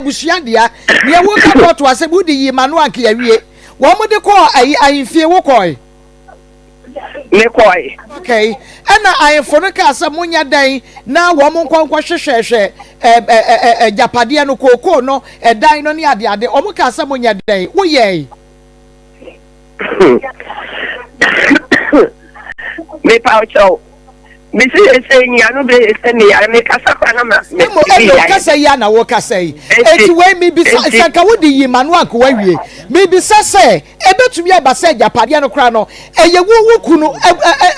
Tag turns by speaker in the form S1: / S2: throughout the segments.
S1: Abusua dea. Nea woka kɔɔto asɛm wode yii ma no anka yɛawie. Wɔn de kɔɔ ayi ahemfie wokɔe?
S2: Mekɔe.
S1: Okay. Ɛna ahemfo no kaa sɛ monyɛ dɛn na wɔn nkɔ nkɔhwehwɛhwɛ ɛ ɛ ɛ agyapadeɛ no kookoo no ɛdan no ne adeade. Wɔn kaa sɛ monyɛ dɛn? Woyɛe?
S2: Mepa wo kyɛw. Mesi sɛ nyia no bɛ sɛ meyare mekasa kora na ma
S1: Emo eno kasa yi a na wokasa yi. Enti wei mebisa sɛ nka wode yi ma no anka wawie. Mebisa sɛ ebetumi aba sɛ agyapadeɛ no koraa no ɛyɛ wo wo kunu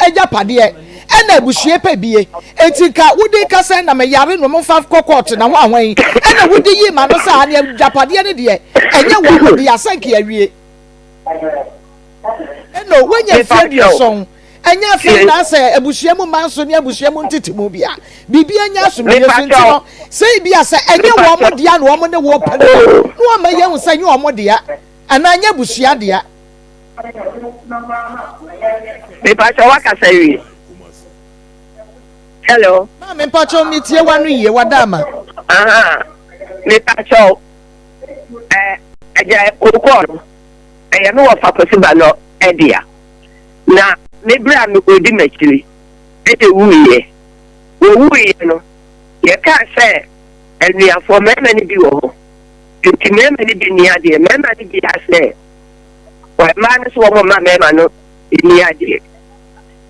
S1: agyapadeɛ ɛna abusua pɛ bie. Enti nka wode kasa na meyare no momfa kɔ kɔɔto na ho ahwan ɛna wode yi ma no sɛ ane agyapadeɛ no deɛ ɛnyɛ wɔn dea sɛ nka awie. Eno woanya mfeɛ 70. Ɛnyɛ afei na sɛ abusua mu mma nso ne abusua mu ntetemu bi a, biribi anya asomdwoeɛ so nti no, sɛ ebi a sɛ ɛnyɛ wɔn dea na wɔn ne wo pɛ no a, na wɔama yɛahu sɛ ɛnyɛ wɔn dea anaa ɛnyɛ abusua dea.
S2: Mepakyɛ wakasa wie. Hello.
S1: Maame mpakyɛ metie w'ano yie wada ama.
S2: Aha mepakyɛ ɛ ɛgya kokɔɔ no ɛyɛ me wɔ fa kwasi ba no ɛdea. Na me berɛ a ɔdi m'akyiri na ɛwuiɛ. Wɔwuiɛ no, yɛkaa sɛ anuafoɔ mmarima no bi wɔ hɔ, nti mmarima no bi nni adeɛ. Mmarima no bi asɛ mmaa no sɛ wɔn mma mmarima no nni adeɛ.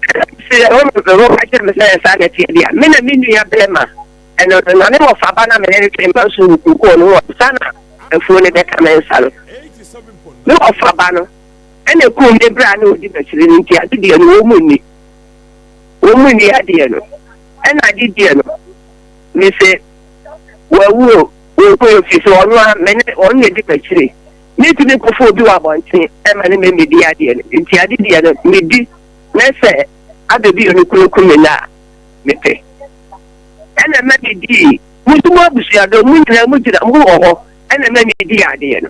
S2: Ɛna sɛ wɔn wɔka kyerɛ me sɛ saa na ɛteɛ deɛ a, me na me nua barima ɛno no na me wɔfa ba na me ne no twe mpa so wɔ kookoo no ho ansa na afuo no bɛka me nsa no. Me wɔfa ba no ɛna ekum ne bere a na odi m'akyiri no nti ade deɛ no wɔn mu nni wɔn mu nni adeɛ no ɛna ade deɛ no mese wawu o wɔkɔ ofi so ɔno a mene ɔno na edi m'akyiri metumi kɔfo obi wɔ abɔnten ɛma ne mɛmɛdi adeɛ no nti ade deɛ no medi na sɛ abɛbi ɔno kunu kum me na mepɛ ɛna ɛma medii mo nso mo abusuadɔ mo nyinaa mo gyina mo wɔ hɔ ɛna ɛma medii adeɛ no.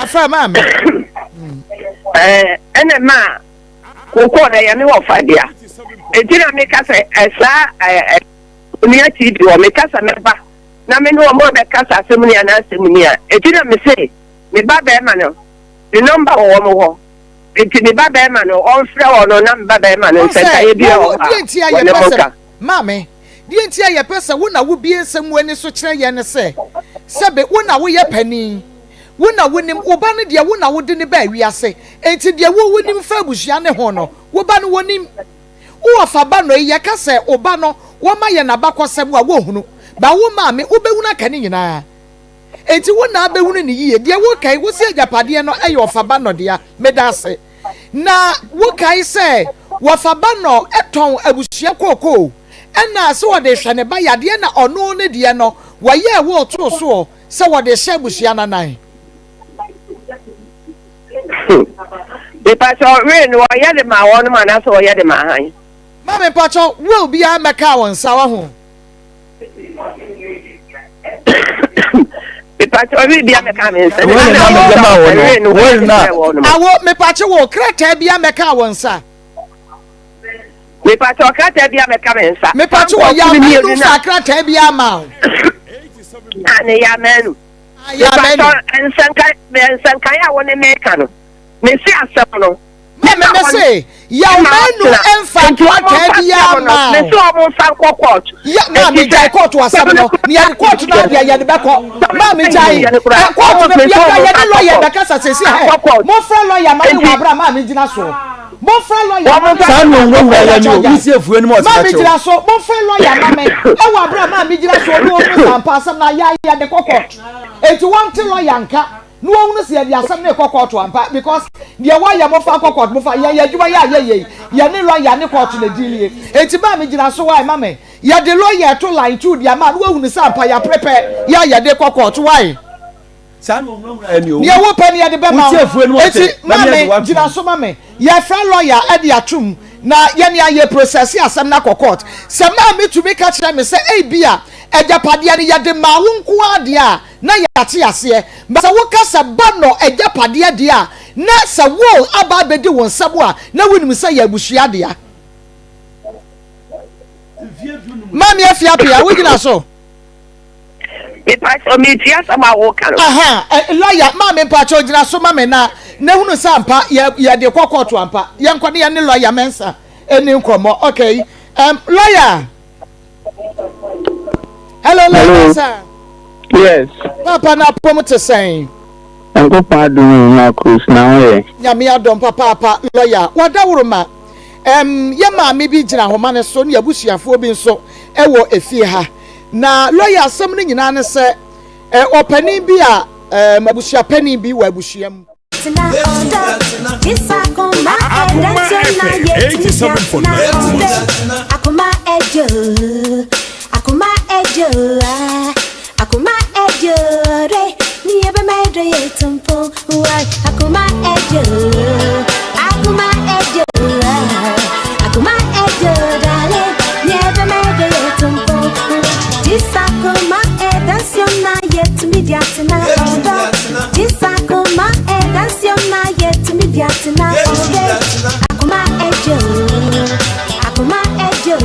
S1: Afa maame.
S2: Ɛna ma kokoo na yɛne wɔfa dea. Enti na meka sɛ ɛsaa ɛɛ onua TV wɔ meka sɛ mɛba na me ne wɔn abɛkasa asɛm ni anaa asɛm ni a. Enti na mese me ba bɛrima no ne nɔmba wɔ wɔn hɔ. Enti me ba bɛrima no ɔmfrɛ wɔn no na me ba bɛrima no nsɛnkaeɛ bi wɔ hɔ a wɔne mo ka.
S1: Maame, Deɛ nti a yɛpɛ sɛ wo na wobue nsɛm mu ani so kyerɛ yɛn ne sɛ, sɛbe wo na woyɛ panin, wo na wonim, wo ba no deɛ wo na wode no baa wiase, enti deɛ wo wonim fa abusua no ho no, wo ba no wɔnim. Wo wɔfa ba no yi, yɛka sɛ wo ba no wɔma yɛn abakɔsɛm a wɔnhunu, but wo maame wobɛhunu aka ne nyinaa. Enti wo na abɛhunu no yie. Deɛ woka yi, wose agyapadeɛ no yɛ ɔfa ba no dea. Meda ase. Na wokae sɛ wɔfa ba no tɔn abusua kookoo ɛna sɛ wɔde hwɛ ne ba yadeɛ na ɔno ne deɛ no wɔyɛɛ will too soɔ sɛ wɔde hyɛ abusua no anan.
S2: Mepakyɛw, will no wɔyɛ de maa wɔnom anaasɛ wɔyɛ de maa han?
S1: Ma mepakyɛw, will biara mmɛkaa wo nsa, wahu.
S2: Mepatse ɔwe bia mɛka me nsa.
S3: Wei na mede ma wo no. Wei na.
S1: Awo mepatse wo krataa bia mɛka wo nsa.
S2: Mepatse ɔkrataa bia mɛka me nsa.
S1: Mepatse wɔ yamanu fa krataa bia ma wo.
S2: Ane yamanu. Mepatse nsɛnkan nsɛnkan a wo ne meka no. Mesi asɛm no.
S1: Maame me se yaw manu mfa krataa biara ma
S2: o. Mese wɔn mfa nkɔ court.
S1: Ya maame gyae court asɛm no ne yɛde court no adeɛ yɛde bɛkɔ maame gyae ɛ court no yɛda yɛde lawyer bɛkasa sɛsi hɛ mofrɛ lawyer ma ne wɔ abira maame gyina so mofrɛ lawyer ma me
S3: saa na owurawura yɛ ni o wusi efue no mu ɔsɛ
S1: maame gyina so mofrɛ lawyer ma me ɛwɔ abira maame gyina so ne wɔn mu sampa asɛm na yɛ yɛde kɔ court eti wɔn te lawyer nka. Na wɔhunu sɛ yɛde asɛm no rekɔ kɔɔto ampa because deɛ wɔayɛ mofa nkɔ kɔɔto mofa yɛn yɛ adwuma yɛ a yɛyɛ yi yɛne lɔya ne kɔɔto na ɛdi nie enti maa me gyina so why ma me yɛde lɔya ɛto line two deɛ ama na wɔhunu sɛ ampa yɛaprepare yɛ a yɛde kɔ kɔɔto why deɛ wopɛ no yɛde bɛma wo enti ma me gyina so ma me yɛfrɛ lɔya ɛde atom na yɛne ayɛ process asɛm no akɔ court sɛ maa me tumi ka kyerɛ me sɛ ebi a agyapadeɛ no yɛde maa wo nko ara deɛ a na yɛate aseɛ. But sɛ woka sɛ ba nɔ agyapadeɛ deɛ a, na sɛ will aba abɛdi wo nsam a, na wonim sɛ yɛ abusua dea. Maame Afiapia, wogyina so?
S2: Mepakyɛw metie asɛm a woka no.
S1: Aha, lɔya, maame mpakyɛw gyina so ma me na na hunu sɛ ampa yɛ yɛde kɔ kɔɔto ampa. Yɛnkɔ ne yɛne lɔya Mensah ɛni nkɔmmɔ. Okay, um, lɔya. Hello, lɔya Mensah.
S4: Yes.
S1: Papa na apɔm te sɛn?
S4: Nyankopɔn adom o, Marcus, na wo yɛ?
S1: Nyame adom papaapa, lɔya. Wadaworoma. Um, yɛ maame bi gyina ahoma no so ne abusuafoɔ bi nso ɛwɔ efie ha. Na lɔya asɛm no nyinaa ne sɛ, eh, ɔpanin bi a, eh, abusua panin bi wɔ abusua mu.
S5: Akoma FM 87.9 Kumasi.
S6: Akoma ejo, akoma ejo, akoma ejo, re ni ebe me re yetumpo, why akoma ejo, akoma ejo, akoma ejo, darling, ni ebe me re yetumpo, this akoma e dance na yet me diatina odo, this akoma e dance na yet me diatina odo, akoma ejo, akoma ejo,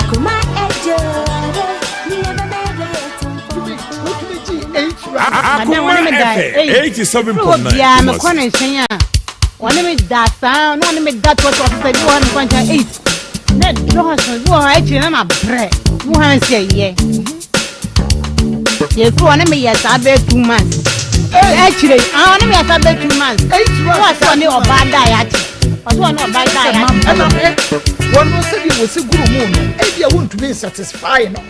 S6: akoma ejo, re ni ebe me re yetumpo.
S1: Wotumi gye 8 rounds.
S5: Akoma FM 87.9
S7: biara mekɔ
S5: Kumasi.
S7: ne nkyɛn a ɔne me da saa na ɔne me da toatoa so sɛ bi wɔ hɔ no mekɔ nkyɛn 8 na dɔɔso bi wɔ hɔ akyire na mabrɛ bi wɔ hɔ a sɛ yɛ yɛfiri ɔne me yɛ saa bɛyɛ 2 months akyire ah ɔne me yɛ saa bɛyɛ 2 months
S1: 8
S7: na
S1: rounds.
S7: ɔsɛ ɔne ɔbaa da yɛ akye ɔsɛ ɔne ɔbaa da yɛ akye
S1: Ɛna hwɛ, wɔn sɛdeɛ wɔsi guru mu no, ebi a wontumi nsatisfy no.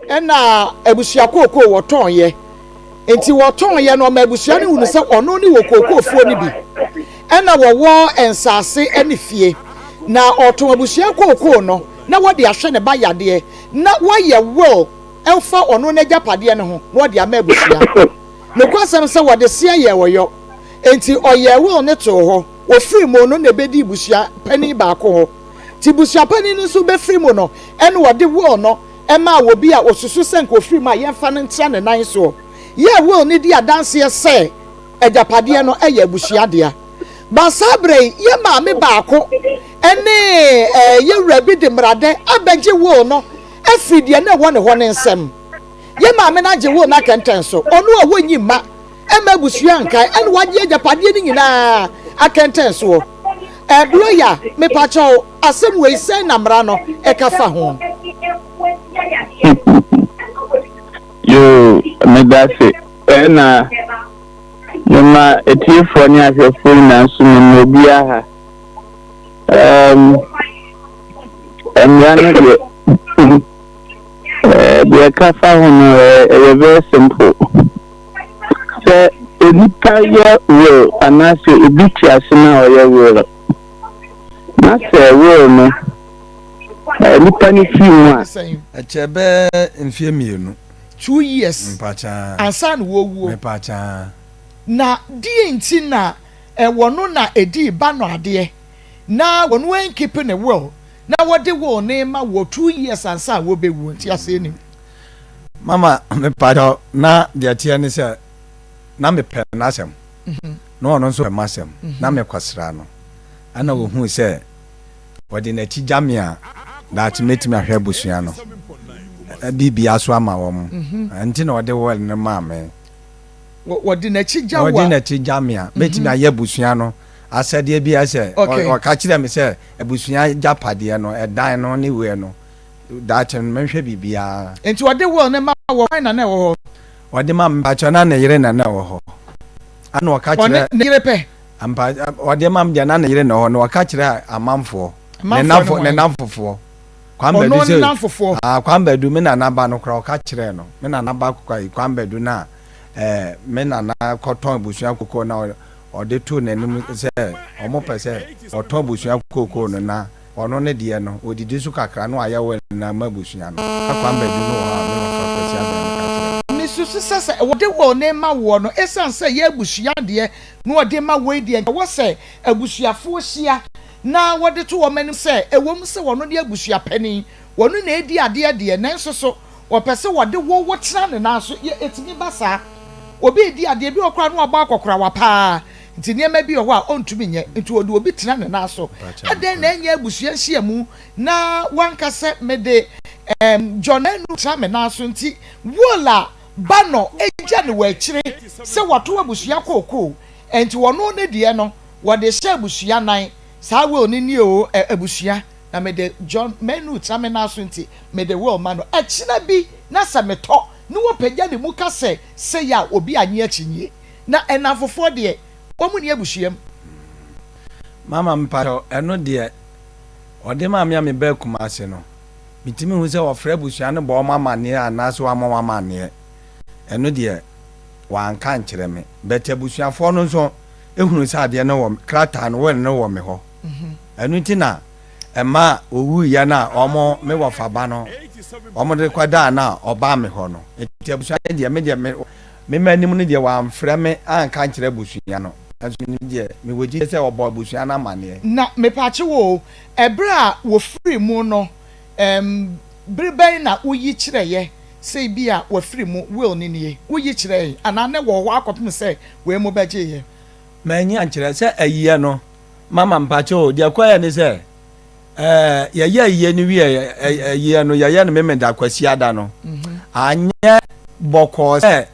S1: Ɛna abusua kookoo wɔtɔn yɛ. Nti wɔtɔn yɛ no, ɔma abusua no hunu sɛ ɔno ne wɔ kookoofuo no bi. Ɛna wɔwɔ nsaase ne fie. Na ɔtɔn abusua kookoo no na wɔde ahwɛ ne ba yadeɛ. Na wɔyɛ will ɛfa ɔno n'agyapadeɛ no ho na wɔde ama abusua. Nokwasɛm sɛ wɔde seɛ yɛɛ ɔyɔ. Nti ɔyɛɛ will no too hɔ. Wɔfiri mu no na ɛbɛdii busua panin baako hɔ. Nti busua panin no nso bɛfiri mu no, ɛna ɔde will no maa obi a ɔsusu sɛ nka ɔfiri mu a yɛmfa no ntra ne nan soɔ. Yɛɛ will no di adanseɛ sɛ agyapadeɛ no yɛ abusua dea. Ba saa berɛ yi, yɛ maame baako ne eh, yɛ wura bi de mmaradɛ abɛgye will no afiri deɛ na ɛwɔ ne hɔ no nsam. Yɛ maame no agye will no akɛntɛn so. Ɔno a wɔnyi mma ɛmma abusua nkae ɛna wagye agyapadeɛ no nyinaa akɛntɛn soɔ. Eh, lawyer, mepakyɛw, asɛm wei sɛn na mmara no ɛka fa ho?
S4: Yoo, meda ase. Ɛna mema atiefoɔ ne ahwɛfoɔ nyinaa nso mema obiara ha. Um, mmara no deɛ, eh, deɛ ɛka fa ho no ɛyɛ very simple. Sɛ onipa yɛ will anaasɛ obi te ase na ɔyɛ will, na sɛ will no nipa no firi mu a,
S3: Ɛkyɛ bɛɛ mfeɛ mmienu.
S1: 2 years
S3: Mpakyaa.
S1: ansa na wɔwuo.
S3: Mepakyaa.
S1: Na deɛ nti na wɔno na ɛdii ba no adeɛ na wɔno ankeep ne will na wɔde will no ma wɔ 2 years ansa a wɔbɛwuo nti aseɛ nim.
S3: Mama mepakyɛw na deɛ ɛteɛ ne sɛ na mepɛ n'asɛm na ɔno nso pɛ m'asɛm na mekɔsra no ɛna ohuu sɛ ɔde n'akyi gya me a daakye mɛtumi ahwɛ abusua no biribia so ama wɔn nti na ɔde will no maa me.
S1: Wɔde n'akyi gya wo a.
S3: Ɔde n'akyi gya me a mɛtumi ayɛ abusua no asɛdeɛ bi sɛ ɔka kyerɛ me sɛ abusua gyapadeɛ no ɛdan no ne wei no daakye no mɛhwɛ biribiara.
S1: Nti ɔde will no ma wɔ hwan na na ɛwɔ hɔ?
S3: Ɔde ma me mpakyɛw na ne yere na na ɛwɔ hɔ. Ana ɔka kyerɛ.
S1: Ɔne ne yere pɛ.
S3: Ampa ɔde ma me deɛ na ne yere na ɛwɔ hɔ na ɔka kyerɛ amanfoɔ. Ne namfo ne namfofoɔ. Kwame Badu
S1: Ɔno ne namfofoɔ.
S3: Ah Kwame Badu me nana ba no koraa ɔka kyerɛ no me nana ba koraa Kwame Badu na ɛɛ me nana kɔtɔn abusua koko na ɔde too n'anim sɛ ɔmo pɛ sɛ ɔtɔn abusua koko no na Ɔno ne deɛ no, ɔdidi so kakra na wayɛ will no ama abusua no. Na Kwame Badu no wɔ hɔ a me wɔfa Kwasi Abɛn no ka kyerɛɛ no.
S1: Mesusu sɛ sɛ wɔde will no rema woɔ no, ɛsiane sɛ ɛyɛ abusua deɛ na wɔde rema woɔ yi deɛ, nka ɛwɔ sɛ abusuafoɔ hyia na wɔde to wɔn anim sɛ ɛwom sɛ ɔno ne abusua panin, ɔno na ɛredi adeɛ deɛ, nanso so wɔpɛ sɛ wɔde wo wo tena ne nan so. Yɛ ɛtumi ba saa. Obi redi adeɛ, ebi wɔ hɔ koraa na wabɔ akɔkorawa pa ara. Nti nneɛma bi wɔ hɔ a ɔntumi nyɛ, nti ɔde obi tena ne nan so. Adɛn na ɛnyɛ abusua nhyiamu na wanka sɛ mede ɛɛm John Anu tra me nan so nti will a Banɔ gya no wɔ akyire sɛ wɔto abusua kookoo nti ɔno ne deɛ no wɔde hyɛ abusua nan saa will no nie oo ɛ abusua na mede John Manu tra me nan so nti mede will ma no ɛkyena bi na sɛ metɔ ne wɔpagya ne mu ka sɛ sei a obi annye akyinnye na nnamfofoɔ deɛ wɔn nni abusua mu.
S3: Mama mpakyɛw ɛno deɛ ɔde maa me a mebaa Kumasi no metumi hu sɛ ɔfrɛ abusua no bɔ wɔn amaneɛ anaasɛ wammɔ wɔn amaneɛ ɛno deɛ wanka ankyerɛ me but abusuafoɔ no nso ehunu sɛ adeɛ no wɔ krataa no will no wɔ me hɔ ɛno nti na ɛma owuiɛ no a wɔn me wɔfa ba no wɔn de kɔdaa no a ɔbaa me hɔ no nti abusua no deɛ me deɛ me Me m'anim no deɛ wamfrɛ me anka ankyerɛ abusua no, nanso menim deɛ, mewɔ gyidie sɛ ɔbɔɔ abusua no amaneɛ.
S1: Na mepakye wo o, ɛberɛ a wɔfiri mu no, ɛɛm, bere bɛn na woyi kyerɛeɛ sɛ ebia wafiri mu, will no nie, woyi kyerɛɛe anaa na ɛwɔ hɔ akɔpem sɛ wei mo bɛgyeeɛ?
S3: Manyi ankyerɛ sɛ ayiyɛ no, mama mpakye o, deɛ ɛkɔeɛ ne sɛ, ɛɛ, yɛyɛ ayie no wieɛ, ayie no yɛyɛ no Memeda Kwasiada no, anyɛ bɔkɔɔ sɛ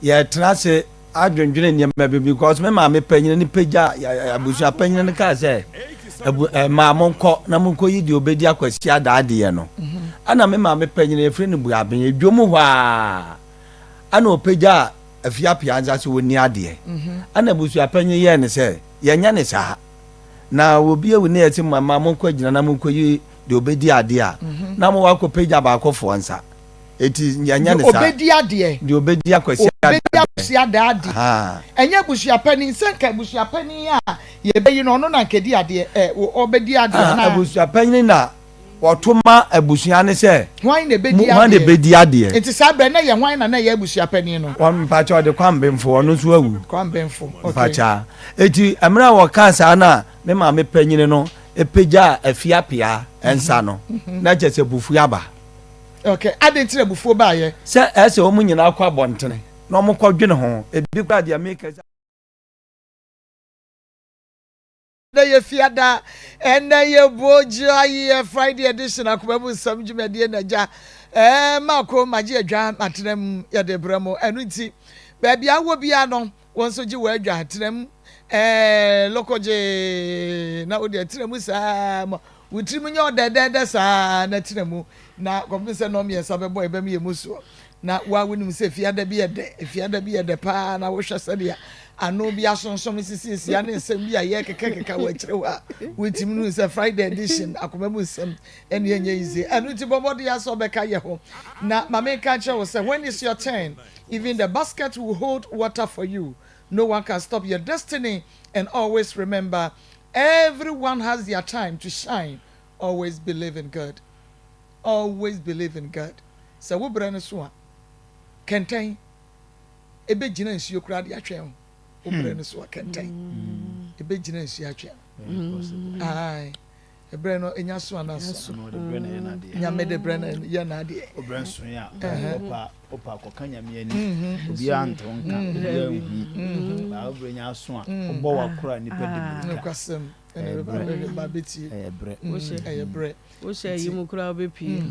S3: yɛtena ase adwendwene nneɛma bi because me maame panyin no pagya abusua panyin no kaa sɛ abu maa monkɔ na monkɔyi deɛ ɔbɛdi Akwasiada adeɛ no ɛna me maame panyin yɛfrɛ no Buaben edwom hɔ a ɛna ɔpagya Afiapia nsa sɛ ɔnni adeɛ ɛna abusua panyin yɛɛ ne sɛ yɛnyɛ ne saa Na obi awu na yɛse mma monkɔ agyina na monkɔyi deɛ ɔbɛdi adeɛ a, mhm. na mowɔ akɔpagya baakofoɔ nsa. Eti yɛnyɛ ne saa.
S1: Deɛ ɔbɛdi adeɛ.
S3: Deɛ ɔbɛdi akwasi
S1: adeɛ. Ɔbɛdi akwasi adeɛ. Ɛnyɛ abusua panin sɛ nka abusua panin a yɛbɛyi no ɔno na nka di adeɛ ɛ ɔbɛdi adeɛ na.
S3: Abusua panin na wɔto ma abusua no sɛ.
S1: Hwan na ebedi adeɛ?
S3: Hwan na ebedi adeɛ?
S1: Nti saa berɛ na ɛyɛ hwan na na ɛyɛ abusua panin no?
S3: Wɔn mpakyɛ ɔde Kwambenfo, ɔno nso awu.
S1: Kwambenfo, okay.
S3: Mpakyɛ. Eti mmerɛ a wɔkaa saa na me maame panyini no pagyaa Afiapea nsa no, na kyerɛ sɛ abufuo aba.
S1: Okay, adɛn nti na abufuo baeɛ?
S3: Sɛ ɛsɛ wɔn nyinaa kɔ abɔntene na wɔkɔdwene ho, ebi koraa deɛ meka sɛ.
S1: Ɛnnɛ yɛ Fiada, ɛnnɛ yɛ Bogya yɛ Friday edition akoma mu nsɛm dwumadie na gya ɛɛ mako magye adwa matena mu yɛde brɛ mo ɛno nti baabi a wɔ biara no wɔn nso gye wɔ adwa tena mu ɛɛ lɔkɔgye na wode atena mu saa ma wo tirim nyɛ ɔdɛdɛɛdɛ saa na tena mu na kɔpem sɛ nnɔn mmiɛnsa bɛbɔ ɛbɛm yɛ mu soɔ Na wo a wonim sɛ Fiada bi yɛ dɛ, Fiada bi yɛ dɛ paa, na wohwɛ sɛdeɛ ano bi asonsom sisiesia ne nsɛm bi a yɛkekakeka wɔ akyire hɔ a, wotumi hu sɛ Friday edition akoma mu nsɛm ɛne ɛnyɛ easy. Ɛno nti bɔ mmɔden ara sɛ wobɛka yɛ ho. Na ma menka nkyerɛ wo sɛ when is your turn, even the basket will hold water for you. No one can stop your destiny and always remember everyone has their time to shine. Always believe in God. Always believe in God. Sɛ wo berɛ no so a, kɛntɛn ɛbɛgyina nsuo koraa de atwɛn wo. Wo berɛ no so a, kɛntɛn ɛbɛgyina nsuo atwɛn wo. Ae, ɛberɛ no ɛnya so anaa so. Nyame de berɛ no yɛ n'adeɛ.
S8: Wo berɛ nso a, wopa wopa kɔka Nyame ani. Obiara nte wo nka, obiara nhu. Baa wo berɛ nya aso a, wobɔ w'akora a nnipa di mmirika.
S1: Nokwasɛm, ɛna ɛbɛba bɛtie.
S8: Ɛyɛ berɛ.
S1: Ɛyɛ berɛ.
S9: Wohyɛ ayi mu koraa wobɛpue.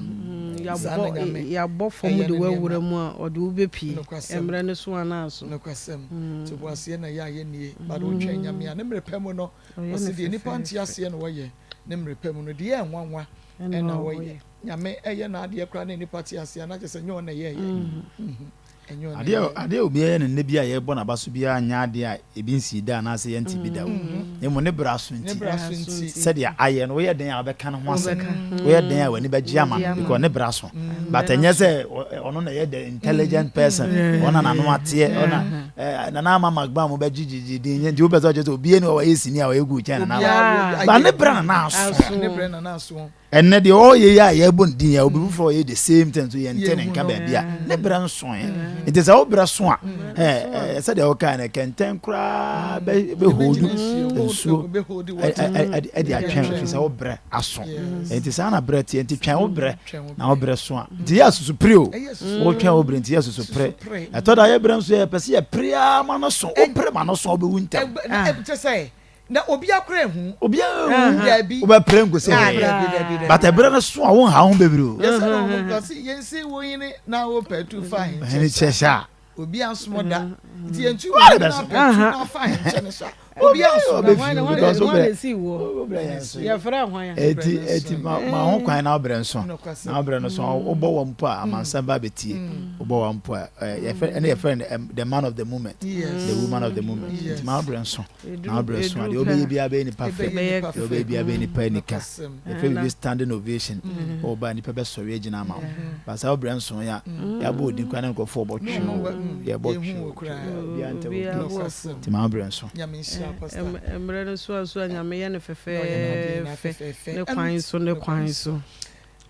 S9: Yɛabɔ yɛabɔ fam de wo awura mu a ɔde wo bɛpue. Mmerɛ no so anaa so.
S1: Nokwasɛm. Ntoboaseɛ na ɛyɛ a yɛnnie. But wotwɛn Nyame a, ne mmerɛ pa mu no, ɔse deɛ nnipa nte aseɛ na wɔyɛ, ne mmerɛ pa mu no, deɛ ɛyɛ nwanwa na wɔyɛ. Nyame yɛ n'adeɛ koraa na nnipa te aseɛ a, na kyerɛ sɛ nyɛ ɔno na ɛyɛɛyɛ.
S8: Adeɛ adeɛ a obiara yɛ no nnɛ bi a yɛrebɔ n'aba so biara nyɛ adeɛ a ebi nsii da anaasɛ yɛnte bi da o. Na mmom ne bra so nti, sɛdeɛ ayɛ no, woyɛ dɛn a wobɛka ne ho asɛm. Woyɛ dɛn a w'ani bɛgye ama no because ne bra so. But ɛnyɛ sɛ ɔno na ɛyɛ the intelligent person, ɔno na n'ano ateɛ, ɔno na Nana Ama McBrown mo bɛgye gyegye din nti wopɛ sɛ ɔkyerɛ sɛ obiara ni hɔ a ɔyɛ sini a ɔyɛ good kyɛn Nana Ama. But ne bra na na aso. Ɛnnɛ deɛ ɔreyɛ yi a yɛrebɔ ne din yi a obi foforɔ ɔyɛ the same thing so yɛnte ne nka baabi a ne berɛ nsoe. Nti sɛ wo berɛ so a ɛɛ sɛdeɛ wokae no kɛntɛn koraa bɛhoodu nsuo ɛde atwɛn ɛfiri sɛ wo berɛ aso. Nti saa na berɛ teɛ nti twɛn wo berɛ na wo berɛ so a nti yɛ asusu pere o wotwɛn wo berɛ nti yɛ asusu pere. Ɛtɔ da yɛ berɛ nso yɛpɛ sɛ yɛpere ara ma no so wopere ma no so a wobɛwu ntɛm.
S1: Na obiara koraa nhu.
S8: Obiara nhu.
S1: Dabi.
S8: Wobɛpere nko sɛ
S1: hwee. Dabi dabi dabi.
S8: But ɛberɛ no so a wonha wo ho bebree o.
S1: Yɛsɛ no wɔn kɔ se yɛnsi wo hene na wo pɛtu fa
S8: ahenkyɛ hyɛ a.
S1: Obiara nsomo da. Nti yɛntu wo hene na pɛtu na fa ahenkyɛ no hyɛ a. Obiara nsomo
S8: da. Ɔbɛfi because wobrɛ wobrɛ yɛn so.
S9: Yɛfrɛ hwan a.
S8: Eti eti ma ma ho kwan na wobrɛ nso. Na wobrɛ no so wobɔ wɔn mpo a amansan ba bɛtie. Wobɔ wɔn mpo a yɛfrɛ ɛne yɛfrɛ no the man of the moment. The woman of the moment. Nti ma wobrɛ nso. Na wo berɛ so a, deɛ wobɛyɛ biara bɛyɛ nipa fɛ, deɛ wobɛyɛ biara bɛyɛ nipa anika. Yɛfrɛ biribi standing ovation. Woba a, nnipa bɛsɔre agyina ama wo. But saa wo berɛ nso yɛ a, yɛabɔ wo din koraa na nkurɔfoɔ rebɔ twe wo. Yɛbɔ twe wo, twe wo, obiara ntɛ wo case. Nti ma wo berɛ nso.
S9: Mmerɛ no so a so a Nyame yɛ no fɛfɛɛfɛ ne kwan so ne kwan so.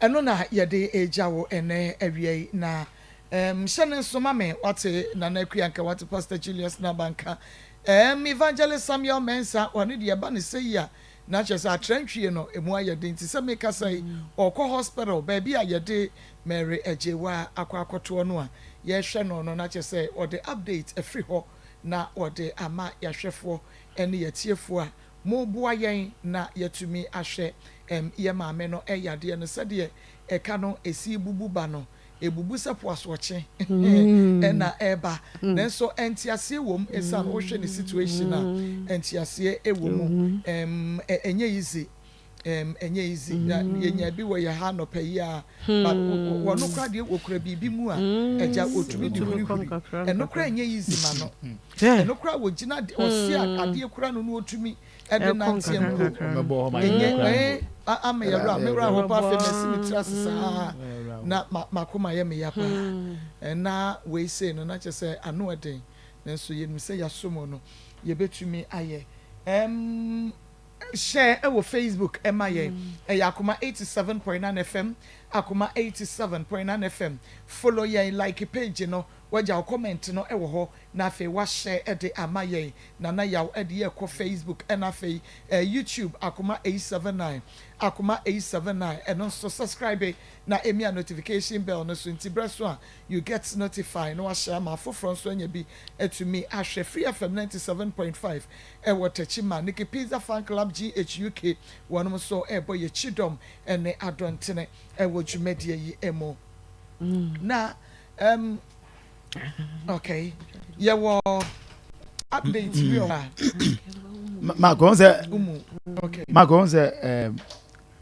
S1: Ɛno na yɛde regya wo ɛnnɛ awia yi na Erm hyɛ ne nso ma me wate Nana Akua nka wate Pastor Julius Naba nka erm Evangelist Samuel Mensah ɔno deɛ ɛba no sɛyi a na kyerɛ sɛ atrantwie no ɛmu ayɛ den nti sɛ mekasa yi ɔkɔ hospital baabi a yɛde Mary Agyewaa akɔ akɔtoɔ no a yɛhwɛ no no na kyerɛ sɛ ɔde update afiri hɔ na ɔde ama yɛahwɛfoɔ ɛne yɛatiefoɔ a moboa yɛn na yɛatumi ahwɛ erm yɛ maame no yadeɛ no sɛdeɛ ɛka no ɛsi bubu ba no Ebubu sɛ po asorɔkye na ɛreba. Nanso nteaseɛ wɔ mu ɛsiane wohwɛ ne situation a nteaseɛ wɔ mu. Ɛnyɛ easy, ɛnyɛ easy. Na yɛnya bi wɔ yɛ ha anɔpa yi a, but wɔno koraa deɛ wɔkura biribi mu a agya wɔtumi de hurihuri. Ɛno koraa ɛnyɛ easy ma no. Ɛno koraa wɔgyina ɔse adeɛ kura no na ɔtumi ɛde nanteɛ mpo ɛnyɛ ɛɛ ama yɛ wura me wura hɔ paa afei masi me tiri ase saa na makoma yɛ me ya paa ɛna wei sei no na kyerɛ sɛ ano ɛden nanso yɛnim sɛ yɛaso mu no yɛbɛtumi ayɛ ɛm hyɛ ɛwɔ Facebook ɛma yɛn ɛyɛ Akoma 87.9 FM Akoma 87.9 FM follow yɛn like page no wagya wo comment no ɛwɔ hɔ na afei wahyɛ de ama yɛn Nana Yaw de yɛ kɔ Facebook ɛna afei YouTube Akoma 879 Akoma 879 ɛno nso subscribe na emia notification bell no so nti berɛ so a you get notify na wahyɛ ama afoforɔ nso anya bi atumi ahwɛ Free FM 97.5 ɛwɔ Techiman Nikki Pizza Fan Club GH UK wɔnom nso ɛrebɔ yɛ kyidɔm ɛne adɔntene ɛwɔ dwumadie yi mu na um, okay yɛwɔ update bi wɔ ha.
S8: Mark wɔn sɛ Mark wɔn sɛ ɛɛ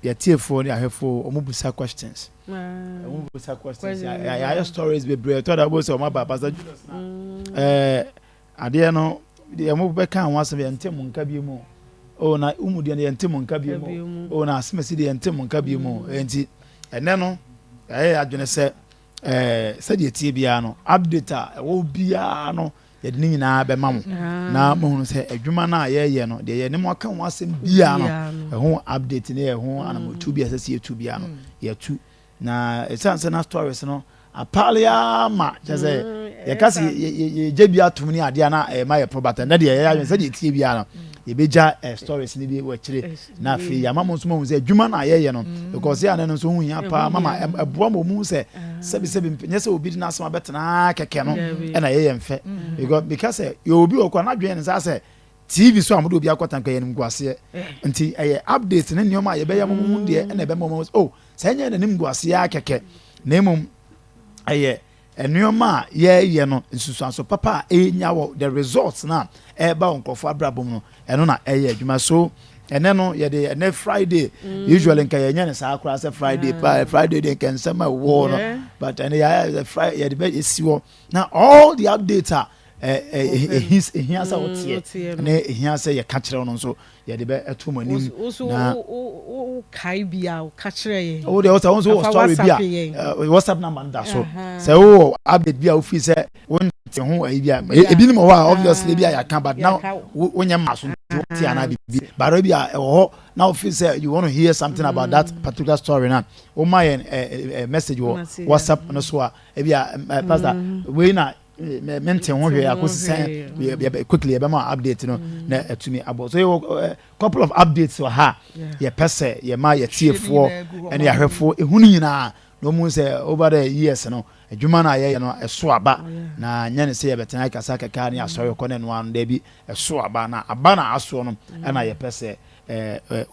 S8: yɛtiefoɔ ne ahwɛfoɔ wɔn busa questions wɔn busa questions yɛayɛ stories bebree ɛtɔ da wɔn sɛ wɔn aba Pastor Julius na ɛɛ adeɛ no deɛ wɔn bɛka ho asɛm yɛn nte mu nka bi mu o na umu deɛ yɛn nte mu nka bi mu o na asemesi deɛ yɛn nte mu nka bi mu nti ɛnɛ no yɛayɛ adwene sɛ. Ɛɛ, sɛdeɛ ɛteɛ biara no, update a ɛwɔ biara no, yɛde ne nyinaa bɛma mo ah. na mohunu sɛ adwuma no a yɛreyɛ no, deɛ yɛne mo aka ho asɛm biara no, ɛho update ne ɛho mm. anamotu bi a ɛsɛ sɛ yɛtu biara no, mm. yɛtu. Na ɛsiane sɛ na stories no apaale ara ma kyɛ sɛ mm, yɛka sɛ yɛgya bi atom ne adeɛ a na ɛma yɛ pro but ɛnɛ deɛ yɛyɛ adwene sɛdeɛ ɛteɛ biara no yɛbɛgya eh, stories no bi wɔ akyire na afei yɛama mo nso moahu sɛ adwuma no a yɛyɛ no mm. because yɛ anɛ no nso ho hia paa mama ɛboa ma ɔmu sɛ ah. sɛbisɛbi nyɛ sɛ obi de n'asɛm abɛtena kɛkɛ no ɛna yɛyɛ mfɛ mm. because because sɛ yɛ obi wɔ kɔ n'adwene ne saa sɛ tv so a wɔde obi akɔta nka yɛ nimguaseɛ eh. nti ɛyɛ update ne nneɛma a yɛbɛyɛ mo mu deɛ ɛna ɛbɛma wɔn oh sɛ ɛnyɛ n'anim guaseɛ kɛkɛ na mmom ɛyɛ Nneɛma a yɛreyɛ no, nsunsuanso papa a ɛrenya wɔ the results no a ɛreba wɔ nkurɔfoɔ abrabɔ mu no, ɛno na ɛyɛ adwuma. So ɛnɛ no yɛde ɛnɛ Friday, mm. usually nka yɛnyɛ no saa koraa sɛ Friday pa Friday deɛ nka nsɛm a ɛwɔ no, but ɛnɛ yɛayɛ Friday yɛde bɛ esi hɔ na all the updates a ɛhia sɛ woteɛ ne ɛhia sɛ yɛka kyerɛ no nso yɛde bɛ ɛto mo anim
S9: na wo kae bi a ka kyerɛ yɛn
S8: wo deɛ wo sɛ wo nso wɔ story bi a whatsapp number no da so sɛ wowɔ update bi a wofiri sɛ wonte ho ayi bi a ebinom wɔ hɔ a obviously bi a yɛaka but now wonyɛ mma so nti. wote anaa biribi but ebi a ɛwɔ hɔ na wo feel sɛ you want to hear something about that particular story na woma yɛn ɛ ɛ message wɔ WhatsApp no so a, ebi a ɛ pastor wei na mente ho hwee akosi sɛn, quickly yɛbɛma update no na ɛtumi abɔ so. Yɛwɔ couple of updates wɔ ha, yɛpɛ sɛ yɛma yɛtiefoɔ ɛne yɛahwɛfoɔ ehu no nyinaa na wɔn sɛ over the years no, adwuma no a yɛyɛ no ɛso aba, na nyɛ ne sɛ yɛbɛtena kasa kɛkɛ ne asɔre kɔ ne noa no. Daabi, ɛso aba, na aba na asoɔ no ɛna yɛpɛ sɛ ɛɛ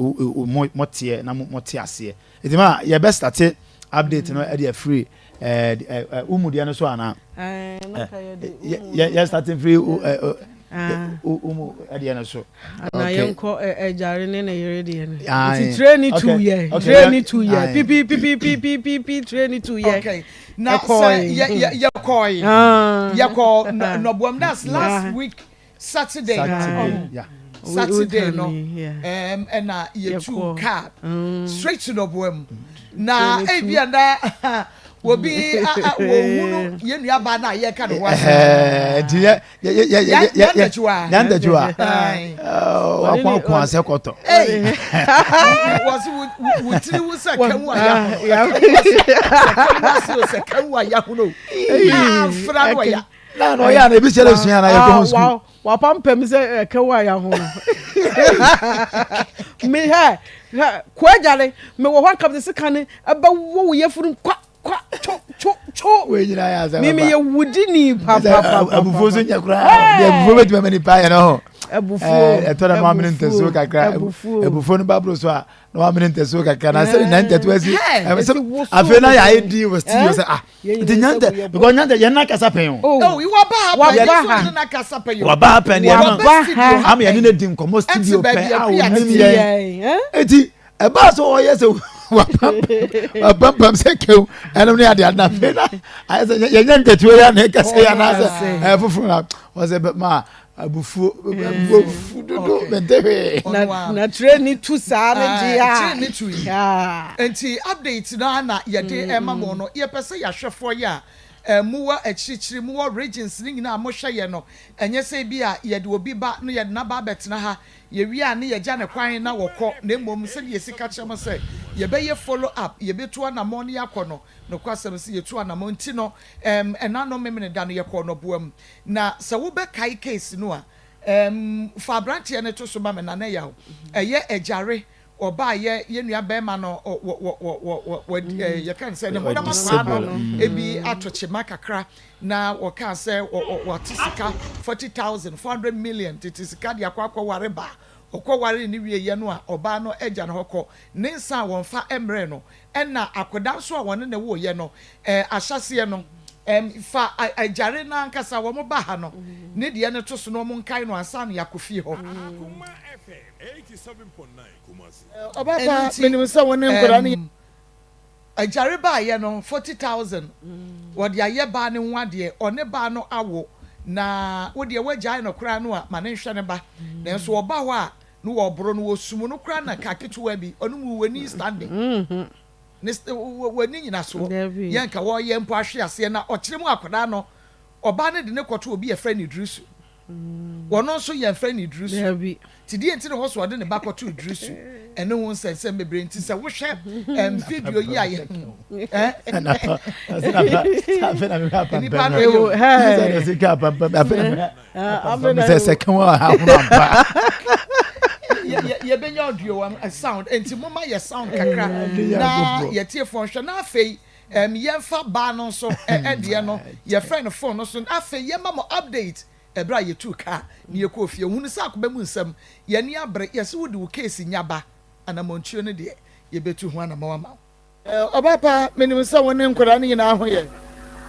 S8: mɔteɛ na mɔte aseɛ. Eti ma yɛbɛ start update no ɛde afiri ɛɛ ɛɛ umu deɛ no so ana yɛ start firi ɛɛ umu ɛdeɛ no so.
S9: Ana yɛnkɔ ɛgyare ne ne yere deɛ no nti tire ni tu yɛ, tire ni tu yɛ pipi pipi pipi pipi, tire ni tu yɛ.
S1: Okay, na sɛ yɛ yɛkɔɔ yɛkɔ Nɔbuam, that's last week Saturday.
S8: Saturday, yeah.
S1: Saturday no ɛna yɛtu car straight to Nɔbuam, na ebi ana obi wɔhunu yɛn nua baa na yɛka ne ho
S8: asɛm. Nti yɛ yɛ yɛ yɛ yɛ
S1: Nyantakyiwa.
S8: Nyantakyiwa wakɔ akɔ asɛ kɔtɔ.
S1: Wɔsi wo tiri wo sɛ kɛwu a yahono, sɛ kɛwu a yahono afra no ya.
S8: Na na ɔyɛ ana ebi kyerɛ sua na yɛ kɔ ho sukuu.
S9: Wapampam sɛ ɛkɛwu a yahono me hɛ hɛ kɔ agyare me wɔ hɔ nka sika ne ɛbɛwɔ wo yɛfunu kwa kwa two two two.
S8: Wei nyinaa yɛ asɛm.
S9: Mimi yɛ wudi ni papapapa.
S8: Abufuo so nyɛ koraa deɛ, abufuo bɛtumi ama nipa yɛ no ho.
S9: Abufuo.
S8: Ɛtɔ da na wamene ntasuo kakra, abufuo no ba boro so a na wamene ntasuo kakra na sɛ na ntatuo asi afei na yɛ ayɛ din wɔ studio sɛ, ah, nti nyanta because nyanta yɛn na kasa pɛn
S1: o. Oh, waba ha pɛn,
S9: waba ha
S1: ne na kasa pɛn
S8: o. Waba ha pɛn yɛn
S1: no
S8: ama yɛn ne na di nkɔmɔ studio pɛn a onim yɛn, eti ɛbaa sɛ ɔyɛ sɛ wapampam sɛ kew ɛnom ne ade adena, afei na ayɛ sɛ yɛnyɛ ntatuo yɛ ana ɛkasa yɛ anaasɛ ɛyɛ foforɔ na ɔsɛ ma abufuo abufuo fu dodo mente hwee.
S9: Na tire ni tu saa ne deɛ a.
S1: Tire ni tu yi nti update no ana yɛde ɛma mo no, yɛpɛ sɛ yɛahwɛfoɔ yɛ a mowɔ akyirikyiri, mowɔ regions ne nyinaa mohwɛ yɛ no, ɛnyɛ sɛ bi a yɛde obi ba no yɛde n'aba abɛtena ha, yɛwie a ne yɛgya ne kwan na wɔkɔ, na mmom sɛdeɛ yɛsi ka kyerɛ mo sɛ yɛbɛyɛ follow up, yɛbɛtu anammɔn ne yɛakɔ no, nokwasɛm sɛ yɛtu anammɔn. Nti no ɛna no memene da no yɛkɔɔ nɔboa mu, na sɛ wobɛkae case no a fa aberanteɛ no to so ma me nana yaw, ɛyɛ agyare ɔbaa yɛ yɛn nua bɛrima no wɔ wɔ wɔ wɔ wɔ yɛka no sɛ ne honam akwaa no ebi ato kyema kakra, na wɔka sɛ wɔ wɔte sika 40,000, 400 million tete sika de akɔ akɔware baa, ɔkɔware ne wie yɛ no a, ɔbaa no agya ne hɔ kɔ ne nsa a wɔmfa mmerɛ no, ɛna akwadaa nso a wɔne ne wɔyɛ no ahyɛseɛ no fa agyare n'ankasa wɔn ba ha no ne deɛ no to so na wɔn nkae no ansa na yɛakɔ fie hɔ.
S3: Ɔba pa, menim sɛ wo ne nkwadaa no.
S1: Agyare baayɛ no 40,000 wɔde ayɛ baa ne ho adeɛ, ɔne baa no awo, na wodeɛ woagyae no koraa no a ma ne nhwɛ ne ba, nanso ɔba hɔ a no wɔboro no, wɔsum no koraa na ka ketewa bi ɔno mu w'ani standing ne w'ani nyinasoɔ yɛn nka wɔyɛ mpo ahwe aseɛ, na ɔkyerɛ mu akwadaa no, ɔbaa no de ne kɔto obi yɛfrɛ no Idrisu, wɔno nso yɛmfrɛ no Idrisu ti deɛ nti na hɔ so ɔde ne ba kɔto Idrisu, ɛne ho nsɛnsɛm bebree. Nti sɛ wohwɛ video yi a yɛ
S8: nipa no yɛ sɛ ka wa ahono ampa.
S1: Yɛbɛnya audio sound, nti moma yɛ sound kakra na yɛtiefoɔ nhwɛ, na afei yɛmfa baa no nso ɛdeɛ no yɛfrɛ no phone no so, afei yɛma mo update ɛberɛ a yɛtuu kaa ne yɛkɔɔ fie hunu sɛ akɔba mu nsɛm yɛni abere yɛsɛ wode wo case nyaba anammɔntuo no deɛ, yɛbɛtu ho anammɔn ama wo.
S3: Ɔba pa, menim sɛ wo ne nkwadaa no nyinaa ho yɛ.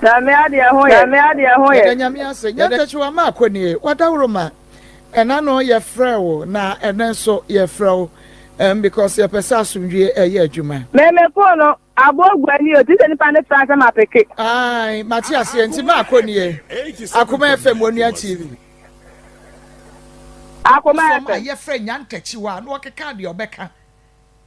S2: Nyame adeɛ ho yɛ. Nyame adeɛ ho yɛ.
S3: Yɛda Nyame ase. Nyantakyiwa ma akɔ nie wadaworo ma ɛna no yɛfrɛ wo, na ɛnɛ nso yɛfrɛ wo because yɛpɛ sɛ asomdwie ɛyɛ adwuma.
S2: Mɛmɛ phone no aboɔ gu ani o ti sɛ nipa ne fra sɛ ma peke.
S1: Ai, mate aseɛ, nti ma akɔ nie, Akoma FM, Onua TV.
S2: Akoma
S1: fam a
S2: FM.
S1: Yɛfrɛ Nyantakyiwa a na ɔkeka deɛ ɔbɛka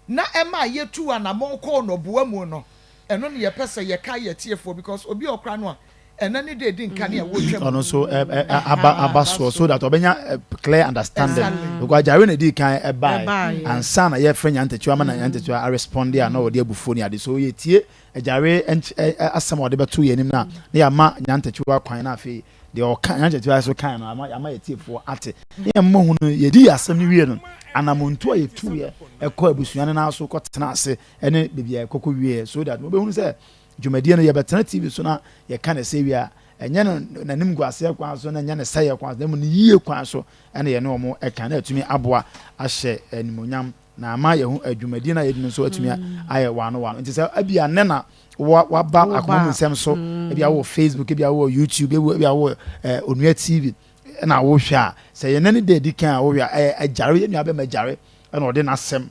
S1: na ɛma a yɛtu anammɔn kɔɔ nɔboa mu no, ɛno ne yɛpɛ sɛ yɛka yɛ tiefoɔ because obi a ɔkora no a Ɛnɛ ne da edi nkan a wɔretwa mu.
S8: Ɔno nso aba aba soɔ so that ɔbɛnya clear understanding because agyare na edi kan ɛbaeɛ ansa na yɛfrɛ Nyantakyiwa ama na Nyantakyiwa aresponde a na ɔde abufuo ne ade so yɛtie agyare asɛm a ɔde bɛto yɛn anim no a na yɛama Nyantakyiwa kwan na afei deɛ ɔka Nyantakyiwa so kan no ama ama yɛtiefoɔ ate ne yɛn mmɔ hu no yɛdi asɛm no wie no anamontu a yɛtuiɛ ɛkɔ abusua no nan so kɔtena ase ɛne baabi a ɛkɔkɔ wieɛ so that mobɛhunu sɛ Dwumadie no, yɛbɛtena TV so na yɛka no sɛ wie a, ɛnyɛ no n'animguaseɛ kwan so na ɛnyɛ ne sɛeɛ kwan so, na mmom ne yie kwan so na yɛne wɔn ka na atumi aboa ahyɛ animuonyam na ama yɛho dwumadie no a yɛdi no nso atumi ayɛ wano wano. Nti sɛ ebia nnɛ na waba akoma mu nsɛm so, ebia wɔ Facebook, ebia wɔ YouTube, ebia wɔ Onua TV na wohwɛ a, sɛ yɛn nɛ ne da edi kan a wohwɛ a, ɛyɛ agyare, yɛn nua bɛma agyare ɛna ɔde n'asɛm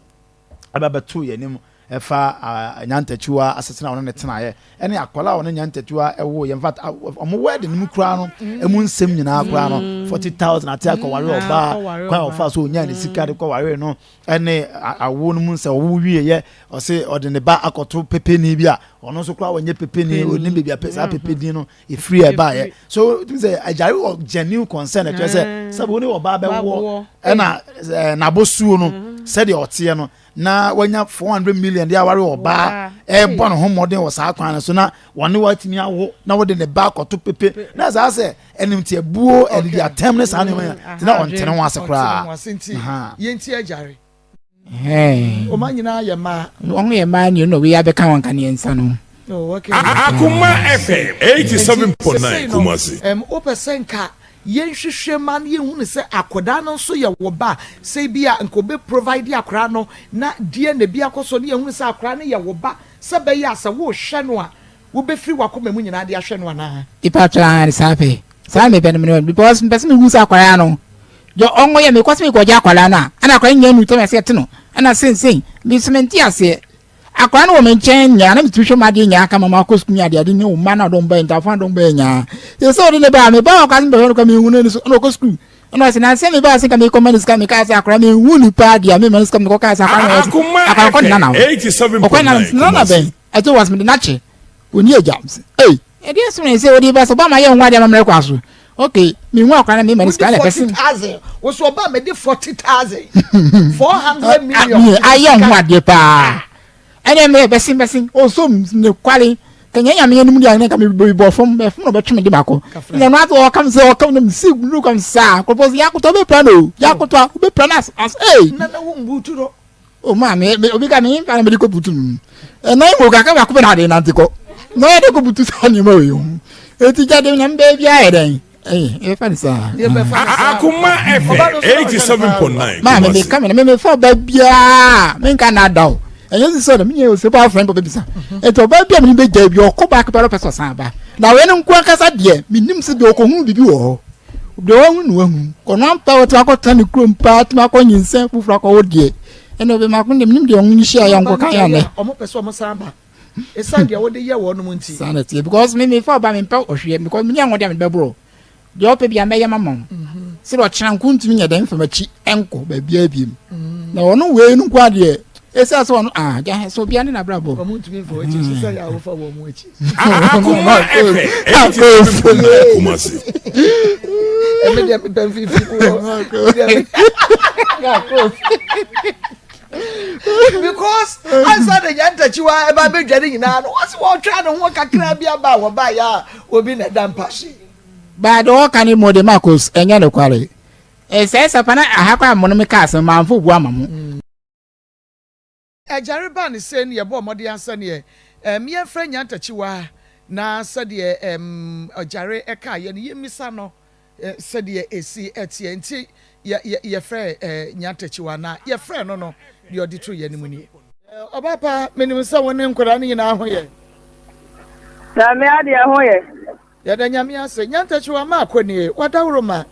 S8: ɛba bɛtoo yɛn anim ɛfa Nyantakyiwa asetena a ɔne ne tenaeɛ ɛne akwadaa a ɔne Nyantakyiwa ɛwoo yɛ in fact ɔmo wɛɛde no mu koraa no ɛmu nsɛm nyinaa koraa no 40,000 ate akɔware ɔbaa kwan a ɔfa so ɔnyaa ne sika de kɔware no ɛne awo no mu nsɛ ɔwo wieɛ ɔse ɔde ne ba akɔto pepeni bi a ɔno nso koraa ɔnyɛ pepeni ɔnim baabi a saa pepeni no ɛfiri a ɛbaeɛ so tumi sɛ agyare wɔ genuine concern ɛkyerɛ sɛ sɛ wo ne ɔbaa bɛwoɔ ɛna n'abosuo no sɛdeɛ ɔteɛ no na wanya 400 million de aware ɔbaa ɛrebɔ ne ho mmɔden wɔ saa kwan no so na wɔne watumi awo na wɔde ne ba akɔto pepe na saa sɛ animtiabuo adidi atɛm ne saa nneɛma yɛ nti na ɔntene ho ase koraa.
S1: Yɛnti agyare. Ɔma nyinaa yɛ mmaa.
S10: Wɔn yɛ mmaa mmienu na wei abɛka wɔn nka mmiɛnsa no.
S1: Oh, okay.
S5: Akoma FM 87.9 Kumasi.
S1: Wopɛ sɛ nka yɛnhwehwɛ ma no yɛhunu sɛ akwadaa no nso yɛ wo ba sɛ bi a nka obe provide akwadaa no na DNA bi akɔ so ne yɛhunu sɛ akwadaa no yɛ wo ba sɛ bɛyɛ a sɛ wohwɛ no a wobɛfiri w'akoma mu nyinaa de ahwɛ no anaa?
S10: Mepakyɛw aane saa pɛ saa na mepɛ no mene because mepɛ sɛ mehu sɛ akwadaa no deɛ ɔngo yɛ mekɔ sɛ mekɔgye akwadaa no a ɛna akwadaa no nya nu tɛm ɛsɛ ɛte no ɛna sensei me nso mente aseɛ akwadaa no wɔ me nkyɛn nyaa na metumi hwɛ m'adeɛ nyaa kama ma akɔ sukuu ne adeade ne wo mma no adɔm bɛyɛ ntafo adɔm bɛyɛ nyaa yɛ sɛ ɔde ne ba me ba ɔka sɛ mebɛhwɛ no kɔ mehu no ani so ɛna ɔkɔ sukuu ɛna ɔsɛ na sɛ me ba sɛ nka mekɔ ma ne sika mekaa sɛ akwadaa mehu ne paa deɛ mema ne sika mekɔ kaa sɛ akwadaa no akwadaa kɔ ne nana hɔ ɔkɔ ne nana nana bɛn Ɛte was mede n'akye oni agya mse ei ɛdeɛ so ne sɛ wode ba sɛ ɔba ma yɛ ho adeɛ amammerɛ kwa so ok mehu akora na mema no sika na ɛbɛse
S1: wo so ɔba mede 40,000 400 million
S10: ayɛ ho adeɛ paa ɛne mmerɛ bɛse bɛse ɔsom ne kwale kanyɛ nyame anim deɛ ne nka mebɔ fam bɛfam na ɔbɛtwe me de baakɔ na ɔno ase ɔkam sɛ ɔkam na mesi nuru kam saa kɔpɔ sɛ yɛakotɔ wobɛpira no yɛakotɔ a wobɛpira no as ei
S1: na na wo mbutu no
S10: O maa me me obi ka me nfa na mede kɔ butu no ɛnan mu kakra baako bɛ na ade nante kɔ na ɔyɛ de kɔ butu saa nneɛma wei ho eti gya de nyame bɛyɛ bi ayɛ dɛn ɛyɛ ɛfa ne saa.
S5: Akoma FM 87.9
S10: maa me me ka me na me me fa ɔba biara me nka na ada o ɛnyɛ sisi ɔna me nyɛ ose ba afɛn bɔ bɛbisa eti ɔba bi a me ne bɛ gya bi ɔkɔ baako bi ɔpɛ sɛ ɔsan ba na wei no nko ankasa deɛ me nim sɛ deɛ ɔkɔ hu bibi wɔ hɔ. Deɛ wahu no wahu. Ɔno ampa watumi akɔtena ne kurom paa atumi akɔ nyinsɛn foforɔ akɔwo deɛ ɛna ɔbɛma ko deɛ menim deɛ ɔmo hyia yɛ nkɔka yɛ anɛ.
S1: Ɔmo pɛ sɛ ɔmo san ba esan deɛ wode yɛ wɔn nom nti.
S10: Saa na ɛteɛ because me mefa ɔba mempɛ ɔhweɛ because menya ahoɔden a mede bɛborɔ deɛ ɔpɛ bia mɛyɛ mama wo sɛdeɛ ɔkyena nko ntumi nyɛ dɛn mfa m'akyi nkɔ baabiara biem na ɔno wei no nko adeɛ ɛsiane sɛ ɔno ah gya sɛ obiara ne n'abrabɔ.
S1: Ɔmo ntumi mfa w'akyi nso sɛ yɛ a wofa wɔn mo akyi.
S5: Akoma FM 87.9 Kumasi.
S1: Ɛmi deɛ mepɛ mfimfini wɔ. Because ansa na nyantakyiwa ɛba abɛdwa ne nyinaa no wɔsi wɔtwa ne ho kakra bi aba a wɔba yɛ a obi na ɛda mpa so yi.
S10: Baade ɔka ne mu de Marcos ɛnyɛ nokware. Ɛsɛe sapa na aha koraa mo no me kaa asɛm manfo bu ama mo.
S1: Agyare baa ne sei no yɛbɔɔ mmɔden ara sɛdeɛ ɛɛm yɛmfrɛ Nyantakyiwa na sɛdeɛ ɛɛm Agyare kaeɛ no yɛmmisa no sɛdeɛ ɛsi teɛ nti yɛ yɛ yɛfrɛɛ ɛɛ Nyantakyiwa na yɛfrɛɛ no no deɛ ɔde too yɛn anim nie. Ɔbaa pa, menim sɛ wo ne nkwadaa no nyinaa ho yɛ.
S2: Nyame adeɛ ho yɛ.
S1: Yɛda Nyame ase. Nyantakyiwa Maako nie, w'adaworoma.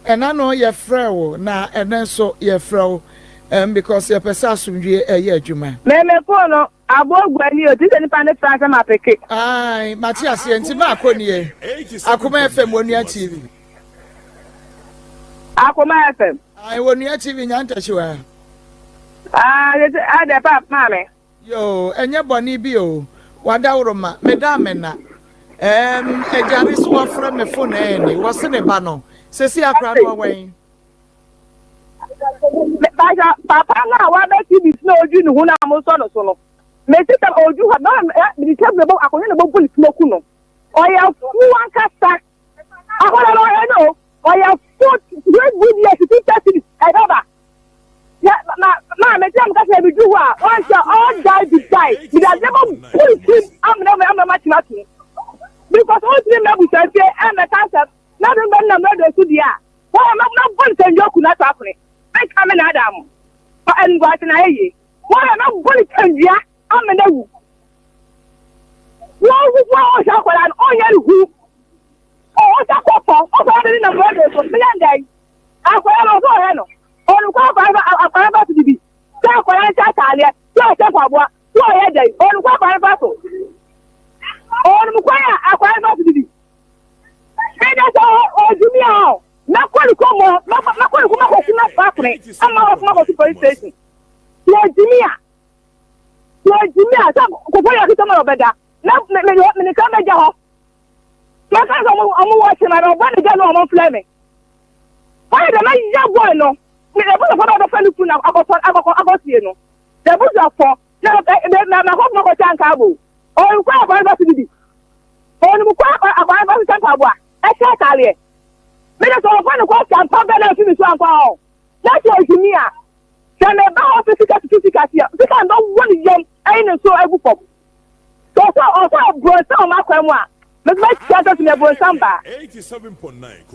S1: Ɛna no yɛfrɛɛ wo na ɛnɛ nso yɛfrɛ wo um, because yɛpɛ sɛ asomdwie ɛyɛ adwuma.
S2: Me me phone no aboɔ gu ani o ti sɛ nipa ne fra sɛ ma peke.
S1: Ae mate aseɛ nti Maako nie. Akoma FM Onua TV.
S2: Akoma FM.
S1: Ae Onua TV Nyantakyiwa.
S2: Ah, adɛ pa maame.
S1: Yoo ɛnyɛ bɔne bi o wadaworoma meda amena. Ɛɛm, agya ne so wafrɛ me fo na ɛni. Wɔse ne ba no, sɛsi akora no ɔwɛn.
S2: Basa papa no a wabɛ TV so na odwi ne ho na mo sɔ no so no. Mesi sɛ odwi hɔ na mede table bɔ akonnwa na bɔbu ne smoke no. Ɔyɛ fu ankasa. Akɔla no ɔyɛ no ɔyɛ fu three good years 50 cedis ɛbɛba. Na ma ma me tell me kasa me du hɔ a wɔn sɛ all die be die me da never bu ne tirim amena amena amena ma kyima to because wɔn tiri mɛ busa fie ɛmɛ kansa na de mbɛ nam radio so deɛ a wɔn mɛ mɛ bɔ ne sɛ njoku na to akone mɛ ka me na ada mo fa ɛngu ase na ayɛ yie wɔn mɛ bɔ ne sɛ amena wu wɔn wɔn ɔhwɛ akwadaa no ɔnyɛ ne hu ɔsɛ kɔkɔ ɔsɛ ɔde ne nam radio so meyɛ ndɛn. Akwadaa no ɔsɛ ɔhwɛ no. Ɔno kɔ akwadaa no akwadaa no fa so didi. Sɛ akwadaa no hyɛ ataadeɛ, sɛ ɔhyɛ mpaboa, sɛ ɔyɛ dɛn, ɔno kɔ akwadaa no fa so. Ɔno kwan a akwadaa no fa so didi. Mede sɛ ɔgyimi a mɛkɔ ne kɔn mu mɛkɔ ne kɔn akɔku no akone ama wakoma akɔto police station. Sɛ ɔgyimi a sɛ ɔgyimi a sɛ kɔkɔ yɛ akita ma ɔbɛda na mene ka mɛgya hɔ. Mɛka sɛ ɔmo wɔ kyema na ɔbɔ ne gya no ɔmo mflɛ me. Ɔyɛ dɛm ayɛ boy no ne n'abusuafo na ɔbɛfa ne kunu akɔtɔ akɔkɔ akɔsie no n'abusuafo na na na akɔfo akɔkyɛ anka abo ɔnkɔ akɔre ba so didi ɔnum kɔ akɔre ba so kyɛ mpaboa ɛkyɛ ataadeɛ mede sɛ ɔfa no kɔ sampa bɛ na afi mi so ankɔ hɔ na sɛ ɔhimi a sɛ meba hɔ sɛ sika tutu sika seɛ sika mbɛ wɔ ne yam ɛyi ne nso agu fam sɛ ɔsɛ ɔsɛ ɔbrɔnsa ɔmo akwan mu a mɛsɛ sɛ meyɛ bronsam baa sɛ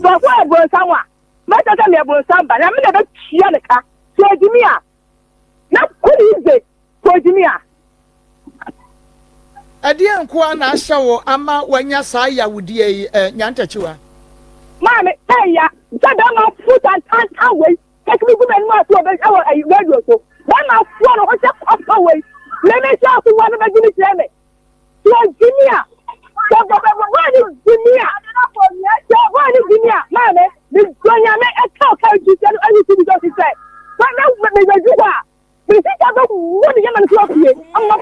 S2: ɔsɛ ɔyɛ bronsam a mɛsɛ sɛ meyɛ bronsam ba na me na ɛbɛtua ne ka sɛ ɔgyimi a na kɔ ne yize sɛ ɔgyimi a.
S1: Ɛdeɛn nkoa na ahyɛ wo ama wanya saa yawudie yi eh, Nyantakyiwa?
S2: Maame, ɛya sɛ bɛrima fu tantantan wei kɛkɛ gu m'anim ase wɔ ɛwɔ ɛyi radio so. Bɛrima fuo no ho sɛ kɔpɔ wei. Meme sɛ ɔso wɔ no bɛgyimi kyerɛ me. Sɛ ɔgyimi a, sɛ bɔbɔbɔ ne gyimi a, sɛ bɔɔ ne gyimi a, maame, medɔ nyame ɛka ɔka nti sɛ no ɛyi ti bi sɛ sɛ, mɛ mɛ mɛ mɛ hɔ a, me sika bɛ wɔ ne yɛma no so apue, ama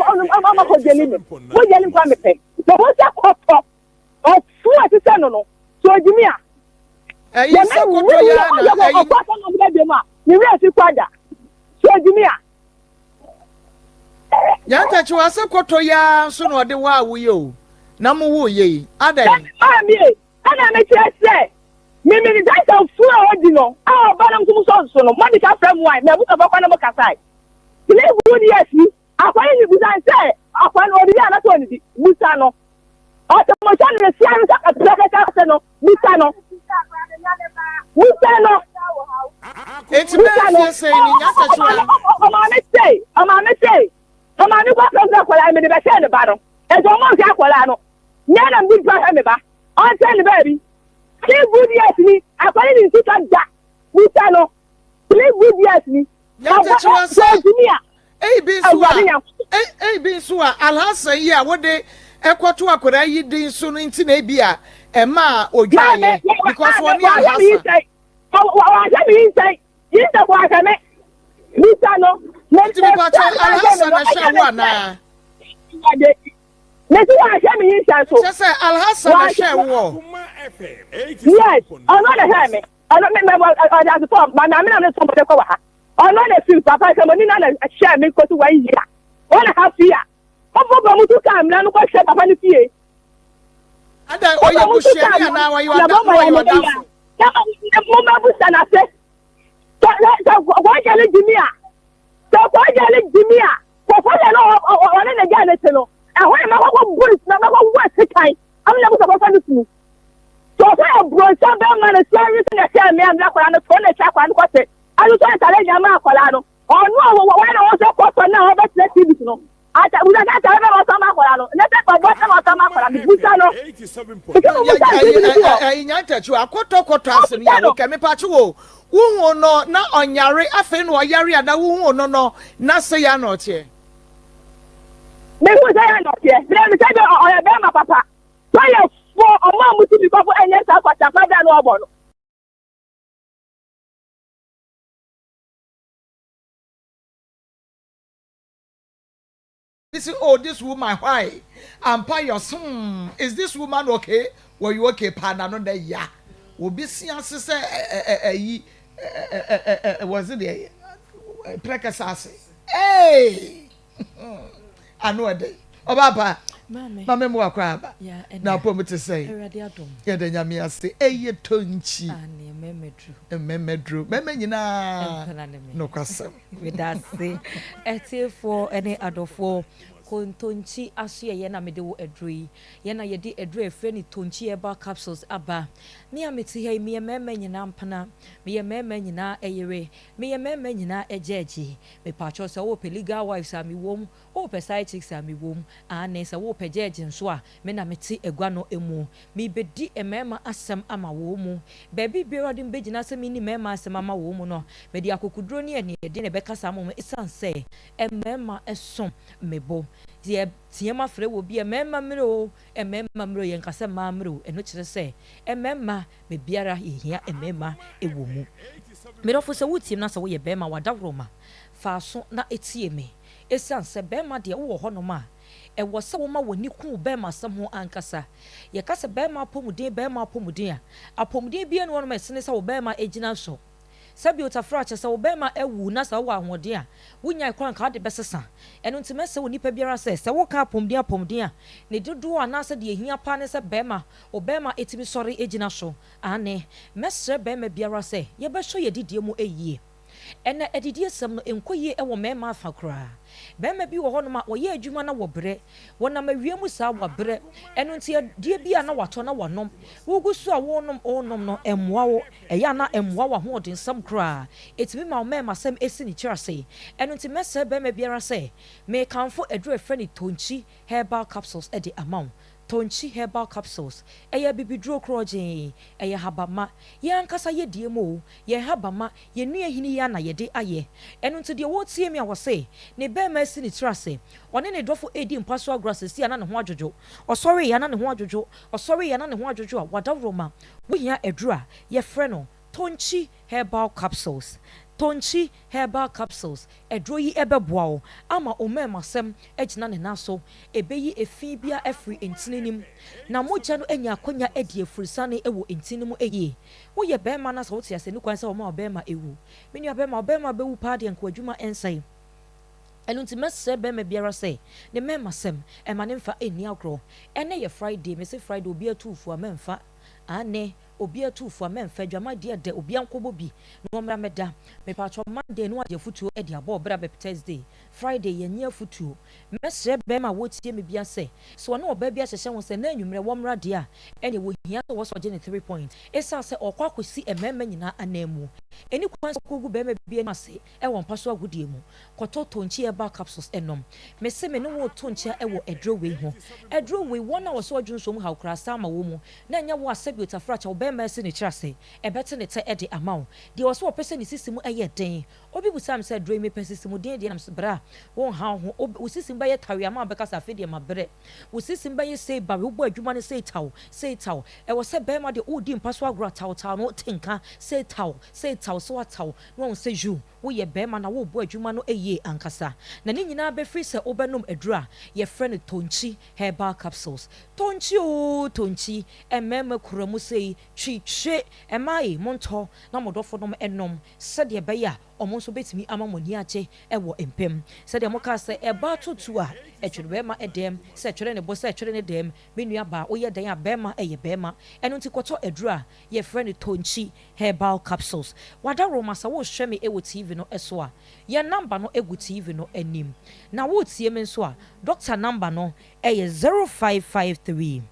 S2: ama kɔ gyeli me, mo gyeli nkwa mepɛ, na wɔn sɛ kɔtɔ, ɔfo a ɛte sɛ no no, sɛ ɔgyimi a,
S1: ɛyi sɛ kɔtɔ yɛ na ɛyi.
S2: Ɔkɔ asɛm na ɔde bɛ bɛ mu a, ne werɛ fi kɔ ada, sɛ ɔgyimi a.
S1: Nyantakyiwa sɛ kɔtɔ yi ara nso na ɔde waa wo yi o, na mo woo yɛ yi, adɛn?
S2: Maame e, ɛna mekyerɛ sɛ me me ne sɛ funu a ɔdi no a ɔba no nso mo sɔ nso no mo de ka frɛ mo a mɛ abusuafo kɔ ne mo kasae. Three good years ni akwa yi ni busa sɛ akwa no ɔdidi anasɛ ɔnidi busa no. Ɔsɛ mo hyɛ no ne sia no sɛ pɛpɛpɛ sɛ no busa no. Busa no.
S1: Eti bɛyɛ fie sɛn ni Nyantakyiwa?
S2: Ɔmaame sei, ɔmaame sei, ɔmaame kɔ akɔsɛ akwadaa mede bɛhyɛ ne ba no. Ɛsɛ ɔmo nhwɛ akwadaa no. Nyɛ na mede mpa hwɛ me ba. Ɔnkyɛn ne baabi. Three good years ni, akwadaa ne sika da. Busa no. Three good years ni.
S1: Nyantakyiwa sɛ. Ebi nso a, ebi nso a, Alhassan yi a wode ɛkɔto akwadaa yi din so no nti na ebi a ɛma a odwaeɛ because wɔne Alhassan.
S2: Wahwɛ me yinsɛn, yinsɛn wahwɛ me. Bisa no.
S1: Nti mepatɔ Alhassan na hwɛ wo anaa?
S2: Mesi wahwɛ me yinsɛn so.
S1: Kyɛ sɛ Alhassan na hwɛ wo.
S2: Yes, ɔno na hwɛ me. Ɔno me mɛ ɔde asopɔ ma maame na me sɔn bɔde kɔ wɔ ha. Ɔno na fi papa sɛ mo ni na na hwɛ me kosi wɔn yia. Wɔn na ha fi a. Ɔfɔ bɔ mo tu kaa mmira no kɔ hwɛ papa no fie.
S1: Adan ɔyɛ busuani anaa ɔyɛ ɔdamfo?
S2: Na mo ma busa na se. Sɛ sɛ kɔɔgya ne gyimi a sɛ kɔɔgya ne gyimi a kɔkɔ yɛ no ɔne ne gya ne te no ɛhɔ na makɔkɔ bu ne na makɔ wɔ sekan ama na busa kɔfa ne kunu. Sɛ ɔsɛ aburonsa bɛrima no sɛ ɛyi sɛ na ɛhyɛ mmea mmea akwadaa no to na ɛhyɛ akwadaa no kɔte ɛno sɛ ntare nyɛ ma akwadaa no ɔno a wɔyɛ na wɔsɛ kɔtɔ na ɔbɛtena tv so no ata busa sɛ atare bɛ na ɔsɛ ma akwadaa no nyɛ sɛ ɔbɔ sɛ na ɔsɛ ma akwadaa no busa no ɛsɛ mo busa tv no so
S1: wɔ. Ɛyi nyantakyi akɔtɔkɔtɔ asɛm yi a wokɛ mepakye wo wohu no na ɔnyare afei na ɔyare ana wohu no no na sɛ yɛ ana ɔteɛ.
S2: Mehu sɛ yɛ ana ɔteɛ mɛ sɛ ɔyɛ bɛrima papa. Sɛ yɛ fo ɔmo a mo ti bi kɔfo ɛnyɛ saa kwasafo abira na ɔbɔ no.
S1: Obi se oh this woman why ampa yos hmm is this woman okay wɔyɛ okay paa nano nɛ ya obi se ase sɛ ɛyi wɔse deɛ prɛkɛsɛ ase eeii ano ɛdɛ ɔbaa pa mame mu akɔ aba na apɔ mu te sɛ yɛda nyame ase ɛyɛ tonkyi mmɛmɛduro mɛmɛ nyinaa nokwasɛm.
S11: Meda ase atiefoɔ ne adɔfoɔ. Kontonkyi asoɛeɛ na mede wo aduro yi. Yɛn na yɛde aduro a yɛfrɛ no Tonkyi Herbal Capsules aba. Me a mete ha yi, meyɛ mmarima nyinaa mpena, meyɛ mmarima nyinaa yere, meyɛ mmarima nyinaa gyɛɛgye. Mepaakyɛw sɛ wopɛ legal wives a, mewɔ mu. Wopɛ side chicks a, mewɔ mu. Aane, sɛ wopɛ gyɛɛgye nso a, me na mete agua no mu. Merebɛdi mmarima asɛm ama wɔn mu. Baabi biara a wɔde me bɛgyina sɛ menni mmarima asɛm ama wɔn mu no, mede akokoduro ne aniɛden na ɛbɛkasa ama wɔn ɛsiane sɛ mmarima som me bo. Yɛteam afrɛ wɔ bi a, mmarima mmrɛ o, mmarima mmrɛ o, yɛnka sɛ mmaa mmrɛ o. Ɛno kyerɛ sɛ mmarima, baabiara yɛhia mmarima wɔ mu. Me dɔfo, sɛ woretie me na sɛ woyɛ barima, w'adaworoma, fa aso na tie me. Ɛsiane sɛ barima deɛ wowɔ hɔnom a, Ɛwɔ sɛ woma w'ani ku wo barimasɛm ho ankasa. Yɛka sɛ barima apɔmuden, barima apɔmuden a, apɔmuden biara nni hɔnom a ɛsene sɛ wo barima gyina so. Sɛbi otafere akyɛ, sɛ wo barima awu na sɛ wowɔ ahoɔden a, wonyae koraa anka wode bɛsesa. Ɛno nti mɛsrɛ onipa biara sɛ, sɛ woka apɔmuden apɔmuden a, ne dodoɔ anaasɛ deɛ ɛhia paa ne sɛ barima, wo barima tumi sɔre gyina so. Aane, mɛsrɛ barima biara sɛ yɛbɛsɔ yɛn adidie mu yie. Ɛnnɛ adidiesɛm no nkɔ yie wɔ mmarima afa koraa. Barima bi wɔ hɔnom a ɔyɛ adwuma na wɔbrɛ. Wɔnam awia mu saa wɔabrɛ. Ɛno nti adeɛ bi a na watɔ na wanom. Wogu so a worenom worenom no ɛmmoa wo. Ɛyɛ a na ɛmmoa w'ahoɔdensɛm koraa. Ɛtumi ma wo mmarimasɛm si ne tiri ase. Ɛno nti mɛsrɛ barima biara sɛ merekamfo aduro a yɛfrɛ no Tonkyi Herbal Capsules de ama wo. Tonkyi Herbal Capsules, ɛyɛ abibiduro korɔgyee, ɛyɛ habamma, yɛn ankasa yɛ deɛ mu o, yɛn habamma, yɛn nua hini yi ara na yɛde ayɛ. Ɛno nti deɛ ɔretie me a ɔse ne barima asi ne tiri ase, ɔne ne dɔfo redi mpa so agorɔ a seesei a na ne ho adwodwo, ɔsɔreeɛ a na ne ho adwodwo, ɔsɔreeɛ a na ne ho adwodwo a, wadaworoma, wohia aduro a yɛfrɛ no Tonkyi Herbal Capsules, Tonkyi Herbal Capsules, Aduro yi bɛboa wo ama wo mmarimasɛm agyina ne nan so. Ɛbɛyi efi biara afiri ntini no mu, na mogya no anya akwanya adi afurusiane wɔ ntini no mu yie. Woyɛ barima na sɛ wote ase a, ɛnni kwan sɛ wɔma wo barima wu. Me nua barima, wo barima bɛwu paa deɛ nka w'adwuma nsɛe. Ɛno nti mɛsrɛ barima biara sɛ ne mmarimasɛm, mma no mfa nni agorɔ. Ɛnnɛ yɛ Friday, mese Friday obiara tu fo a mɛmfa. Aane. Obi atu fo a mɛnfa adwaman deɛ dɛ obia nkɔbɔ bi na ɔmmra mɛda mepaatwɔ Monday no agye afutuo de abɔ ɔbra bɛp Thursday Friday yɛnye afutuo mɛsrɛ bɛɛma a wɔtie me bia sɛ sɛ ɔne ɔbaa bi ahyehyɛ ho sɛ na anwummerɛ wɔmmra deɛ a ɛneɛ wɔhia sɛ wɔsɔ gye ne three point ɛsiane sɛ ɔkɔ akɔsi mmarima nyinaa ananmu ɛni kwan sɛ ɔkɔgu bɛɛma bi anim ase wɔ mpa so agodie mu. Kɔtɔ Tonkyi Herbal Capsules nom. Mese me ne wo reto nkyea wɔ aduro wei ho. Aduro wei, wɔn a wɔsɔ adwonsɔ mu haw koraa saa ma wɔn mu. Na ɛnyɛ wo a sɛbi otafrakyɛ wo barima asi ne tiri ase, ɛbɛte ne tɛ de ama wo. Deɛ ɔse ɔpɛ sɛ ne sisi mu yɛ den. Obi bisaa me sɛ aduro yi mepɛ sisi mu den deɛ na mese bra, wonha wo ho, wo sisi mu bɛyɛ tawee ama wobɛka sɛ afei deɛ mabrɛ. Wo sisi mu bɛyɛ sei bawe, wobɔ adwuma no sei taw, sei taw. Ɛwɔ sɛ barima deɛ woredi mpa so agorɔ a taw taw no wote nka sei taw, sei taw, sɛ woataw na wahu sɛ yiw, woyɛ barima na worebɔ adwuma no yie ankasa. Na ne nyinaa bɛfiri sɛ wobɛnom aduro a yɛfrɛ no Tonkyi Herbal Capsules. Tonkyi oo Tonkyi, mmarima kura mu sei, twi twe, mmaa ei, montɔ na mo dɔfonom nnom sɛdeɛ ɛbɛyɛ a wɔn nso bɛtumi ama mo ani agye wɔ mpam. Sɛdeɛ mokaa sɛ, ɛbaa to tuo a, ɛtwere barima dɛm, sɛ ɛtwere ne bo, sɛ ɛtwere ne dɛm. Me nuabaa, woyɛ dɛn a barima yɛ barima. Ɛno nti kɔtɔ aduro a yɛfrɛ no Tonkyi Herbal capsules. W'adaworoma sɛ worehwɛ me wɔ TV no so a, yɛn number no gu TV no anim. Na woretie me nso a, doctor number no yɛ 0553.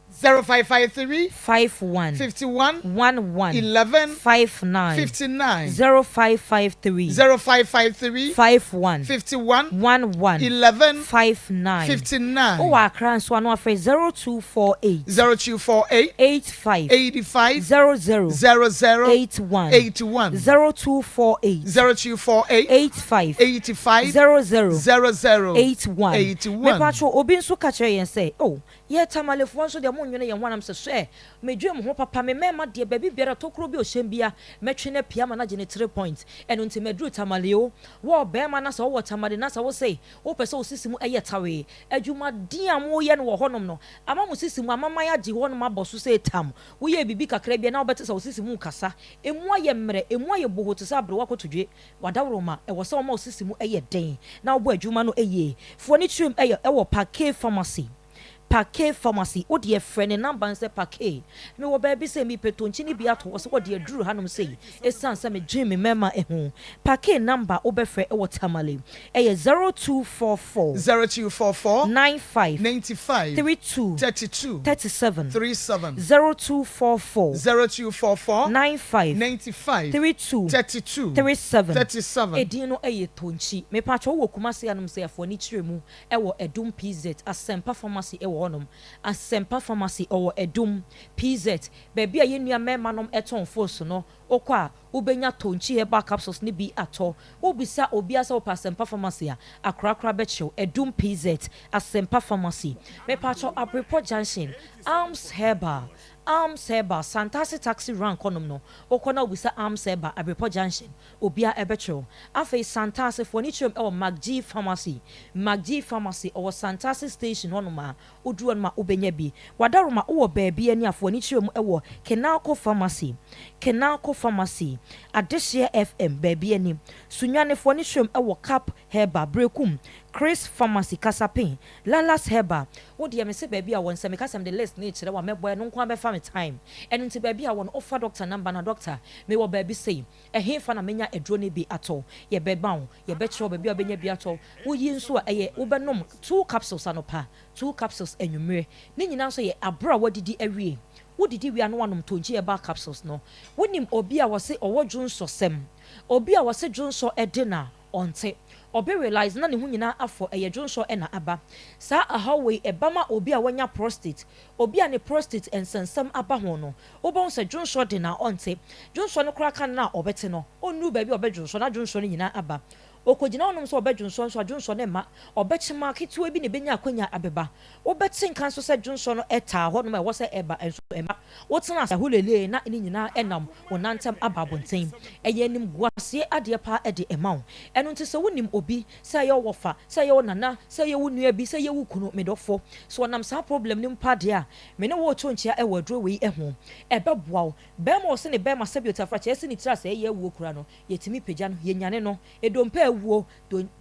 S1: 0553.
S11: 51.
S1: 51.
S11: 11.
S1: 11.
S11: 59.
S1: 59.
S11: 0553.
S1: 0553.
S11: 51.
S1: 51.
S11: 11.
S1: 11.
S11: 59.
S1: 59.
S11: Wowɔ Accra nso a na wafrɛ 0248.
S1: 0248.
S11: 85.
S1: 85.
S11: 00.
S1: 00.
S11: 81.
S1: 81.
S11: 0248.
S1: 0248.
S11: 85.
S1: 85.
S11: 00.
S1: 00.
S11: 81.
S1: 81.
S11: Mepatwo obi nso ka kyerɛ yɛn sɛ, oh, Yɛ Tamalefoɔ nso deɛ monnwene yɛn ho anam sɛ sɛ medwene mo ho papa me mmarima deɛ baabi biara tokuro bi ɔhyɛm bia mɛtwe no apia ama no agye ne 3 point ɛno nti maduru Tamale o Wo ɔbarima na sɛ wowɔ Tamale na sɛ wose wopɛ sɛ wo sisi mu yɛ tawee adwumaden a moyɛ no wɔ hɔnom no ama mo sisi mu amaman agye hɔnom abɔ so sɛ tam woyɛ biribi kakra bi a na wobɛte sɛ wo sisi mu rekasa emu ayɛ mmerɛ emu ayɛ boho te sɛ aberewa kotodwe W'adaworoma, ɛwɔ sɛ wɔma wo sisi mu yɛ den na wobɔ adwuma no yie. Fa w'ani kyerɛ mu yɛ wɔ Parquet Pharmacy. Parquet Pharmacy, wo deɛ frɛ ne number no sɛ Parquet, mewɔ baabi sei, mepɛ tonkyi no bi ato hɔ sɛ wɔde aduru hanom sei, ɛsiane sɛ medwen me mmarima ho. Parquet number wobɛfrɛ wɔ Tamale ɛyɛ 0244.
S12: 0244.
S11: 95.
S12: 95.
S11: 32.
S12: 32.
S11: 37.
S12: 37.
S11: 0244.
S12: 0244.
S11: 95.
S12: 95.
S11: 32.
S12: 32.
S11: 37.
S12: 37.
S11: Edin no yɛ Tonkyi. Mepakyɛw wowɔ Kumasi hanom sɛ afoa ani kyerɛ mu wɔ Adum PZ, Asɛmpa Pharmacy wɔ hɔnom. Asɛmpa Pharmacy ɔwɔ Adum PZ, baabi a yɛn nua mmarima nom tɔn fos no, wokɔ a wobɛnya Tonkyi Herbal Capsules no bi atɔ. Wobisa obiara sɛ wopɛ Asɛmpa Pharmacy a, akorakora bɛkyerɛ wo. Adum PZ, Asɛmpa Pharmacy. Mepakyɛw Abrepɔ Junction, Arms Herbal, Arms Herbal, Santase Taxi Rank hɔnom no, wokɔ na wobisa Arms Herbal, Abrepɔ Junction, obiara bɛkyerɛ wo. Afei Santase, foɔ ani kyerɛm wɔ McGee Pharmacy, McGee Pharmacy, ɔwɔ Santase Station hɔnom a, woduru hɔnom a wobɛnya bi. Wadaroma, wowɔ baabi ani a, foɔ ani kyerɛ mu wɔ Kenalco Pharmacy, Kenalco Pharmacy, Adehyeɛ FM, baabi ani. Sunyani, foɔ ani kyerɛ mu wɔ Cap Herbal, Berekum, Chris Pharmacy, Kasapen, Lalas Herbal, Wo deɛ mese baabi a wɔ no sɛ meka sɛ mede list no rekyerɛ wo a mɛbɔ ɛno nko ara bɛfa me time ɛno nti baabi a wɔ no wofa doctor number no a doctor mewɔ baabi sei ɛhefa na menya aduro no bi atɔ yɛbɛma wo yɛbɛkyerɛ wo baabi a wobɛnya bi atɔ woyi nso a ɛyɛ wobɛnom two capsules anɔpa two capsules anwummere ne nyinaa nso yɛ aberɛ a woadidi awie wodidi wie a na woanom Tonkyi herbal capsules no wonim obi a wɔse ɔwɔ dwonsɔsɛm obi a wɔse dwonsɔ de no a ɔnte. Ɔbɛ realise na ne ho nyinaa afɔ ɛyɛ dwonsɔ na aba. Saa ahaw wei ɛba ma obi a wanya prostate, obi a ne prostate nsɛnsɛm aba ho no, wobɛhu sɛ dwonsɔ de no a ɔnte. Dwonsɔ no koraa ka no no a ɔbɛte no, ɔnnuru baabi a ɔbɛdwonsɔ na dwonsɔ no nyinaa aba. Ɔkɔgyina hɔnom sɛ ɔbɛdwonsɔ nso a dwonsɔ no mma, ɔbɛkyema ketewa bi na ɛbɛnya akwanya abɛba. Wobɛte nka nso sɛ dwonsɔ no taa hɔnom a ɛwɔ sɛ ɛba nso ɛmma. Wotena ase ahulelee na ne nyinaa nam wo nan ntam aba abɔnten. Ɛyɛ animguaseɛ adeɛ paa de ma wo. Ɛno nti sɛ wonim obi, sɛ ɛyɛ wo wɔfa, sɛ ɛyɛ wo nana, sɛ ɛyɛ wo nua bi, sɛ ɛyɛ wo kunu, me dɔfo, sɛ ɔnam saa problem no mu paa deɛ a, me ne wo reto nkyea wɔ aduro wei ho. Ɛbɛboa wo. Barima a ɔse ne barima sɛbi otafrakyɛ asi ne tiri ase ɛyɛ awuo koraa no, yɛtumi pagya no, yɛnyane no. Edompe a awuo,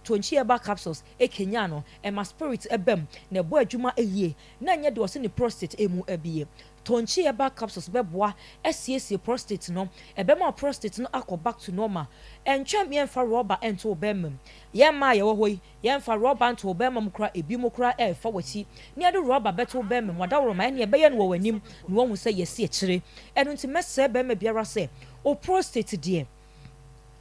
S11: Tonkyi herbal capsules kanyan no, ɛma spirit ba mu, na ɛbɔ adwuma yie, na ɛnyɛ deɛ ɔse ne prostate mu abue. Tonkyi herbal capsules bɛboa asiesie prostate no, ɛbɛma wo prostate no akɔ back to normal. Ɛntwɛn yɛmfa rɔba nto wo bɛrima mu. Yɛn mmaa a yɛwɔ hɔ yi, yɛmfa rɔba nto wo bɛrima mu koraa, ebinom koraa ɛrefa w'akyi na yɛde rɔba bɛto wo bɛrima mu. Adaworoma, ɛnneɛ ɛbɛyɛ no wɔ w'anim na woahu sɛ yɛasi akyire. Ɛno nti mɛsrɛ barima biara sɛ, wo prostate deɛ,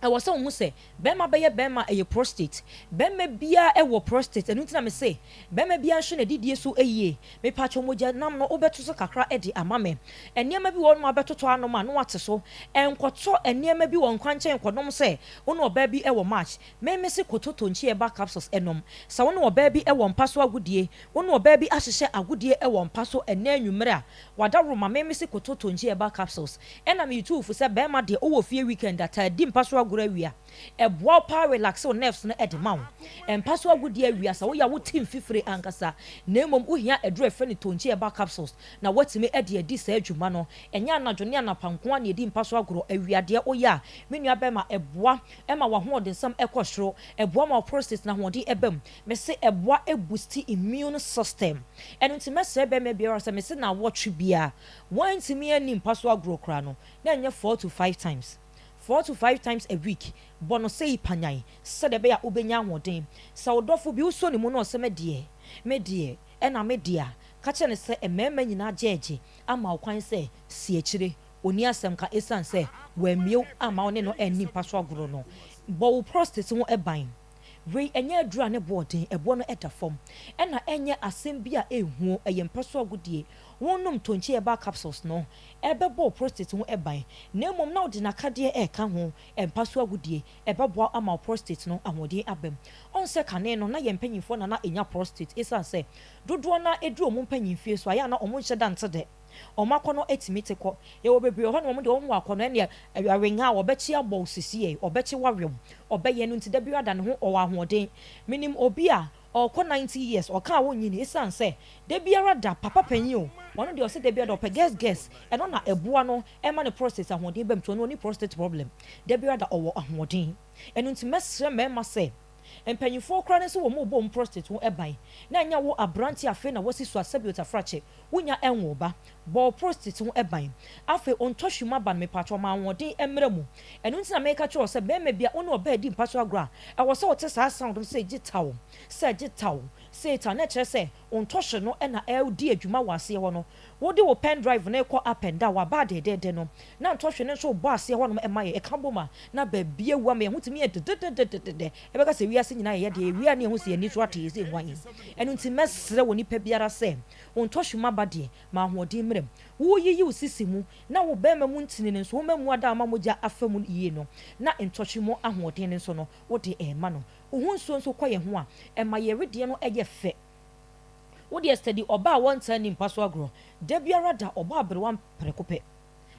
S11: Ɛwɔ sɛ wohu sɛ bɛrima bɛyɛ bɛrima a ɛyɛ prostate. Bɛrima biara wɔ prostate ɛno nti na mese bɛrima biara nhwɛ n'adidie so yie. Mepakyɛw mogya nam no wobɛto so kakra de ama me. Nneɛma bi wɔ hɔ nom a wobɛtotɔ anom a na woate so. Nkɔtɔ nneɛma bi wɔ nkwankyɛn nkɔnom sɛ wo ne ɔbaa bi wɔ match. Me mese kɔtɔ Tonkyi Herbal capsules nom. Sɛ wo ne ɔbaa bi wɔ mpa so agodie, wo ne ɔbaa bi ahyehyɛ agodie wɔ mpa so ɛnnɛ anwummere a, Wadaworo ma me mese koto tonkyi herbal capsules ɛna me tu wo fo sɛ bɛɛma deɛ wowɔ fie weekend a taa di mpa so agorɔ awia ɛboa wo paa relaxe wo nerves no de ma wo mpa so agodie awia sɛ woyɛ a wote mfifire ankasa na mmom wohia aduro a yɛfrɛ no tonkyi herbal capsules na woatumi de adi saa dwuma no ɛnyɛ anadwo ne anapa nko ara na yɛdi mpa so agorɔ awia deɛ woyɛ a me nua bɛɛma ɛboa ma w'ahoɔdensɛm kɔ soro ɛboa ma wo prostate no ahoɔden ba mu Mese ɛboa boosti immune system. Ɛno nti mɛsrɛ bɛrima biara sɛ mese naawɔtwe biara wantumi anni mpa so agorɔ koraa no na ɛnyɛ four to five times. Four to five times a week bɔ no sei panyan sɛdeɛ ɛbɛyɛ a wobɛnya ahoɔden. Sɛ wo dɔfo bi wosɔ ne mu na ɔsɛ medeɛ, medeɛ, ɛna medeɛ a, ka kyerɛ no sɛ mmarima nyinaa gyɛɛgye ama wo kwan sɛ si akyire. Ɔnni asɛm ka ɛsiane sɛ wammie wo amma wo ne no anni mpa so agorɔ no. Bɔ wo prostate ho ban. Wei ɛnyɛ aduru a ne boɔ den, ɛboɔ no da fam. Ɛna ɛnyɛ asɛm bi a ɛnhuo, ɛyɛ mpa so agodie. Wonom Tonkye Herbal Capsules no, ɛbɛbɔ wo prostate ho ban, na mmom na wode n'akadeɛ reka ho, mpa so agodie, ɛbɛboa wo ama wo prostate no ahoɔden aba mu. Ɔn sɛ kane no na yɛn mpanyinfoɔ na na ɛnya prostate ɛsiane sɛ dodoɔ no ara ɛduru wɔn mpanyinfie so a ɛyɛ a na wɔn nhyɛ da nte dɛ. Wɔn akɔnnɔ tumi te kɔ. Yɛwɔ bebree wɔ hɔ nom, wɔn deɛ wɔn wɔ akɔnnɔ, ɛnneɛ awenga a wɔbɛkye abɔ wo sesiei, wɔbɛkye wo awe wo, ɔbɛyɛ no nti da biara da ne ho ɔwɔ ahoɔden. Menim obi a ɔrekɔ 90 years, ɔka a wonnye nni, esiane sɛ da biara da, papa panyin o, ɔno deɛ ɔse da biara da ɔpɛ gɛs gɛs, ɛno na ɛboa no ma ne prostate ahoɔden ba mu, nti ɔno ɔnni prostate problem, da biara da ɔwɔ ahoɔden. Ɛno nti mɛsrɛ mmarima sɛ, mpanyinfoɔ koraa no nso wɔn rebɔ wɔn prostate ho ban, na ɛnyɛ wo aberanteɛ afei na wasi so a sɛbi otafrakye, Wonya ɛnwo ba. Bɔ wo prostate ho ban. Afei ontɔ hwi mu aba no mepakyɛw ma ahoɔden mmra mu. Ɛno nti na meka kyerɛ wo sɛ barima bia wo ne ɔbaa di mpa so agorɔ a ɛwɔ sɛ wote saa sound no sɛ gye taw sɛ gye taw sei taw na ɛkyerɛ sɛ ontɔ hwi no na ɛredi adwuma wɔ aseɛ hɔ no. Wode wo pen drive no rekɔ up and down waba dɛdɛɛdɛ no na ntɔ hwi no nso rebɔ aseɛ hɔ nom ɛma yɛ ɛka bom a na baabi awu ama yɛn ho tumi yɛ dedededededɛ ɛbɛka sɛ wiase nyinaa yɛyɛ deɛ yɛwie a na yɛhu sɛ yɛn ani so ate yɛ sɛ hwan. Ɛno nti mɛsrɛ onipa biara sɛ Wo ntɔhwem aba deɛ, ma ahoɔden mmra mu. Woreyiyi wo sisi mu, na wo barima mu ntini no nso, woma mu ada ama mogya afa mu yie no, na ntɔhwem mu ahoɔden no nso no, wode rema no. Wo ho nsuo nso kɔ yɛn ho a, ɛma yɛn wedeɛ no yɛ fɛ. Wo deɛ steady ɔbaa a wɔntaa nni mpa so agorɔ. Da biara da, ɔbɔ aberewa prɛko pɛ.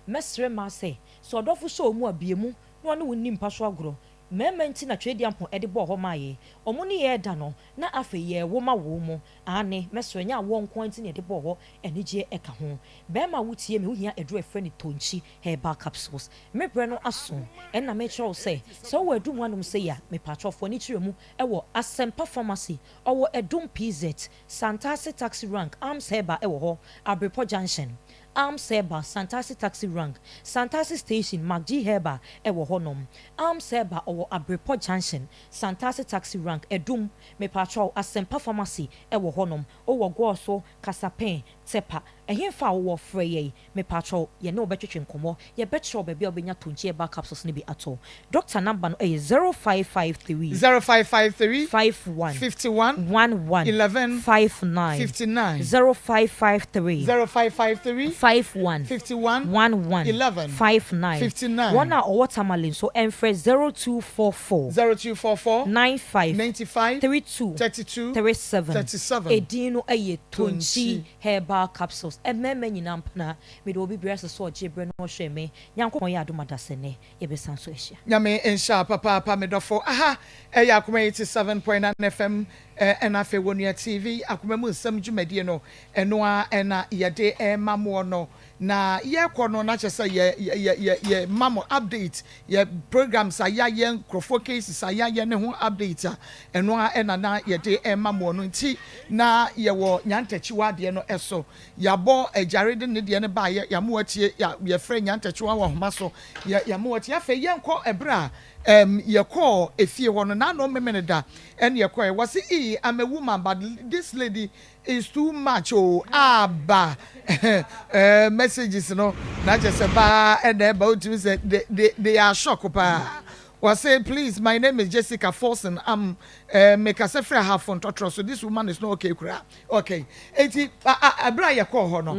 S11: Mɛsrɛ mmaa sɛ, sɛ ɔdɔfo sɔ wo mu a, bue mu na ɔne wo nni mpa so agorɔ. Mmarima nti na Tweaduampɔn de bɔɔ hɔ maa yɛn. Wɔn ne yɛn reda no, na afei yɛrewo ma wɔn mu. Aane, mɛsrɛ, ɛnyɛ awoɔ nko ara nti na yɛde bɔɔ hɔ, anigyeɛ ka ho. Barima a wotie me, wohia aduro a yɛfrɛ no Tonkyi Herbal Capsules. Me berɛ no aso, ɛnna mekyerɛ wo sɛ, sɛ wowɔ adum anom sei a, mepaakyɛw fa w'ani kyerɛ mu wɔ Asɛmpa Pharmacy, ɔwɔ Adum PZ, Santase Taxi Rank, Arms Herbal wɔ hɔ, Abrepɔ Junction. Arms Herbal, Santase Taxi Rank, Santase Station, McGee Herbal wɔ hɔnom. Arms Herbal, ɔwɔ Abrepɔ Junction, Santase Taxi Rank, Adum. Mepakyɛw, Asɛmpa Pharmacy wɔ hɔnom. Wowɔ Goaso, Kasapɛn, Tepa, ɛhefa a wowɔ, frɛ yɛn. Mepakyɛw, yɛne wo bɛtwetwe nkɔmmɔ. Yɛbɛkyerɛ wo baabi a wobɛnya Tonkyi Herbal Capsules no bi atɔ. Dɔkta namba no yɛ 0553.
S12: 0553.
S11: 51.
S12: 51.
S11: 11.
S12: 11.
S11: 59.
S12: 59.
S11: 0553.
S12: 0553.
S11: 51.
S12: 51.
S11: 11.
S12: 11.
S11: 59.
S12: 59.
S11: Wɔn a wɔwɔ Tamale nso mfrɛ 0244.
S12: 0244.
S11: 95.
S12: 95.
S11: 32.
S12: 32.
S11: 37.
S12: 37.
S11: Edin no yɛ Tonkyi
S12: Tonkyi.
S11: Herbal Capsules. Mmarima nyinaa mpena. Mede obi brɛ ase sɛ ɔgye berɛ na ɔhwɛ me. Nyankopɔn yɛ adom adasɛnnɛ yɛbɛsan so ahyia.
S12: Nyame nhyira wo papaapa me dɔfo. Aha ɛyɛ Akoma 87.9 FM ɛna afei Wonua TV Akoma mu nsɛm dwumadie no ɛno ara ɛna yɛde ɛma moɔ no na yɛkɔ no na kyerɛ sɛ yɛ yɛ yɛ yɛ ma mo update yɛ programs a yɛayɛ nkurɔfoɔ cases a yɛayɛ ne ho update a ɛno ara ɛna na yɛde ɛma moɔ no nti na yɛwɔ Nyantakyiwa adeɛ no ɛso Yɛabɔ agyare de ne deɛ no baeɛ, yɛama watie, yɛ, yɛfrɛ Nyantakyiwa wɔ ahoma so, yɛ, yɛama watie. Afei yɛnkɔ ɛberɛ a ɛɛm, yɛkɔɔ efie hɔ no, n'ano Memeneda ɛne yɛkɔeɛ. Wɔse, Ee, I'm a woman but this lady is too much o, aba ɛɛ, messages no, na kyerɛ sɛ baa ɛna ɛba, wotumi sɛ they, they, they are shock paa. Wɔse, Please, my name is Jessica Forson, I'm, ɛɛ, mekasa firi Ahafo Ntɔtorɔ so, this woman is not okay koraa. Okay, eti ɛberɛ a yɛkɔɔ hɔ no,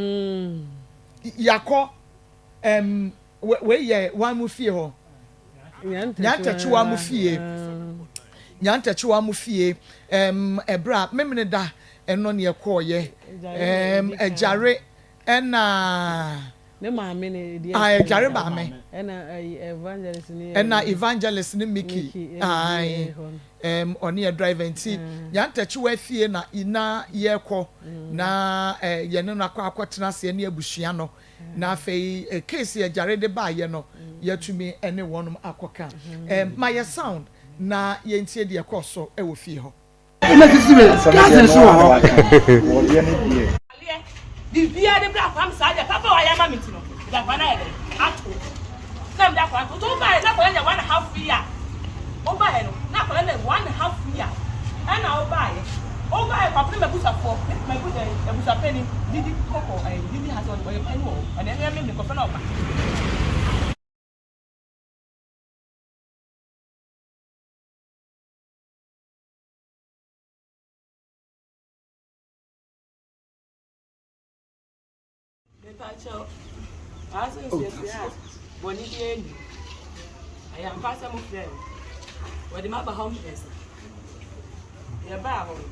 S12: yɛakɔ ɛm wei yɛ wan mu fie hɔ, Nyantakyiwa mu fie, Nyantakyiwa mu fie ɛm ɛberɛ a memene da ɛno ne yɛkɔɔyɛ ɛm ɛgyare ɛna.
S9: Ne maame na edi
S12: Ah,
S9: akyire.
S12: Agyare maame.
S9: Ɛna ayi evangelist ne
S12: Ɛna
S9: ayi
S12: evangelist ne Mickey.
S9: Mickey ɛna
S12: Ae.
S9: di hɔ no.
S12: Ɛm, ɔne yɛ driver nti yɛn Ntakyiwa fie na na yɛkɔ na eh, yɛne no akɔ akɔtena ase ne abusua no. Na afei eh, case yɛ Agyare de baayɛ no, yɛatumi ne wɔnom akɔka. Ɛm, ma yɛ sound na yɛntie deɛ ɛkɔɔ so wɔ fie hɔ.
S13: Ɛna sisi me gas nso wɔ hɔ.
S14: Adeɛ biribiara de bra kwam saa deɛ papa wayɛ ama me nti no mede akwadaa no ayɛ dɛn ato na mede akwadaa no to wobaeɛ na akwadaa no yɛ one and half year wobaeɛ no na akwadaa no yɛ one and half year ɛna wobaeɛ wobaeɛ kwafo ne m'abusuafoɔ m'abu ɛɛ abusuapɛni didi kɔkɔ ɛɛ didi ha sɛ ɔyɛ panyin wɔ hɔ ɔne ɛne me mekɔfɛ na ɔba. Mepakyɛw, ase nsuasua a bɔne biara nni mu. Ɛyɛ ampa sɛ mofrɛɛ me. Wɔde me aba hɔ mprɛnsa. Yɛbaa hɔ no,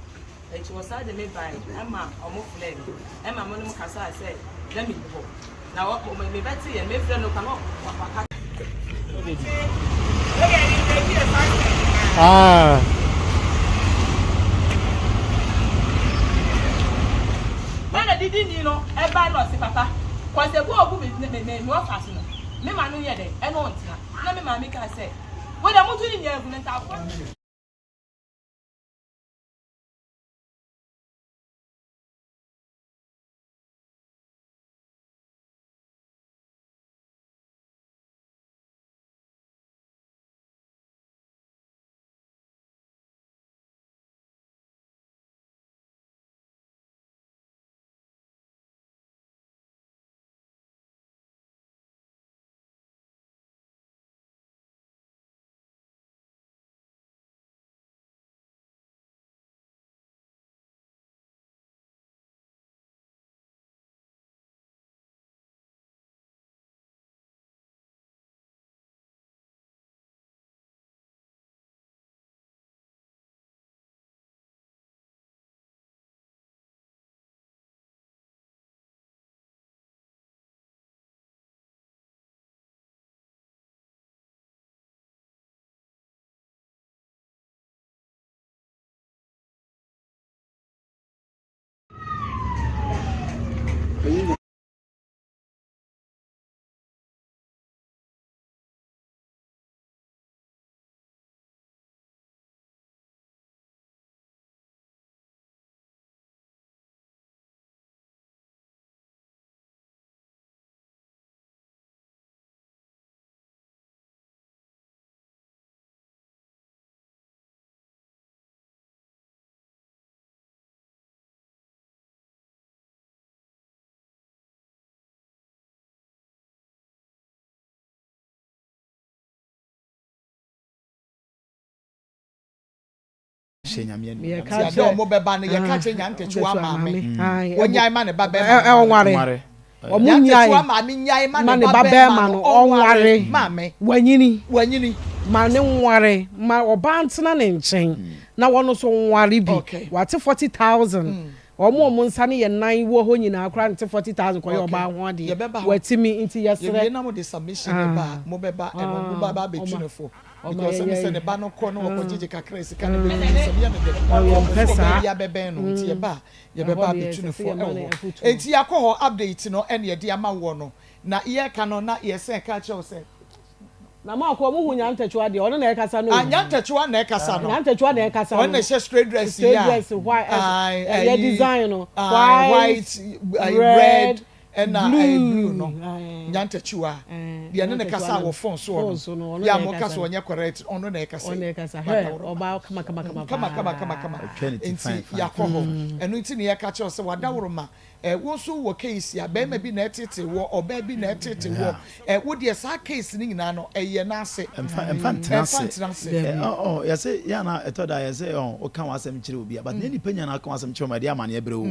S14: akyi wɔsan de me bae ma wɔfrɛɛ me ma me ne wɔn kasaa sɛ na minni hɔ. Na wɔ mebɛteeɛ no, mefrɛ no kwa na waka.
S13: Ah.
S14: Ɛna didini no ɛba na ɔse papa kɔsɛ ko obu me me me me ɔfa so no me ma no yɛ dɛ ɛna ɔntena na me maame kaa sɛ wo dɛ mo to ne nyinaa gu ne ntaafo.
S8: hyɛ nyame
S12: anuonyam. Nti ade a wɔn bɛba no yɛka kyerɛ Nyantakyiwa maame wɔnyae ma ne ba bɛrima no
S9: ɔnware.
S12: Nyantakyiwa maame nyae ma ne ba bɛrima no ɔnware. Maame
S9: wanyini
S12: wanyini.
S9: Ma ne nware ma ɔbaa ntena ne nkyɛn na wɔn nso nware bi. Wate 40,000 wɔn a wɔn nsa ne yɛn nan wɔ hɔ nyinaa koraa nte 40,000 kɔyɛ ɔbaa ho adeɛ. Watumi nti yɛsrɛ.
S12: Yɛwie na mo de submission no ba a mo bɛba ɛno mo bɛba abɛtu no fo. Because ɛmi sɛ ne ba no kɔ na ɔkɔ gyegye kakra sika no bɛfi ne nsam yɛ ne dɛ.
S9: Ɔmpɛ saa.
S12: Ɔbaa bi abɛbɛn no nti yɛba a yɛbɛba abɛtu no fo ɛwɔ hɔ. Enti yɛakɔ hɔ update no ɛna yɛde ama woɔ no na yɛreka no na yɛsɛn ka kyerɛ wo sɛ.
S9: Na mo akɔ ɔmo hu Nyantakyiwa deɛ ɔno na ɛkasa no o.
S12: Ah Nyantakyiwa na ɛkasa no.
S9: Nyantakyiwa na ɛkasa no.
S12: Ɔno na ɛhyɛ straight dress yi a.
S9: Straight dress white ɛyɛ design no.
S12: White red. Ɛna ɛyɛ blue no Nyantakyiwa deɛ ne ne kasa wɔ phone soɔ no yɛ a mo ka sɛ ɔnyɛ correct ɔno na ɛkasa yi
S9: ɔbaa kama kama kama
S12: kama kama kama kama nti yakɔ hɔ ɛno nti na yɛka kyerɛ sɛ wadaworo ma ɛ wo nso wɔ case a bɛrima bi na ɛtete wɔ ɔbaa bi na ɛtete wɔ ɛ wo deɛ saa case no nyinaa no ɛyɛ n'ase
S8: ɛmfa ɛmfa ntena ase ɔ yɛsɛ yɛ ana ɛtɔ da yɛsɛ ɔ ɔka w'asɛm kyerɛ obi a but ne nipa nyinaa ka w'asɛm kyerɛ ɔmo ɛde amaneɛ brɛ o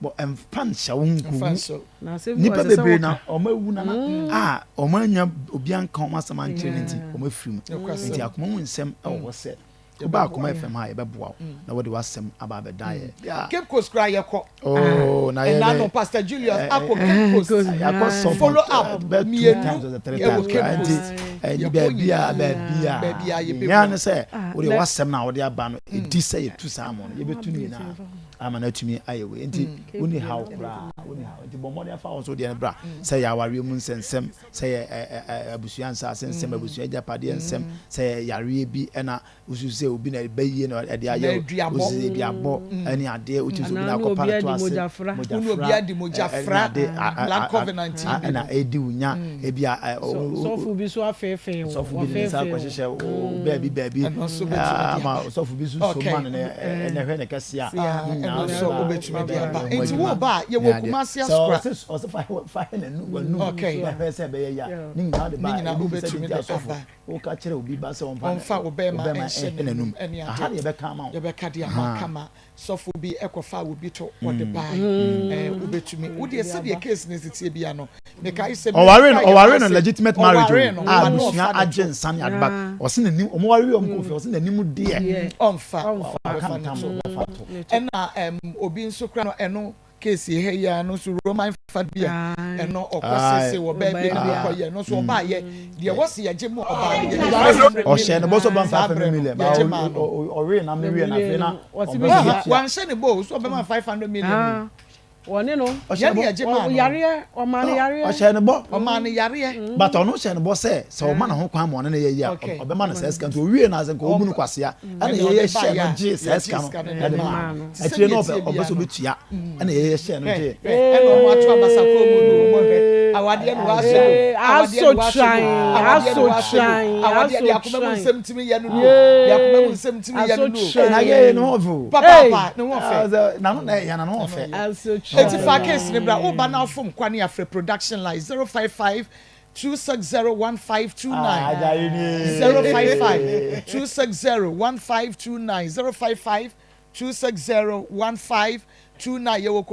S8: bɔ ɛmfa nhyɛ wo ho nkowu nnipa bebree na wɔn awu nana mm. a wɔn anya obi anka wɔn asɛm ankyerɛ no nti wɔn afiri mu nti akoma mu nsɛm wɔ hɔ sɛ woba akoma fm ha yɛbɛboa wo mm. na wɔde w'asɛm aba abɛda yɛ.
S12: Mm. Cape Coast kura yɛkɔ.
S8: Oh, na yɛ
S12: ɛnna no Pastor Julius eh, akɔ eh, Cape Coast.
S8: Akɔ sɔ
S12: follow up mmienu ɛwɔ Cape Coast.
S8: Nti baabi a baabi a
S12: baabi a yɛbɛwura.
S8: Nea ne sɛ wode w'asɛm na wɔde aba no ɛdi sɛ yɛtu saa mɔ no yɛbɛtu no nyinaa. ama no atumi ayɛ wei nti mm. wonni haw koraa wonni haw nti bɔ mmɔden afa wɔn so deɛ no bra mm. sɛ yɛ awareɛ mu nsɛnsɛm sɛ yɛ abusua nsaase nsɛm mm. abusua agyapadeɛ nsɛm sɛ yɛ yareɛ bi ɛna wosu sɛ obi na ɛbɛyie na ɛde ayɛ wosu sɛ eduabɔ ɛne adeɛ wotu sɛ obi na akɔpa no to ase
S12: mogyafra blood covenant
S8: ɛna ɛdi wo nya ebi a
S9: sɔfo bi so afeefee
S8: sɔfo bi de ne nsa akɔhyehyɛ baabi baabi ama sɔfo bi so so ma no na ɛhwɛ ne kɛse a ne nyinaa.
S12: Ɛno nso wobɛtumi de aba. Nti wo ba a, yɛwɔ Kumasi Asukura.
S8: Sɛ ɔse fa fa hwɛ n'anum w'anum na hwɛ sɛ ɛbɛyɛ ya. Ne nyinaa wode ba a, ebi bisa bi nti asɔfo woka kyerɛ obi ba sɛ ɔmfa
S12: Ɔmfa wo bɛrima nhyɛ n'anum ɛne ade.
S8: Aha na yɛbɛka ama wo.
S12: Yɛbɛka de ama kama. Sɔfo bi kɔfaa obi to ɔde bae. Ɛɛ wobɛtumi. Wo deɛ sɛdeɛ case no si teɛ biara no, mekae sɛ me
S8: Ɔwaree no
S12: kura yɛ
S8: ɔwaree no
S12: ase.
S8: legitimate marriage
S12: Ɔwaree
S8: o
S12: no,
S8: a
S12: ɔma no
S8: abusua
S12: ɔfa ne
S8: agye
S12: to.
S8: nsa ne ade but ɔse n'anim ɔmo ware wie ɔmo kɔ fie ɔse n'anim deɛ
S12: Ɔmfa,
S8: ɔka
S12: ɔbɛfa ne
S8: ntam
S12: to.
S8: ɔbɛfa to.
S12: Ɛna ɛm obi nso kura no ɛno case yi ha yi ara no nso Roman fa bi a ɛno ɔkɔ sese wɔ baabi na ɔkɔ yɛ no nso ɔbaa yɛ deɛ wɔsi yɛgye mu ɔbaa no yɛgye
S8: ɔhyɛ ne bɔ sɛ ɔbɛma 500 million ba ɔwee nam ne wie na afei na ɔbɛma
S12: wanhyɛ ne bɔ o so ɔbɛma 500 million
S9: Wɔne no.
S12: Ɔhyɛ ne bɔ. Yɛne maa no.
S9: Yareɛ, ɔmaa no yareɛ.
S8: Ɔhyɛ ne bɔ.
S12: Ɔmaa no yareɛ.
S8: But ɔno hyɛ ne bɔ sɛ sɛ ɔma ne ho kwan ma ɔne no yɛ yie a, ɔbɛma no saa sika nti owie no asɛ nka ɔbu no kwasea. Ɛna yɛyɛ hyɛ no gyee saa sika no ɛde maa no. Akyire no ɔpɛ ɔpɛ sɛ ɔbɛtua ɛna yɛyɛ hyɛ no gyee.
S12: Ɛna ɔmo ato abasa kɔn mu no ɔmo hwɛ awadeɛ no w'ahyɛ no awadeɛ no w'ahyɛ no awadeɛ no w'ahyɛ no awadeɛ deɛ akoma mu nsɛm tumi yɛ no no deɛ akoma mu nsɛm tumi yɛ no no.
S8: Ɛna yɛ ne ho ɔfɛ o.
S12: Papaapa ne ho ɔfɛ.
S8: N'ano na ɛyɛ na ne ho ɔfɛ.
S12: Eti fa case no bra wo ba na wofom kwa ne afrɛ production line 055 260 1529 055 260 1529 055 260 1529 yɛwɔ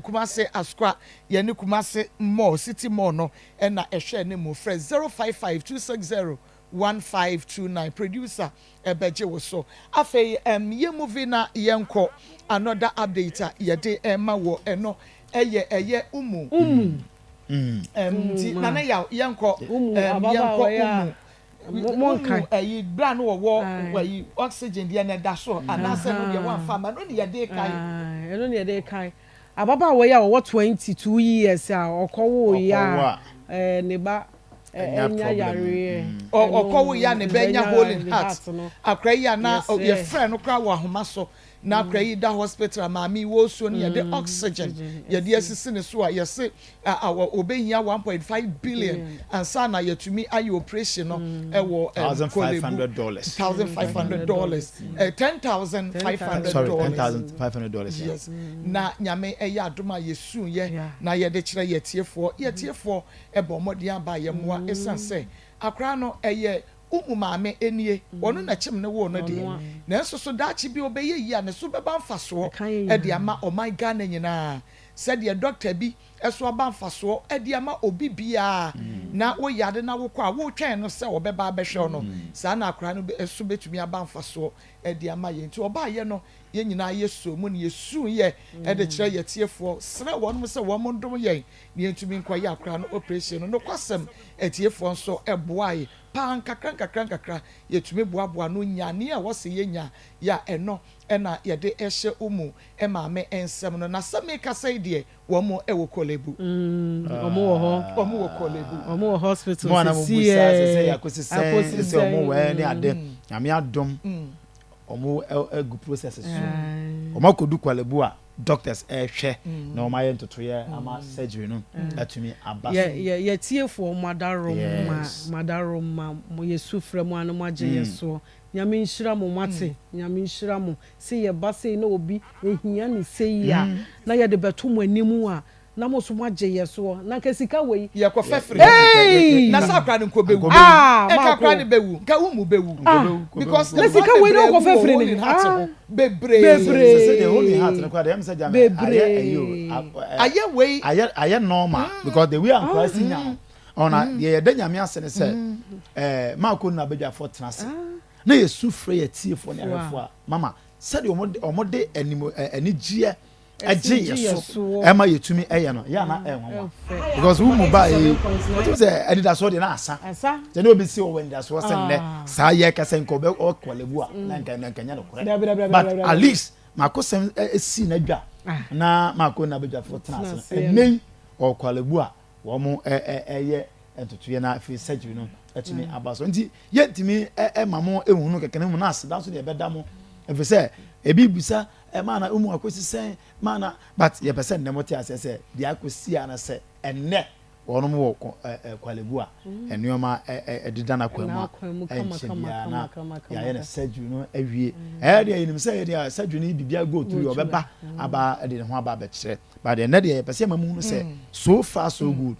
S12: Kumase Asokwa yɛne Kumase Mall City Mall no na ɛhwɛ anim frɛ 055 260 1529 producer ɛbɛgye wo so. Afei ɛm yɛ movie na yɛnkɔ another update a yɛde ɛma wɔ ɛno ɛyɛ ɛyɛ umu.
S9: Umu.
S12: Ɛm nti nana yaw yɛnkɔ ɛm yɛnkɔ umu. Umu ɛyi bra no wɔwɔ ɛyi oxygen deɛ na ɛda so anaasɛ ɛno deɛ wɔnfa ama ɛno ne yɛde kae.
S9: Ɛno ne yɛde kae. Ababaawa yi a ɔwɔ 22 years a ɔkɔwoeɛ a ne ba anya yareɛ.
S12: Ɔkɔwoeɛ a ne ba anya hole in heart. Akwadaa yi a na yɛfrɛ no koraa wɔ ahoma so na akwadaa yi da hospital a maame yi wɔresuo no yɛde oxygen yɛde asisi ne so a yɛse ɔbɛhia 1.5 billion ansa na yɛatumi ayɛ operation no wɔ Korle Bu. $1,500. $10,500.
S8: Sorry, $10,500.
S12: Yes. Na Nyame ɛyɛ adom a yɛsuu yɛ na yɛde kyerɛ yɛ atiefoɔ. Yɛ atiefoɔ bɔ mmɔden aba yɛ mmoa ɛsiane sɛ akwadaa no ɛyɛ wo mu maame nie, ɔno na kyem no woo no deɛ, nanso so daakye bi ɔbɛyɛ yie a ne so bɛba mfasoɔ de ama ɔman Ghana nyinaa sɛdeɛ dɔkta bi so aba mfasoɔ de ama obi biara na wo yare na wokɔ a wotwɛn no sɛ ɔbɛba abɛhwɛ wo no, saa na akwadaa no so bɛtumi aba mfasoɔ de ama yɛn. Nti ɔbaeɛ no yɛn nyinaa yɛsoo mu na yɛsuiɛ de kyerɛ yɛn atiefoɔ srɛ wɔnom sɛ wɔn ndom yɛn na yɛntumi nkɔyɛ akwadaa no operation no. Nokwasɛm atiefoɔ nso boae paa nkakra nkakra nkakra yɛtumi boaboa ano nya nea ɛwɔ sɛ yɛnya yɛ a ɛno na yɛde hyɛ wo mu maame nsɛm no. Na sɛ mekasa yi deɛ wɔn wɔ Korle Bu.
S9: Wɔn wɔ hɔ.
S12: Wɔn wɔ Korle Bu.
S9: Wɔn wɔ hospital
S8: Mo a na mo
S9: sisi
S8: busa
S9: yɛ.
S8: sɛ sɛ yɛakɔsi sɛn
S9: Akɔsi
S8: sɛ wɔn
S9: sɛn.
S8: wɔ ne ade Nyame adom wɔn agu process so wɔn akɔdu Korle Bu a doctors ɛrehwɛ na wɔn ayɛ ntotoeɛ ama surgery no atumi aba so.
S9: Yɛ yɛ yɛtiefoɔ mo adarom ma
S8: Yes.
S9: mo adarom ma mo yɛsu frɛ mo a na mo agye yɛ soɔ Nyame nhyira mo moate Nyame nhyira mo se yɛba sei na obi ehia ne sei a na yɛde bɛto mo anim a na mo nso moagye yɛ soɔ na nka sika wei
S12: Yɛkɔ fɛfere.
S9: Eii!
S12: Na sɛ akora no nka ɔbɛwu.
S9: Ah
S12: Nka
S9: Marco.
S12: akora no bɛwu. Nka wo mu bɛwu.
S9: Ah
S12: Because
S9: na sika
S12: nkora
S9: wei na
S12: bebree
S9: wokɔ
S12: wu wɔ
S9: fɛfere
S12: hole
S9: ne
S12: in heart
S9: ah
S12: ho. Bebree.
S9: Bebree.
S8: Sɛ sɛ deɛ hole in heart no koraa deɛ ɛm sɛ gyame ayɛ ɛyi o.
S9: Bebree.
S12: Ayɛ wei.
S8: Ayɛ ayɛ normal because the way a nkora si nya no ɔna deɛ yɛda Nyame ase ne sɛ ɛɛ Marco na abadwafoɔ tena ase na yɛsu frɛ yɛ tiefoɔ ne ahwɛfoɔ a mama sɛdeɛ wɔn de wɔn de anim ɛ anigyeɛ ɛgye yɛ so ɛma yɛtumi ɛyɛ no yɛ ana ɛnwanwa because wo mu ba yi wɔtumi sɛ anidasoɔ deɛ na asa sɛ ne obi si wɔ anidasoɔ sɛ nnɛ saa yɛ kɛsɛ nka ɔbɛ ɔkɔ lebu a na nka na nka nyɛ no korɛ but at least mako sɛm esi n'adwa na mako na abadwafoɔ tena ase no ɛnɛ yi ɔkɔ lebu a wɔn ɛyɛ ntotoeɛ na afei surgery no atumi aba so nti yɛntumi ɛma mo ehunu kɛkɛ na mu na aseda nso deɛ ɛbɛda mo ɛfiri sɛ ebi bisa ɛma na emu akɔsi sɛn ma na but yɛpɛ sɛ nnɛ mo te aseɛ sɛ deɛ akɔsi a na sɛ ɛnnɛ Wɔnom wɔ Korle-Bu a nneɛma deda n'akwan mu a ɛnkyɛ biara na yɛayɛ no surgery no awie. Ɛyɛ deɛ yɛnim sɛ yɛdeɛ surgery no biribiara go through ɔbɛba aba de ne ho aba abɛkyerɛ. But ɛnɛ deɛ yɛpɛ sɛ yɛma mu hunu sɛ so far so good.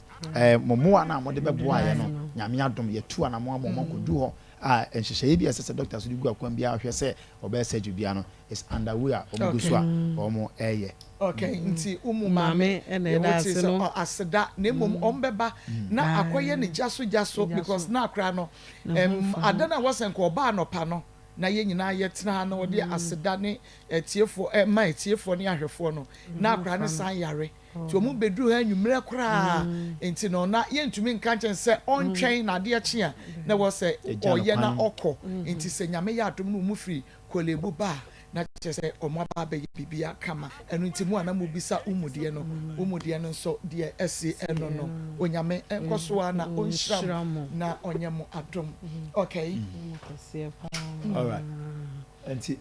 S8: Mo mmoa no a mode bɛboa yɛ no, Nyame adom yɛtu anamɔ ama wɔn akɔdu hɔ a nhyehyɛeɛ bi a ɛsɛ sɛ doctor so de gu akwan biara hwɛ sɛ ɔbɛyɛ surgery biara no is underway a wɔn gu so a wɔn reyɛ.
S12: Okay, nti wo mu maame
S9: ɛna
S12: yɛ
S9: ɛda
S12: wote
S9: ase
S12: sɛ
S9: no.
S12: ɔ aseda na mmom wɔn bɛba na akɔyɛ ne gya so gya so
S9: Gya
S12: because
S9: so.
S12: na akora no
S9: Ne ho
S12: ɛm
S9: mfa ho.
S12: ada no a wɔsɛ nka ɔba anɔpa no na yɛn nyinaa yɛtena ha na ɔde aseda ne atiefoɔ ɛma atiefoɔ ne ahwɛfoɔ no
S9: Ne
S12: na
S9: ho
S12: akora no
S9: mfa no.
S12: san yare nti wɔn bɛduru ha anwummerɛ koraa nti no na yɛntumi nka nkyɛn sɛ ɔntwɛn na adeɛ kye a na ɛwɔ sɛ
S8: Yɛgya no
S12: ɔyɛ na
S8: kwan.
S12: ɔkɔ nti sɛ Nyame yɛ adom na wɔn firi Korle-Bu ba a na kyerɛ sɛ wɔn aba abɛyɛ biribiara kama. Ɛno nti mo a na mobisa wo mu deɛ no, wo mu deɛ no nso deɛ asi ɛno no, Onyame nkɔ so ara na ɔnhyira mo na ɔnyɛ mo adom. Okay.
S8: Alright. Nti,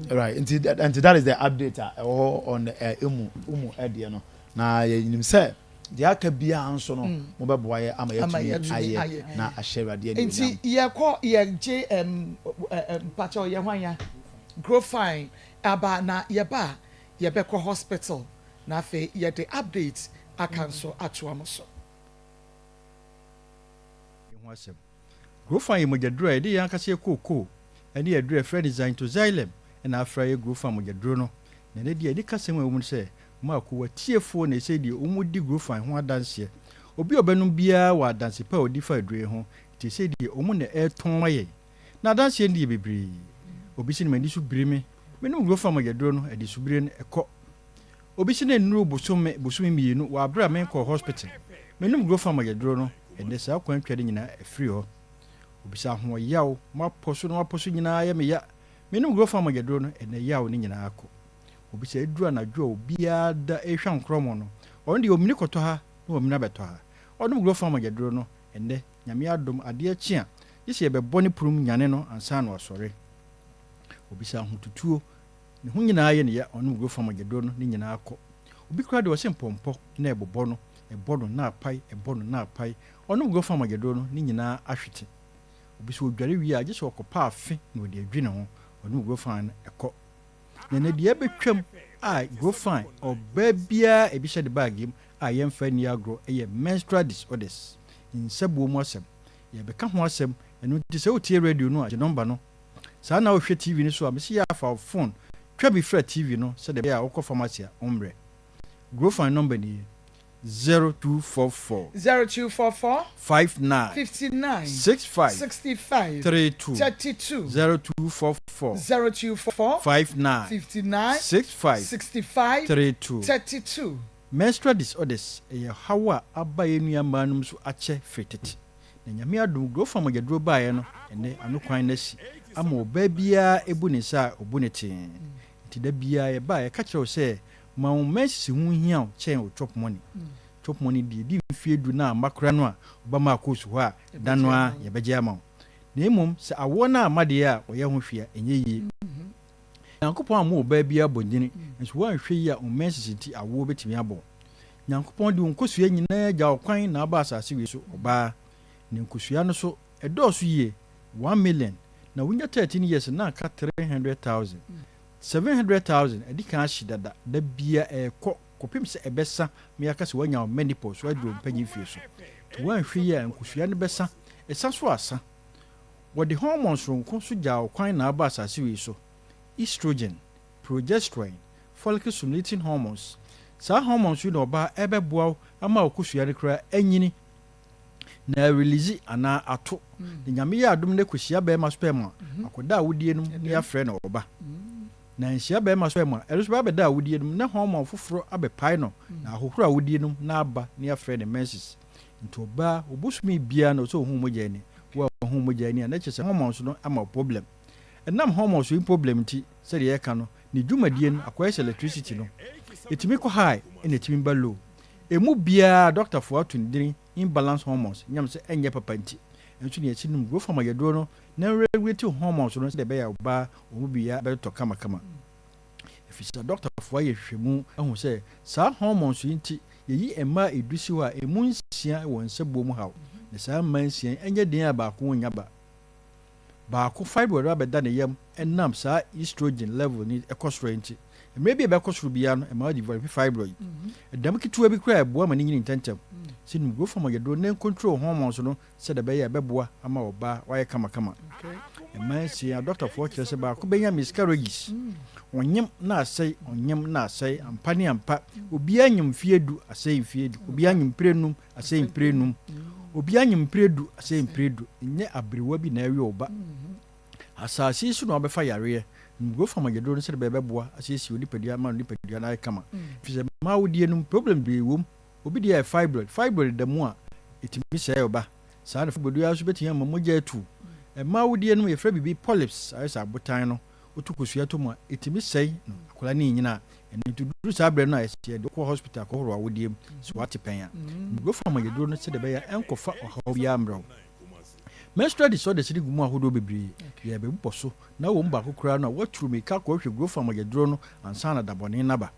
S8: right. Nti, nti that is the update a ɛwɔ hɔ on uh, emu umu ɛdeɛ no. Na yɛnim sɛ deɛ aka biara nso no mm. mobɛboa yɛ ama yɛatumi ayɛ na ahyɛ Awurade
S12: animuonyam. Nti yɛkɔ yɛgye ɛm mpakyɛw yɛ hwan ya Grofine aba na yɛba a yɛbɛkɔ hospital na afei yɛde update aka nso atoa mo so.
S15: Ho asɛm. Grofine yɛ mogyaduro a yɛde yɛn ankasa yɛ kookoo ne aduro a yɛfrɛ no xanthoxylem na afra yɛ Grofine mogyaduro no. Na ɛnɛ deɛ anikasɛm a ɛwɔ mu ne sɛ, Marko, w'atiefoɔ na ɛsei deɛ wɔdi Grofine ho adanseɛ. Obi a ɔbɛnom biara wɔ adanse pa a ɔdi fa aduro yi ho, nti ɛsei deɛ wɔn na ɛretɔn ma yɛn. Na adanseɛ no deɛ bebree. Obi se no m'ani so biri me, menom Grofine mogyaduro no, adisubire no, ɛkɔ. Obi se no nnuru bosome, bosome mmienu wɔ aberɛ a menkɔɔ hospital, menom Grofine mogyaduro no, ɛnnɛ saa kwan twa no nyinaa afiri hɔ. Obi se ahoɔyaw, m'apɔ so na m'apɔ so nyinaa yɛ me ya, menom Grofine mogyaduro no, ɛnnɛ yaw no nyinaa kɔ. Obi sɛ ɛduru anadwo a obiara da rehwa nkorɔmɔ no, ɔno deɛ ɔmini kɔtɔ ha na wamini abɛtɔ ha. Ɔnom Grofine mogyaduro no, ɛnnɛ, Nyame adom, adeɛ kye a, gye sɛ yɛbɛbɔ ne prum nyane no ansa na wasɔre. Obi sɛ ahotutuo, ne ho nyinaa yɛ ne ya, ɔnom Grofine mogyaduro no, ne nyinaa kɔ. Obi koraa deɛ ɔse mpɔmpɔ na ɛbobɔ no, ɛbɔ no na apae, ɛbɔ no na apae, ɔnom Grofine mogyaduro no, ne nyinaa ahwete. Obi sɛ ɔdware wie a, gye sɛ ɔkɔpa afe na ɔde adwi ne ho, ɔnom Grofine no, ɛkɔ. Na ɛnɛ deɛ abɛtwam a Grofine ɔbaa biara ebi hyɛ ne bag mu a yɛmfa nni agorɔ yɛ menstrual disorders, nsabuo mu asɛm. Yɛrebɛka ho asɛm, ɛno nti sɛ wotie radio no a gye nɔmba no. Saa na wohwɛ TV no so a, mese yɛ a fa wo phone twa bi fra TV no sɛdeɛ ɛbɛyɛ a wokɔ pharmacy a wommrɛ. Grofine nɔmba nie. 0244.
S12: 0244.
S15: 59.
S12: 59.
S15: 65.
S12: 65.
S15: 32.
S12: 32.
S15: 0244.
S12: 0244.
S15: 59.
S12: 59.
S15: 65.
S12: 65.
S15: 32.
S12: 32.
S15: Menstrual disorders yɛ haw a aba yɛn nua mmaa nom so akyɛ firi tete. Na Nyame adom Growfa mogyaduro baeɛ no ɛnnɛ ano kwan no asi ama ɔbaa biara ɛbu ne nsa a ɔbu no tee. Nti da biara yɛba a yɛka kyerɛ wo sɛ Ma wo menses ho nhia wo kyɛn wo chop money. Chop money deɛ ɛdi mfeɛ du na amma koraa no a, woba Marcos hɔ a, da no ara yɛbɛgye ama wo. Na mmom sɛ awoɔ no amma deɛ a, wɔyɛ ho hwee a, ɛnyɛ yie. Nyankopɔn ammɔ ɔbaa biara bɔnyini, nso woanhwɛ yie a wo menses nti awoɔ bɛtumi abɔ wo. Nyankopɔn de wo nkosua nyinaa gya wo kwan na aba asase wei so, ɔbaa. Ne nkosua no so, ɛdɔɔso yie, 1,000,000, na wonya 13 years na aka 300,000. 700,000 adi kan ahye dada, da biara ɛrekɔ kɔpem sɛ ɛbɛsa ma yɛaka sɛ woanya wo menopause, woaduru wo mpanyin mfie so. Nti woanhwɛ yie a nkosua no bɛsa, ɛsa so asa. Wɔde hormone soronko so gyaa wo kwan na aba asase wei so, estrogen, progesterone, follicle stimulating hormones. Saa hormones yi na ɔbaa ɛbɛboa wo ama wo kosua no koraa anyini na arelease anaa ato. Na Nyame yɛ adom na ɛkɔhyia bɛɛma sperm a, akɔda awodie no mu na yɛafrɛ no ɔba. Na anhyia bɛɛma sperm a, ɛno nso bɛba abɛda awodie no mu na hormone foforɔ abɛpae no na ahohoro awodie no mu na aba na yɛafrɛ no menses. Nti ɔbaa, obosome biara no ɔsɛ ɔhu mogya ani. Wo a wohu mogya ani a, na kyerɛ sɛ hormones no ama wo problem. Ɛnam hormones yi problem nti, sɛdeɛ yɛka no, ne dwumadie no akɔyɛ sɛ electricity no. Ɛtumi kɔ high ɛna ɛtumi ba low. Emu biara a dɔktafoɔ ato ne dini imbalance hormones nyam sɛ ɛnyɛ papa nti nso nea ɛsi nom growth hormone yɛduro no na ɛreguate hormones no sɛdeɛ ɛbɛyɛ a ɔbaa wɔn mu biara bɛtotɔ kamakama. Ɛfiri sɛ dɔktafoɔ ayɛ nhwehwɛmu ahu sɛ saa hormones yi nti Yɛyi mmaa edu si hɔ a, emu nsia wɔ nsabuo mu haw. Na saa mmaa nsia yi, ɛnyɛ den a baako nnya ba. Baako fibroid abɛda ne yam ɛnam saa estrogen level no kɔ soro nti. Mmerɛ bi a ɛbɛkɔ soro biara no, ɛma wo develop fibroid. Ɛdam ketewa bi koraa a ɛboa ma no nyini ntɛmntɛm. Sɛ nim growth hormone yɛ duro na ɛncontrol hormones no sɛdeɛ ɛbɛyɛ a ɛbɛboa ama ɔbaa wayɛ kamakama. Mmaa nsia, adɔktafoɔ kyerɛ sɛ baako bɛnya miscarriages. Ɔnyem na asɛe, ɔnyem na asɛe, ampa ne ampa. Obiara nyem mfeɛ du, asɛe mfeɛ du. Obiara nyem mprɛ num, asɛe mprɛ num. Obiara nyem mprɛ du, asɛe mprɛ du. Nyɛ aberewa bi na ɛwe wo ba. Asase yi so na wobɛfa yareɛ. Nnuro fa mogyaduro no sɛdeɛ ɛbɛyɛ ɛbɛboa asiesie wo nipadua ama wo nipadua no ayɛ kama. Ɛfiri sɛ mmaa wodeɛ no mu problem bebree wɔ mu. Obi deɛ yɛ fibroid. Fibroid da mu a, ɛtumi sɛe ɔba. Saa na fibroid ara nso bɛtumi ama mogya atu. Mmaa wodeɛ no mu yɛfrɛ biribi polyps, ayɛ sɛ abotan no. Woto kosua to mu a, ɛtumi sɛe no. Akwadaa no renyini a, ɛno nti duru saa berɛ no a, ɛsɛ sɛ yɛde wo kɔ hospital kɔhoro w'awodeɛ mu sɛ woate pɛn a. Nnuro fa mogyaduro no sɛdeɛ ɛbɛyɛ a ɛnkɔfa ɔhaw biara mmrɛ wo. Menstrual disorders no gu mu ahodoɔ bebree. Yɛrebɛbobɔ so na wɔ mu baako koraa no a, woaturu mmirika akɔhwehwɛ growth fa mogyaduro no ansa na dabɔne no aba.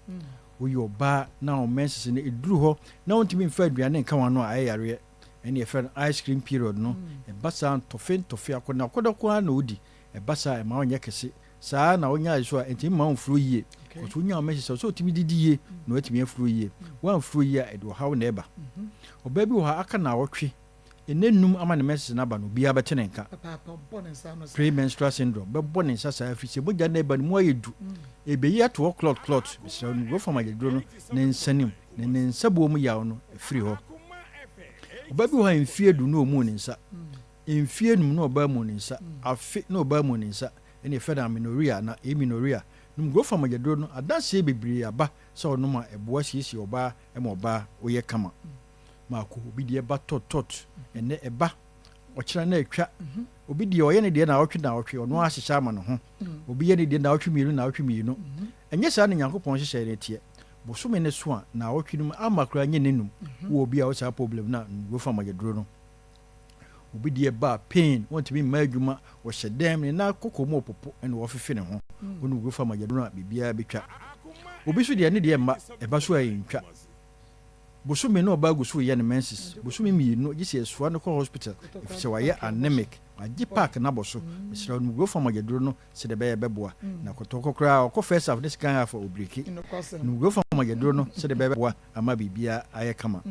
S15: Woyɛ ɔbaa na wo menses no ɛduru hɔ na wontumi mfa aduane nka w'ano a, ayɛ yareɛ. Ɛne yɛfrɛ no ice cream period no. Ɛba saa a, ntɔfe ntɔfe, akɔneakɔdɔ nko ara na wodi. Ɛba saa a, ɛmma wonyɛ kɛse. Saa ara na wonya nso a, ɛntumi mma womfuro yie. Because wonya wo menses a, ɛsɛ sɛ wotumi didi yie na woatumi afuro yie. Woamfuro yie a, ɛde ɔhaw na ɛba. Ɔbaa bi wɔ hɔ a, aka nnawɔtwe Nna nnum ama ne menses no aba no, obiara bɛte ne nka. Premenstrual syndrome bɛbɔ ne nsa saa ɛfiri sɛ mogya no ɛba no mu ayɛ du. Ɛbɛyi ato hɔ clot clot. Mesrɛ wo, no fam ayɛduro no ne nsa nim na ne nsabuo mu yaw no afiri hɔ. Ɔbaa bi wɔ hɔ a mfeɛ du na ɔmuu ne nsa. Mfeɛ num na ɔbaa muu ne nsa. Afe na ɔbaa muu ne nsa. Ɛne yɛfrɛ no amenorrhea anaa amenorrhea. Nom growth farm ayɛduro no, adanseɛ bebree aba sɛ ɔnom a ɛboa siesie ɔbaa ma ɔbaa woyɛ kama. Maako, obi deɛ ba tɔt tɔt, ɛnnɛ ɛba, ɔkyena na atwa. Obi deɛ ɔyɛ ne deɛ naawɔtwe naawɔtwe, ɔno ara hyehyɛ ama ne ho. Obi yɛ ne deɛ naawɔtwe mmienu naawɔtwe mmienu. Ɛnyɛ saa na Nyankopɔn nhyehyɛeɛ no teɛ. Bosome no so a, naawɔtwe no mu ama koraa nyɛ nnanum. Wowɔ obi a ɔwɔ saa problem no a, nom Rofa mogyaduro no. Obi deɛ ba a, pain, ɔntumi mma adwuma, ɔhyɛ dɛm, ne nan kɔkɔ mu ɔpopo ɛna ɔfefe ne ho. Wonom Rofa mogyaduro no a, biribiara bɛtwa. Obi nso deɛ, ne deɛ mma, ɛba so a ɛntwa. Bosome na ɔbaa gu so reyɛ ne menses bosome mmienu gye sɛ yɛsoa no kɔ hospital efisɛ wayɛ anemic wagye park no abɔ so mesrɛ wo nom Grofam agyaduro no sɛdeɛ ɛbɛyɛ ɛbɛboa na kɔtɔkɔ koraa ɔkɔ first half ne second half a ɔbreki nom Grofam agyaduro no sɛdeɛ ɛbɛyɛ ɛbɛboa ama biribiara ayɛ kama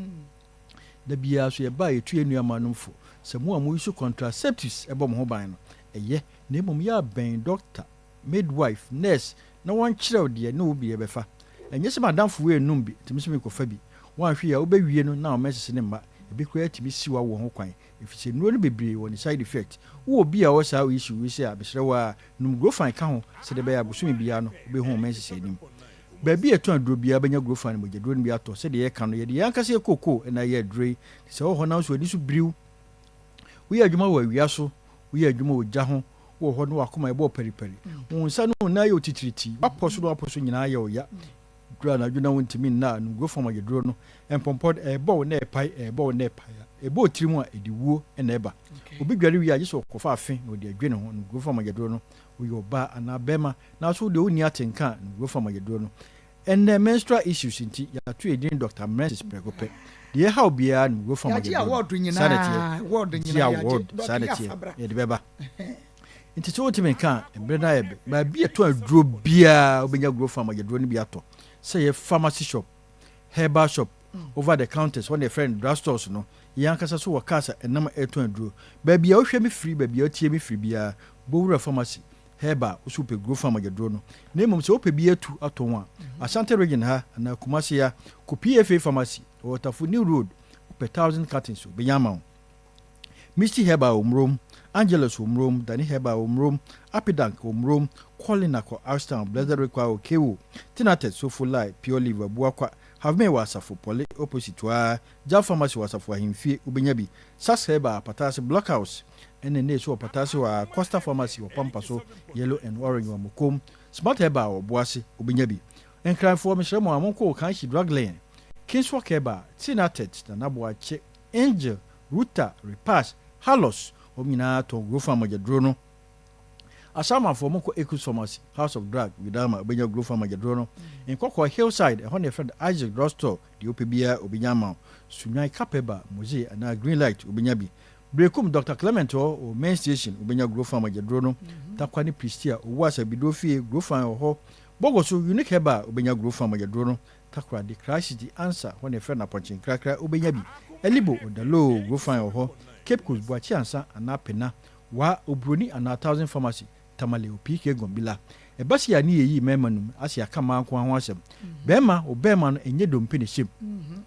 S15: da biara so yɛba a yɛtu yɛn nuammaa nom fo sɛ mo a mo use contraceptives ɛbɔ mo ho ban no ɛyɛ na mmom yɛ abɛn doctor midwife, nurse na wɔnkyerɛ wo deɛ ne wo deɛ bɛfa. Ɛnyɛ sɛ m'adamfo wei nnom bi nti me nso merekɔfa bi. Woanhwɛ yie a wobɛwie no na wo menses no mma. Ebi koraa tumi si w'awoɔ ho kwan ɛfiri sɛ nnuro no bebree wɔ ne side effect. Wowɔ obi a ɔwɔ saa issue wei sei a, mesrɛ wo ara nom Grofine ka ho sɛdeɛ ɛbɛyɛ a bosome biara no wobɛhu wo menses anim. Baabi a yɛtɔn aduro biara wobɛnya Grofine mogyaduro no bi atɔ. Sɛdeɛ yɛka no, yɛde yɛn ankasa yɛn kookoo na ɛyɛ aduro yi. Nti sɛ wowɔ hɔ na wo nso w'ani so biriw, Woyɛ adwuma wɔ awia so, woyɛ adwuma wɔ gya ho, wowɔ hɔ na w'akoma ɛbɔ paripari, wo nsa ne wo nan yɛ wo titiritii, w'apɔ so ne w'apɔ so nyinaa yɛ wo ya. Duru anadwo na wontumi nna a, nom Grofom agyeduro no. Mpɔmpɔ no, ɛrebɔ wo na ɛrepae, ɛrebɔ wo na ɛrepae a, ɛbɔ wo tirim a, ɛde wuo na ɛba. Obi dware wie a, gye sɛ ɔkɔfa afe na ɔde adwe ne ho, nom Grofom agyeduro no. Woyɛ ɔbaa anaa barima, nanso wo deɛ wonni atenka a, nom Grofom agyeduro no. Ɛnnɛ menstrual issues nti yɛato yɛn din Doctor Menses prɛko pɛ. Deɛ ɛhaw biara no wura fam
S12: Yɛagye
S15: agyaduro no.
S12: award
S15: Saa na
S12: nyinaa,
S15: ɛteɛ.
S12: award
S15: Gye
S12: nyinaa yɛagye.
S15: award,
S12: Doc
S15: saa na
S12: yɛ
S15: ɛteɛ.
S12: afa bra.
S15: Yɛde bɛba. Nti sɛ wotumi nka a, mmerɛ no ayɛ bɛ. Baabi a ɛtɔn aduro biara wobɛnya guro fam agyaduro no bi atɔ. Sɛ ɛyɛ pharmacy shop, herbal shop, over the counters, wɔn na yɛfrɛ no drug stores no. Yɛn ankasa so wɔ cars a ɛnam ɛretɔn aduro. Baabi a wohwɛ me firi, baabi a wotie me firi biara, bɔ wura pharmacy, Herbal, wo so wopɛ guro farm agyaduro no. Na mmom sɛ wopɛ bi atu atɔn a, Ashanti region ha anaa Kumasi ha, kɔ PFA pharmacy, ɛwɔ Tafo New Road, wopɛ thousand cartons a, obenya ama wo. Misty Herbal wɔ Murom, Angelus wɔ Murom, Dani Herbal wɔ Murom, Apidank wɔ Murom, Colina kɔ Ashtown, Blessed Require wɔ Kewo, Tinatet, Sofo Lai, Pure Leaf wɔ Abuakwa, Havmeh wɔ Asafo, Pɔle opposite hɔ ara, Jav Pharmacy wɔ Asafo Ahemfie, wobenya bi. Sas Herbal, Apataase Blockhouse, ɛna ɛna ɛsi wɔ Pataase hɔ ara, Costa Pharmacy wɔ Pampa so, Yellow and Orange wɔ Amokom, Smart Herbal wɔ Boase, wobɛnya bi. Nkranfoɔ, mesrɛ mo a, monkɔ Okanshi Drug Lane, Kingswalk Herbal, Tinatet, Nana Boakye, Angel, Ruta, Repass, Halos, wɔn nyinaa tɔn Grofan mogyaduro no. Asamanfoɔ monkɔ Ekus Pharmacy, House of Drug, Widama, wobɛnya Grofan mogyaduro no. Nkɔkɔɔ Hillside, ɛhɔ na yɛfrɛ no Isaac Drug Store, deɛ wopɛ biara obɛnya ama wo. Sunyani Kapeba, Moze anaa Green Light wobɛnya bi. Berekum Doctor Clement hɔ wɔ Main Station wobɛnya Grofan mogyaduro no. Tarkwa ne Prestea, Owuasa Biduro Fie, Grofan wɔ hɔ. Bogoso, Unique Herbal wobɛnya Grofan mogyaduro no. Takoradi, Christ City, Ansa, hɔ na yɛfrɛ no Apɔnkye Nkrakra wobɛnya bi. Elibo, Odaloo, Grofan wɔ hɔ. Cape Coast, Boakye Ansa anaa Pena, Wa, Oburoni anaa Thousand Pharmacy, Tamale, Opiike, Gombila. Ɛba sei a ne yɛyi mmarima no mu, ase aka mmaa nko ara ho asɛm. Barima, wo barima no ɛnyɛ dompe na ɛhyɛ mu.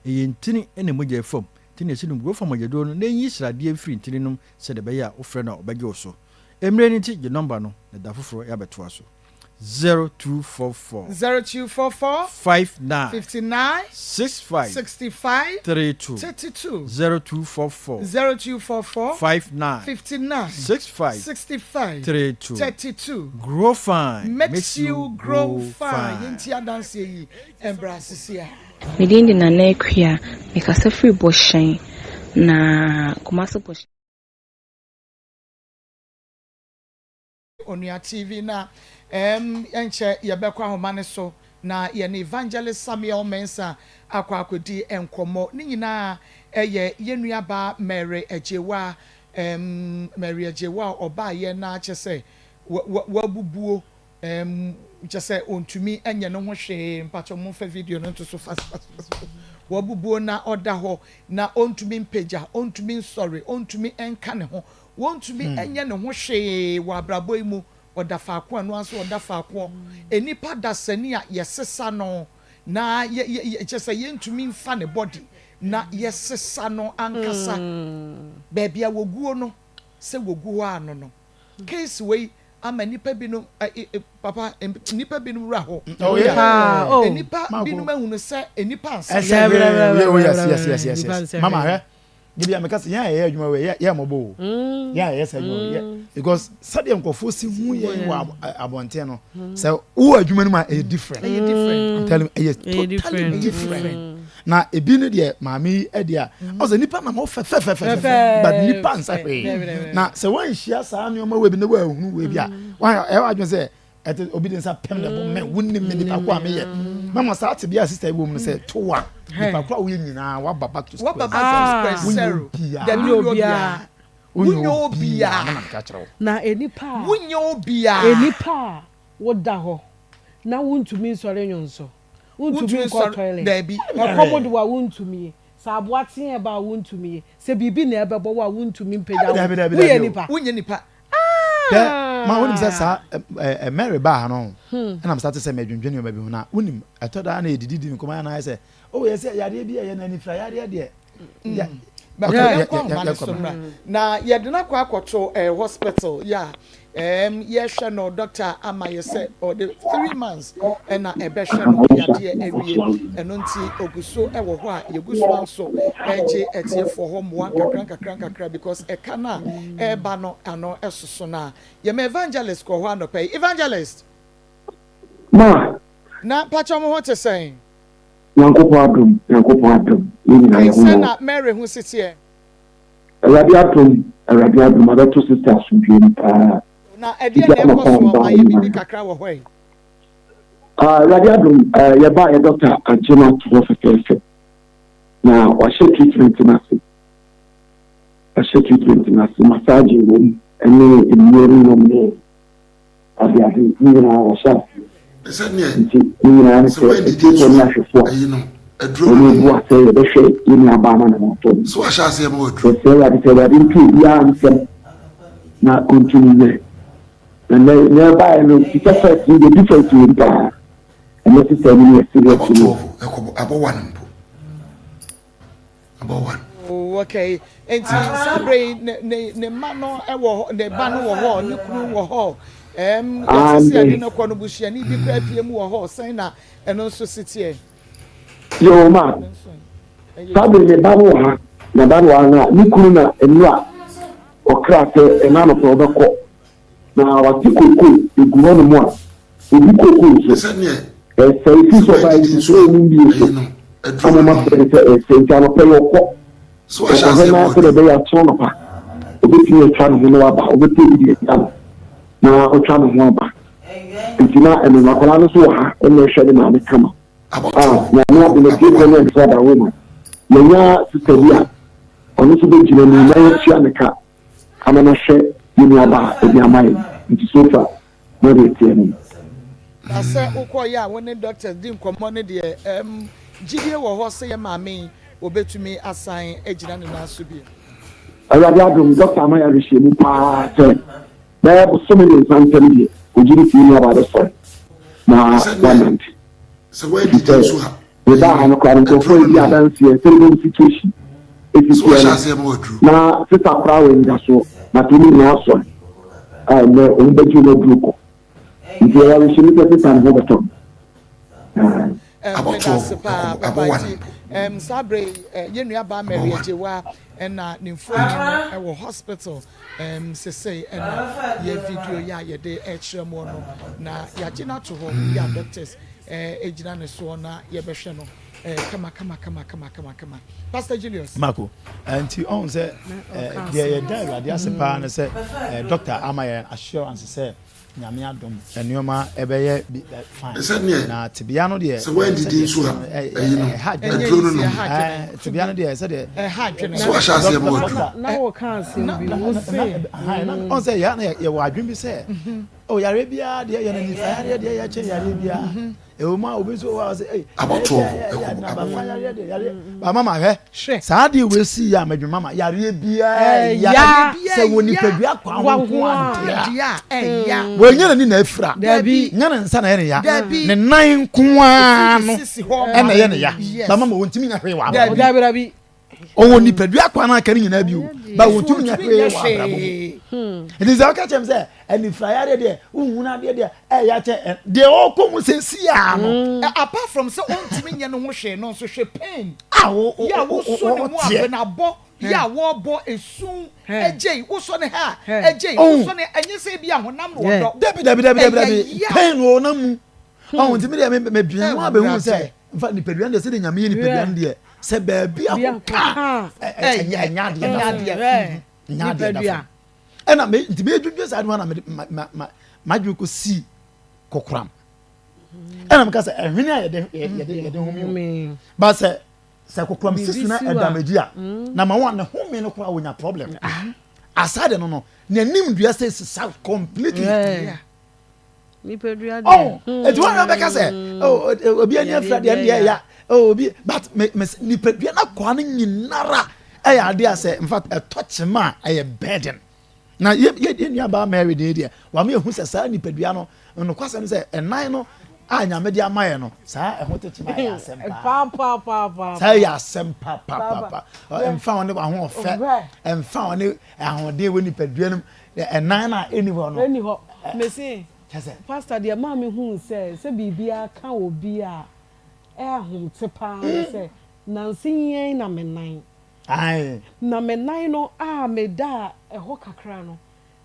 S15: Ɛyɛ ntini na mogya ɛfa mu. Nti na yɛsi nom Grofan mogyaduro no na ɛnyi sradeɛ mfiri ntini no mu sɛdeɛ ɛbɛyɛ a wofrɛ no a ɔbɛgye wo so. Mmerɛ no nti gye nɔmba no na da foforɔ yɛabɛtoa so. 0244.
S12: 0244.
S15: 59.
S12: 59.
S15: 65.
S12: 65.
S15: 32.
S12: 32.
S15: 0244.
S12: 0244.
S15: 59.
S12: 59.
S15: 65.
S12: 65.
S15: 32.
S12: 32.
S15: Grow fine.
S12: Makes you grow fine. Yɛnti adanseɛ yi mbra sisi a.
S16: Me din de Nana Akua, mekasa firi Bohyɛn, na Kumasi Bohyɛn.
S12: Onua TV na ɛɛm ɛnkyɛ yɛbɛkɔ ahoma no so na yɛne Evangelist Samuel Mensah akɔ akɔdi nkɔmmɔ. Ne nyinaa ɛyɛ yɛn nuabaa Mary Agyewaa, ɛɛm Mary Agyewaa a ɔbaeɛ na kyɛ sɛ wa wa wabubuo, ɛɛm kyɛ sɛ ɔntumi nyɛ ne ho hwee. Mpakyɛ momfa video no nto so fast fast fast. Wabubuo na ɔda hɔ na ɔntumi mpagya, ɔntumi nsɔre, ɔntumi nka ne ho. Wɔntumi nyɛ ne ho hwee wɔ abrabɔ yi mu, ɔda faako a ɛno ara nso ɔda faako. Nnipa dasani a yɛsesa no na yɛ yɛ yɛ kyerɛ sɛ yɛntumi mfa ne body na yɛsesa no ankasa. Baabi a wɔguo no, sɛ wɔgu hɔ ara no no. Case wei ama nnipa binom ɛ ɛ ɛ papa nnipa binom wura hɔ.
S8: Oh yeah.
S9: Paa, oh.
S12: Nnipa binom ahunu sɛ nnipa nsɛ.
S8: Ɛsɛ hwee. Oh yes yes yes yes yes. Mama hwɛ. Debi a meka sɛ yɛn a yɛyɛ adwuma wei yɛ yɛ mmɔbɔ o. Mm. Yɛn a yɛyɛ saa adwuma wei yɛ mm. because sɛdeɛ nkurɔfoɔ si hu yɛn wɔ abɔnten no mm. sɛ wowɔ adwuma no mu a ɛyɛ different.
S12: Ɛyɛ different.
S8: I'm telling you ɛyɛ totally different. Na ebi ne deɛ maame yi ɛdeɛ a ɔsɛ nipa nam hɔ fɛfɛfɛfɛ but nipa nsa hwee na sɛ wɔnhyia saa nneɛma wei bi na wɔahunu wei bi a wɔn ɛwɔ adwene sɛ ɛte obi de nsa pɛm na ɛbɔ mɛ wonim me nipa ko a meyɛ mama saa te bia sister yi wɔ mu no sɛ to a nipa ko a woyɛ nyinaa waba back to square
S12: waba back to square zero dabi wonyɛ obiara wonyɛ obiara
S8: na meka kyerɛ wo
S9: na enipa a
S12: wonyɛ obiara
S9: enipa a woda hɔ na wontumi nsɔre nwonso wontumi nkɔ toilet ɛkɔm de wa wontumi sɛ aboa teɛ ba a wontumi sɛ biribi na ɛbɛbɔ wo a wontumi mpagya wo woyɛ nipa
S12: wonyɛ nipa
S8: Hwɛ, ma wonim sɛ saa ɛ Mary baa ha no, hmm. ɛna mesate sɛ mɛdwendwen nneɛma bi ho na wonim ɛtɔ daa na yɛdidi di nkɔmmɔ na ayɛ sɛ oh yɛ sɛ yadeɛ bi a ɛyɛ na anifira yadeɛ deɛ
S12: hmm. yɛnkɔ ahoma no so mmra na yɛde no akɔ akɔto eh, hospital yɛ a um, yɛhwɛ no doctor ama yɛ sɛ ɔde 3 months ɛna ɛbɛhwɛ no yadeɛ awie. Ɛno nti ogu so ɛwɔ hɔ a yɛgu so nso ɛgye atiefoɔ hɔ mmoa nkakra nkakra nkakra because ɛka no a ɛreba no ano ɛsoso no a yɛma evangelist kɔ hɔ anɔpa yi. Evangelist.
S13: Ma.
S12: Na mpakyɛ mo ho te sɛn?
S13: Nyankopɔn adom, Nyankopɔn adom, yɛn nyinaa yɛ ho
S12: wɔ. Sɛ na Mary ho si teɛ?
S13: Awurade adom, Awurade adom, abɛto sister asomdwoe mu paa.
S12: Na ɛdeɛ na ɛkɔ soɔ ma yɛ biribi kakra wɔ hɔ yi.
S13: Ah, Awurade adom, eh, yɛbaa yɛ dɔkta agye no ato hɔ fɛfɛɛfɛ. Na wahyɛ treatment no ase. Wahyɛ treatment no ase, massage wɔ mu, ɛne nnuro no nom ne adeade ne nyinaa wahyɛ aseɛ. Nti ne nyinaa ne sɛ atiefoɔ ne ahwɛfoɔ a wɔn bu asɛ yɛbɛhwɛ yɛn nuabaa ma ne ho atɔ no. Yɛsrɛ Awurade sɛ Awurade nto obiara nsam na ɔntumi nyɛ. Na nɛ nɛ ɛbaeɛ no te sɛ first no deɛ difference wɔ mu paa. Ɛnɛ sister no yɛ serious no.
S17: Abɔ one mpo. Abɔ one.
S12: Oh, okay. Nti saa bere yi ne ne ne mma no wɔ hɔ, ne ba no wɔ hɔ, ne kunu wɔ hɔ. Ɛm yɛte sɛ yɛde no kɔ no busuani bi kura pie mu wɔ hɔ. Sɛn na ɛno nso si teɛ?
S13: Yoo ma saa bere ne ba no wɔ ha, na ba no wɔ ha na ne kunu na nnura ɔkra sɛ ɛna anɔpɛ ɔbɛkɔ na wate koko egu hɔnom a obi koko nso ɛsɛe fi sɛ ɔbaa yi nso ɛmu mbie so ama ma fɛ sɛ ɛsɛe nti anɔpɛ yɛ ɔkɔ ɔkɔhwɛ na sɛ ɛbɛyɛ akyerɛ anɔpa obetumi atwa ne ho na waba ɔbɛpɛ obi de agya no. na ɔtwa ne ho aba. Nti na ɛno no akwadaa no nso wɔ ha ɛna ɛhwɛ ne maame kama. Ah, nyame adom atiefoɔ ne ɛmfo ada hɔ ma. Yɛnya sista bi a ɔno nso bɛgyina mu na yɛtua ne ka ama no ahwɛ yɛn nuabaa ɛde ama yɛn. Nti so far na deɛ ɛteɛ no no.
S12: Na sɛ wokɔeɛ a wo ne doctors di nkɔmmɔ no deɛ ɛm gyidie wɔ hɔ sɛ yɛn maame yi ɔbɛtumi asan agyina ne nan so bio?
S13: Awurade adom, doctor ama yɛn awerɛhyɛmu paa sɛ bɛyɛ bosome mmiɛnsa ntam deɛ ɔgye di sɛ yɛn nuabaa bɛsɔre na wanante. Ɛfiri sɛ mebaa ha no koraa no nkurɔfoɔ redi adanseɛ sɛdeɛ wɔn situation ɛsi teɛ no, na sesa koraa wɔ anidasoɔ, but wɔn nyinaa asɔre a ɛnnɛ wɔn bɛgye wɔn aduro kɔ. Nti ɛyɛ awerɛhyɛmu sɛ sesa ne ho bɛtɔ no.
S12: Meda ase paa papa nti saa berɛ yi yɛn nua baa Mary Agyewa ɛna ne mfoni no ɛwɔ hospital sesei ɛna yɛ video yi a yɛde ɛkyerɛ mo no na yɛagye no ato hɔ yɛ a doctors ɛgyina ne soɔ na yɛbɛhwɛ no kama kama kama kama kama kama Pastor Julius.
S8: Mako nti ɔn sɛ deɛ yɛda Awurade ase paa ne sɛ doctor ama yɛn assurance sɛ Nyame adom nnoɔma ɛbɛyɛ fine na tebea no deɛ
S17: sɛ woandidi nso a ɛyi no aduro no nom
S8: tebea no deɛ sɛdeɛ
S17: sɛ wahyɛ aseɛ ma waduru
S9: na wɔka asɛm bi wo se
S8: ɔn sɛ yɛ na yɛwɔ adwene bi sɛ o yareɛ biara deɛ yɛ no nifa yareɛ deɛ yɛkyɛ yareɛ biara Ɛwɔ mu a obi nso wɔ hɔ a ɔsɛ ɛy
S17: abɔtoɔ
S8: ɛyɛ abafa yareɛ deɛ yareɛ ba mama hwɛ saa deɛ wei si yɛ amadwuma mama yareɛ biara ya sɛ wɔ nipadua kwan ho nko adeɛ wɔnyɛ n'ani na afira nyɛ ne nsa na ɛyɛ ne ya ne nan nko ara no ɛna ɛyɛ ne ya ba mama wɔntumi nya hwee wɔ abrabɔ ɔwɔ nipadua kwan aka ne nyinaa bi o ba wɔntumi nya hwee wɔ abrabɔ mu nti sɛ ɔka kyerɛ m sɛ anifira yareɛ deɛ wohunu adeɛ deɛ ɛyɛ akyɛ deɛ ɔkɔ mu sɛ si a no
S12: mm. Apart from sɛ ɔntumi nyɛ ne ho hwee no nso hwɛ pain
S8: a wo
S12: yɛ a wosɔ ne mu abenabɔ yɛ a wɔbɔ esu ɛgyei wosɔ ne ha ɛgyei wosɔ ne ɛnyɛ sɛ ebi ahonam na ɔdɔ
S8: dabi dabi dabi dabi dabi pain wɔ ɔnam mu ɔho nti mi deɛ mebien ho abɛhu sɛ nfa nipadua no deɛ sɛdeɛ nyame yɛ nipadua no deɛ sɛ baabi a ka ɛnyɛ adeɛ da fam ɛnyɛ adeɛ da fam ɛna me nti medwedwe saa adeɛ na mede ma ma ma madwene kɔ sii kokoram ɛna meka sɛ ɛhwene a yɛde yɛde yɛde home o ba sɛ sɛ kokoram sisi na ɛdamagyi a mm. na ma wɔn ne home no koraa wɔnya problem ah. asade no no n'anim dua sɛ sisa completely. Yeah.
S9: Nipadua deɛ.
S8: Oh, eti wɔn na bɛka sɛ oh, oh obi ani afira deɛ ɛdeɛ ya oh obi but me me nipadua na kɔa no nyinara ɛyɛ adeɛ a sɛ in fact ɛtɔ kyema a ɛyɛ burden na yɛ yɛ yɛ nua baa Mary deɛ deɛ wɔn ehu sɛ saa nipadua no nokwasɛm sɛ ɛnan no a nyame de ama yɛ no saa ɛho te kyema ɛyɛ asɛm paa saa ɛyɛ asɛm papaapa ɛmfa wɔn ne wɔn ahoɔfɛ ɛmfa wɔn ne ahoɔden wɔ nipadua no mu Ɛnan no a ɛnni hɔ no.
S9: Ɛnni hɔ. Mese, Pastor, deɛ ɛmaa me huu sɛ, sɛ biribiara ka obi a, ɛhomte paa ne sɛ, nanse yɛn na me nan. Na me nan no a medaa ɛhɔ kakra no,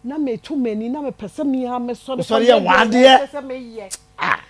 S9: na meto m'ani, na mepɛ sɛ me ara mesɔre kɔyɛ deɛ ɛsɛ sɛ meyɛ.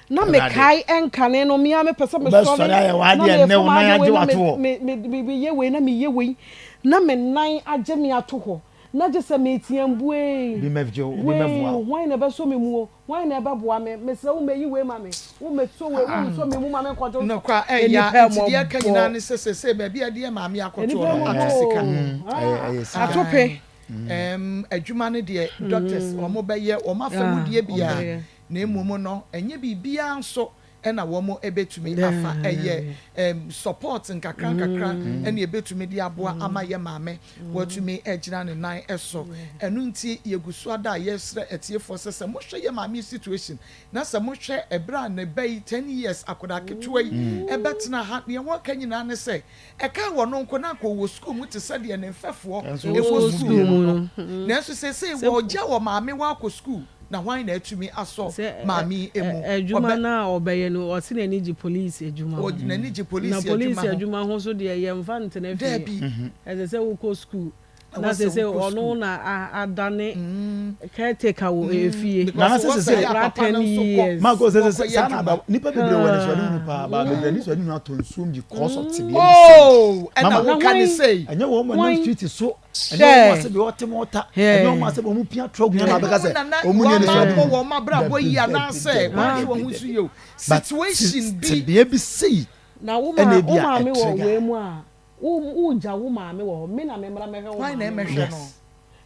S9: Na mekae ɛnkane no, me ara mepɛ sɛ mesɔre, na mefom adeɛ wei, na meyɛ wei, na meyɛ wei, na me nan agye me ato hɔ. Na gye sɛ meteam, Buei! Buei! Hwan na ɛbɛsɔ me mu o? Hwan na ɛbɛboa me? Mesrɛ wo mmɛyi wei ma me. Wo mmɛsɔ wei, wo nsɔ me mu ma menkɔgye wo so.
S12: Nokwa ɛya
S9: Nnipa
S12: nti deɛ ɛka nyinaa
S9: mmɔbɔ.
S12: ne sɛ sesei baabi a ɛde yɛ maame akɔtoɔ
S9: Nnipa
S12: no
S9: mmɔbɔ
S12: ato sika.
S9: oo. Ah, ato pe.
S12: Ɛɛm adwuma no deɛ doctors wɔn bɛyɛ wɔn afa mu
S9: Ah,
S12: deɛ
S9: wɔn
S12: biara
S9: bɛyɛ.
S12: na mmom no ɛnyɛ biribiara nso na wɔn bɛtumi afa. Ɛyɛ support nkakra nkakra na ɛbɛtumi de aboa ama yɛ maame watumi agyina ne nan so. Ɛno nti yɛgu so ada a yɛsrɛ atiefoɔ sɛ sɛ mohwɛ yɛ maame yi situation na sɛ mohwɛ ɛberɛ a ne ba yi 10 years akwadaa ketewa yi ɛbɛtena ha, deɛ wɔka nyinaa ne sɛ Ɛkaa wɔn nko na anka wɔwɔ sukuu mu te sɛ deɛ ne mfɛfoɔ wɔ sukuu mu no. Nanso seesei wɔregya wɔn maame hɔ akɔ sukuu, na hwan na atumi asɔ maame yi mu?
S9: Adwuma no a ɔbɛyɛ no, ɔse n'ani gye polisi adwuma ho.
S12: N'ani gye polisi
S9: Na
S12: adwuma
S9: polisi
S12: ho.
S9: adwuma ho nso deɛ, yɛmfa ntena fie.
S12: Dabi.
S9: Ɛsɛ sɛ wokɔ sukuu. Na sese ɔno na adane caretaker wɔ efie.
S8: Nana sese sɛ
S9: akora 10 years.
S8: Marco sese sɛ saa na aba nipa bebree wɔ anisoadehunu paa ba bebree anisoadehunu atɔ nsuom because of tebea bi sɛ.
S12: Oh, ɛna wo ka ne sei.
S8: Ɛnyɛ wɔn mo nam street so. Ɛnyɛ wɔn asɛ bi ɔte mo ta. Ɛnyɛ wɔn asɛ bi wɔn pia truck nyɛ na abɛka sɛ wɔn ni anisoadehunu.
S12: Wɔn abrabɔ yi anaasɛ wɔn ahwɛ wɔn ho so yie o. Situation bi.
S8: Tebea bi sei.
S9: Na wo
S8: Ɛna ebi a
S9: maame wɔ
S8: ɛtrigger.
S9: wei mu a Wo wogya wo maame wɔ hɔ, me na memmra mmɛhwɛ wo
S12: Hwan na
S9: maame
S12: ɛmɛhwɛ
S9: ma.
S12: no?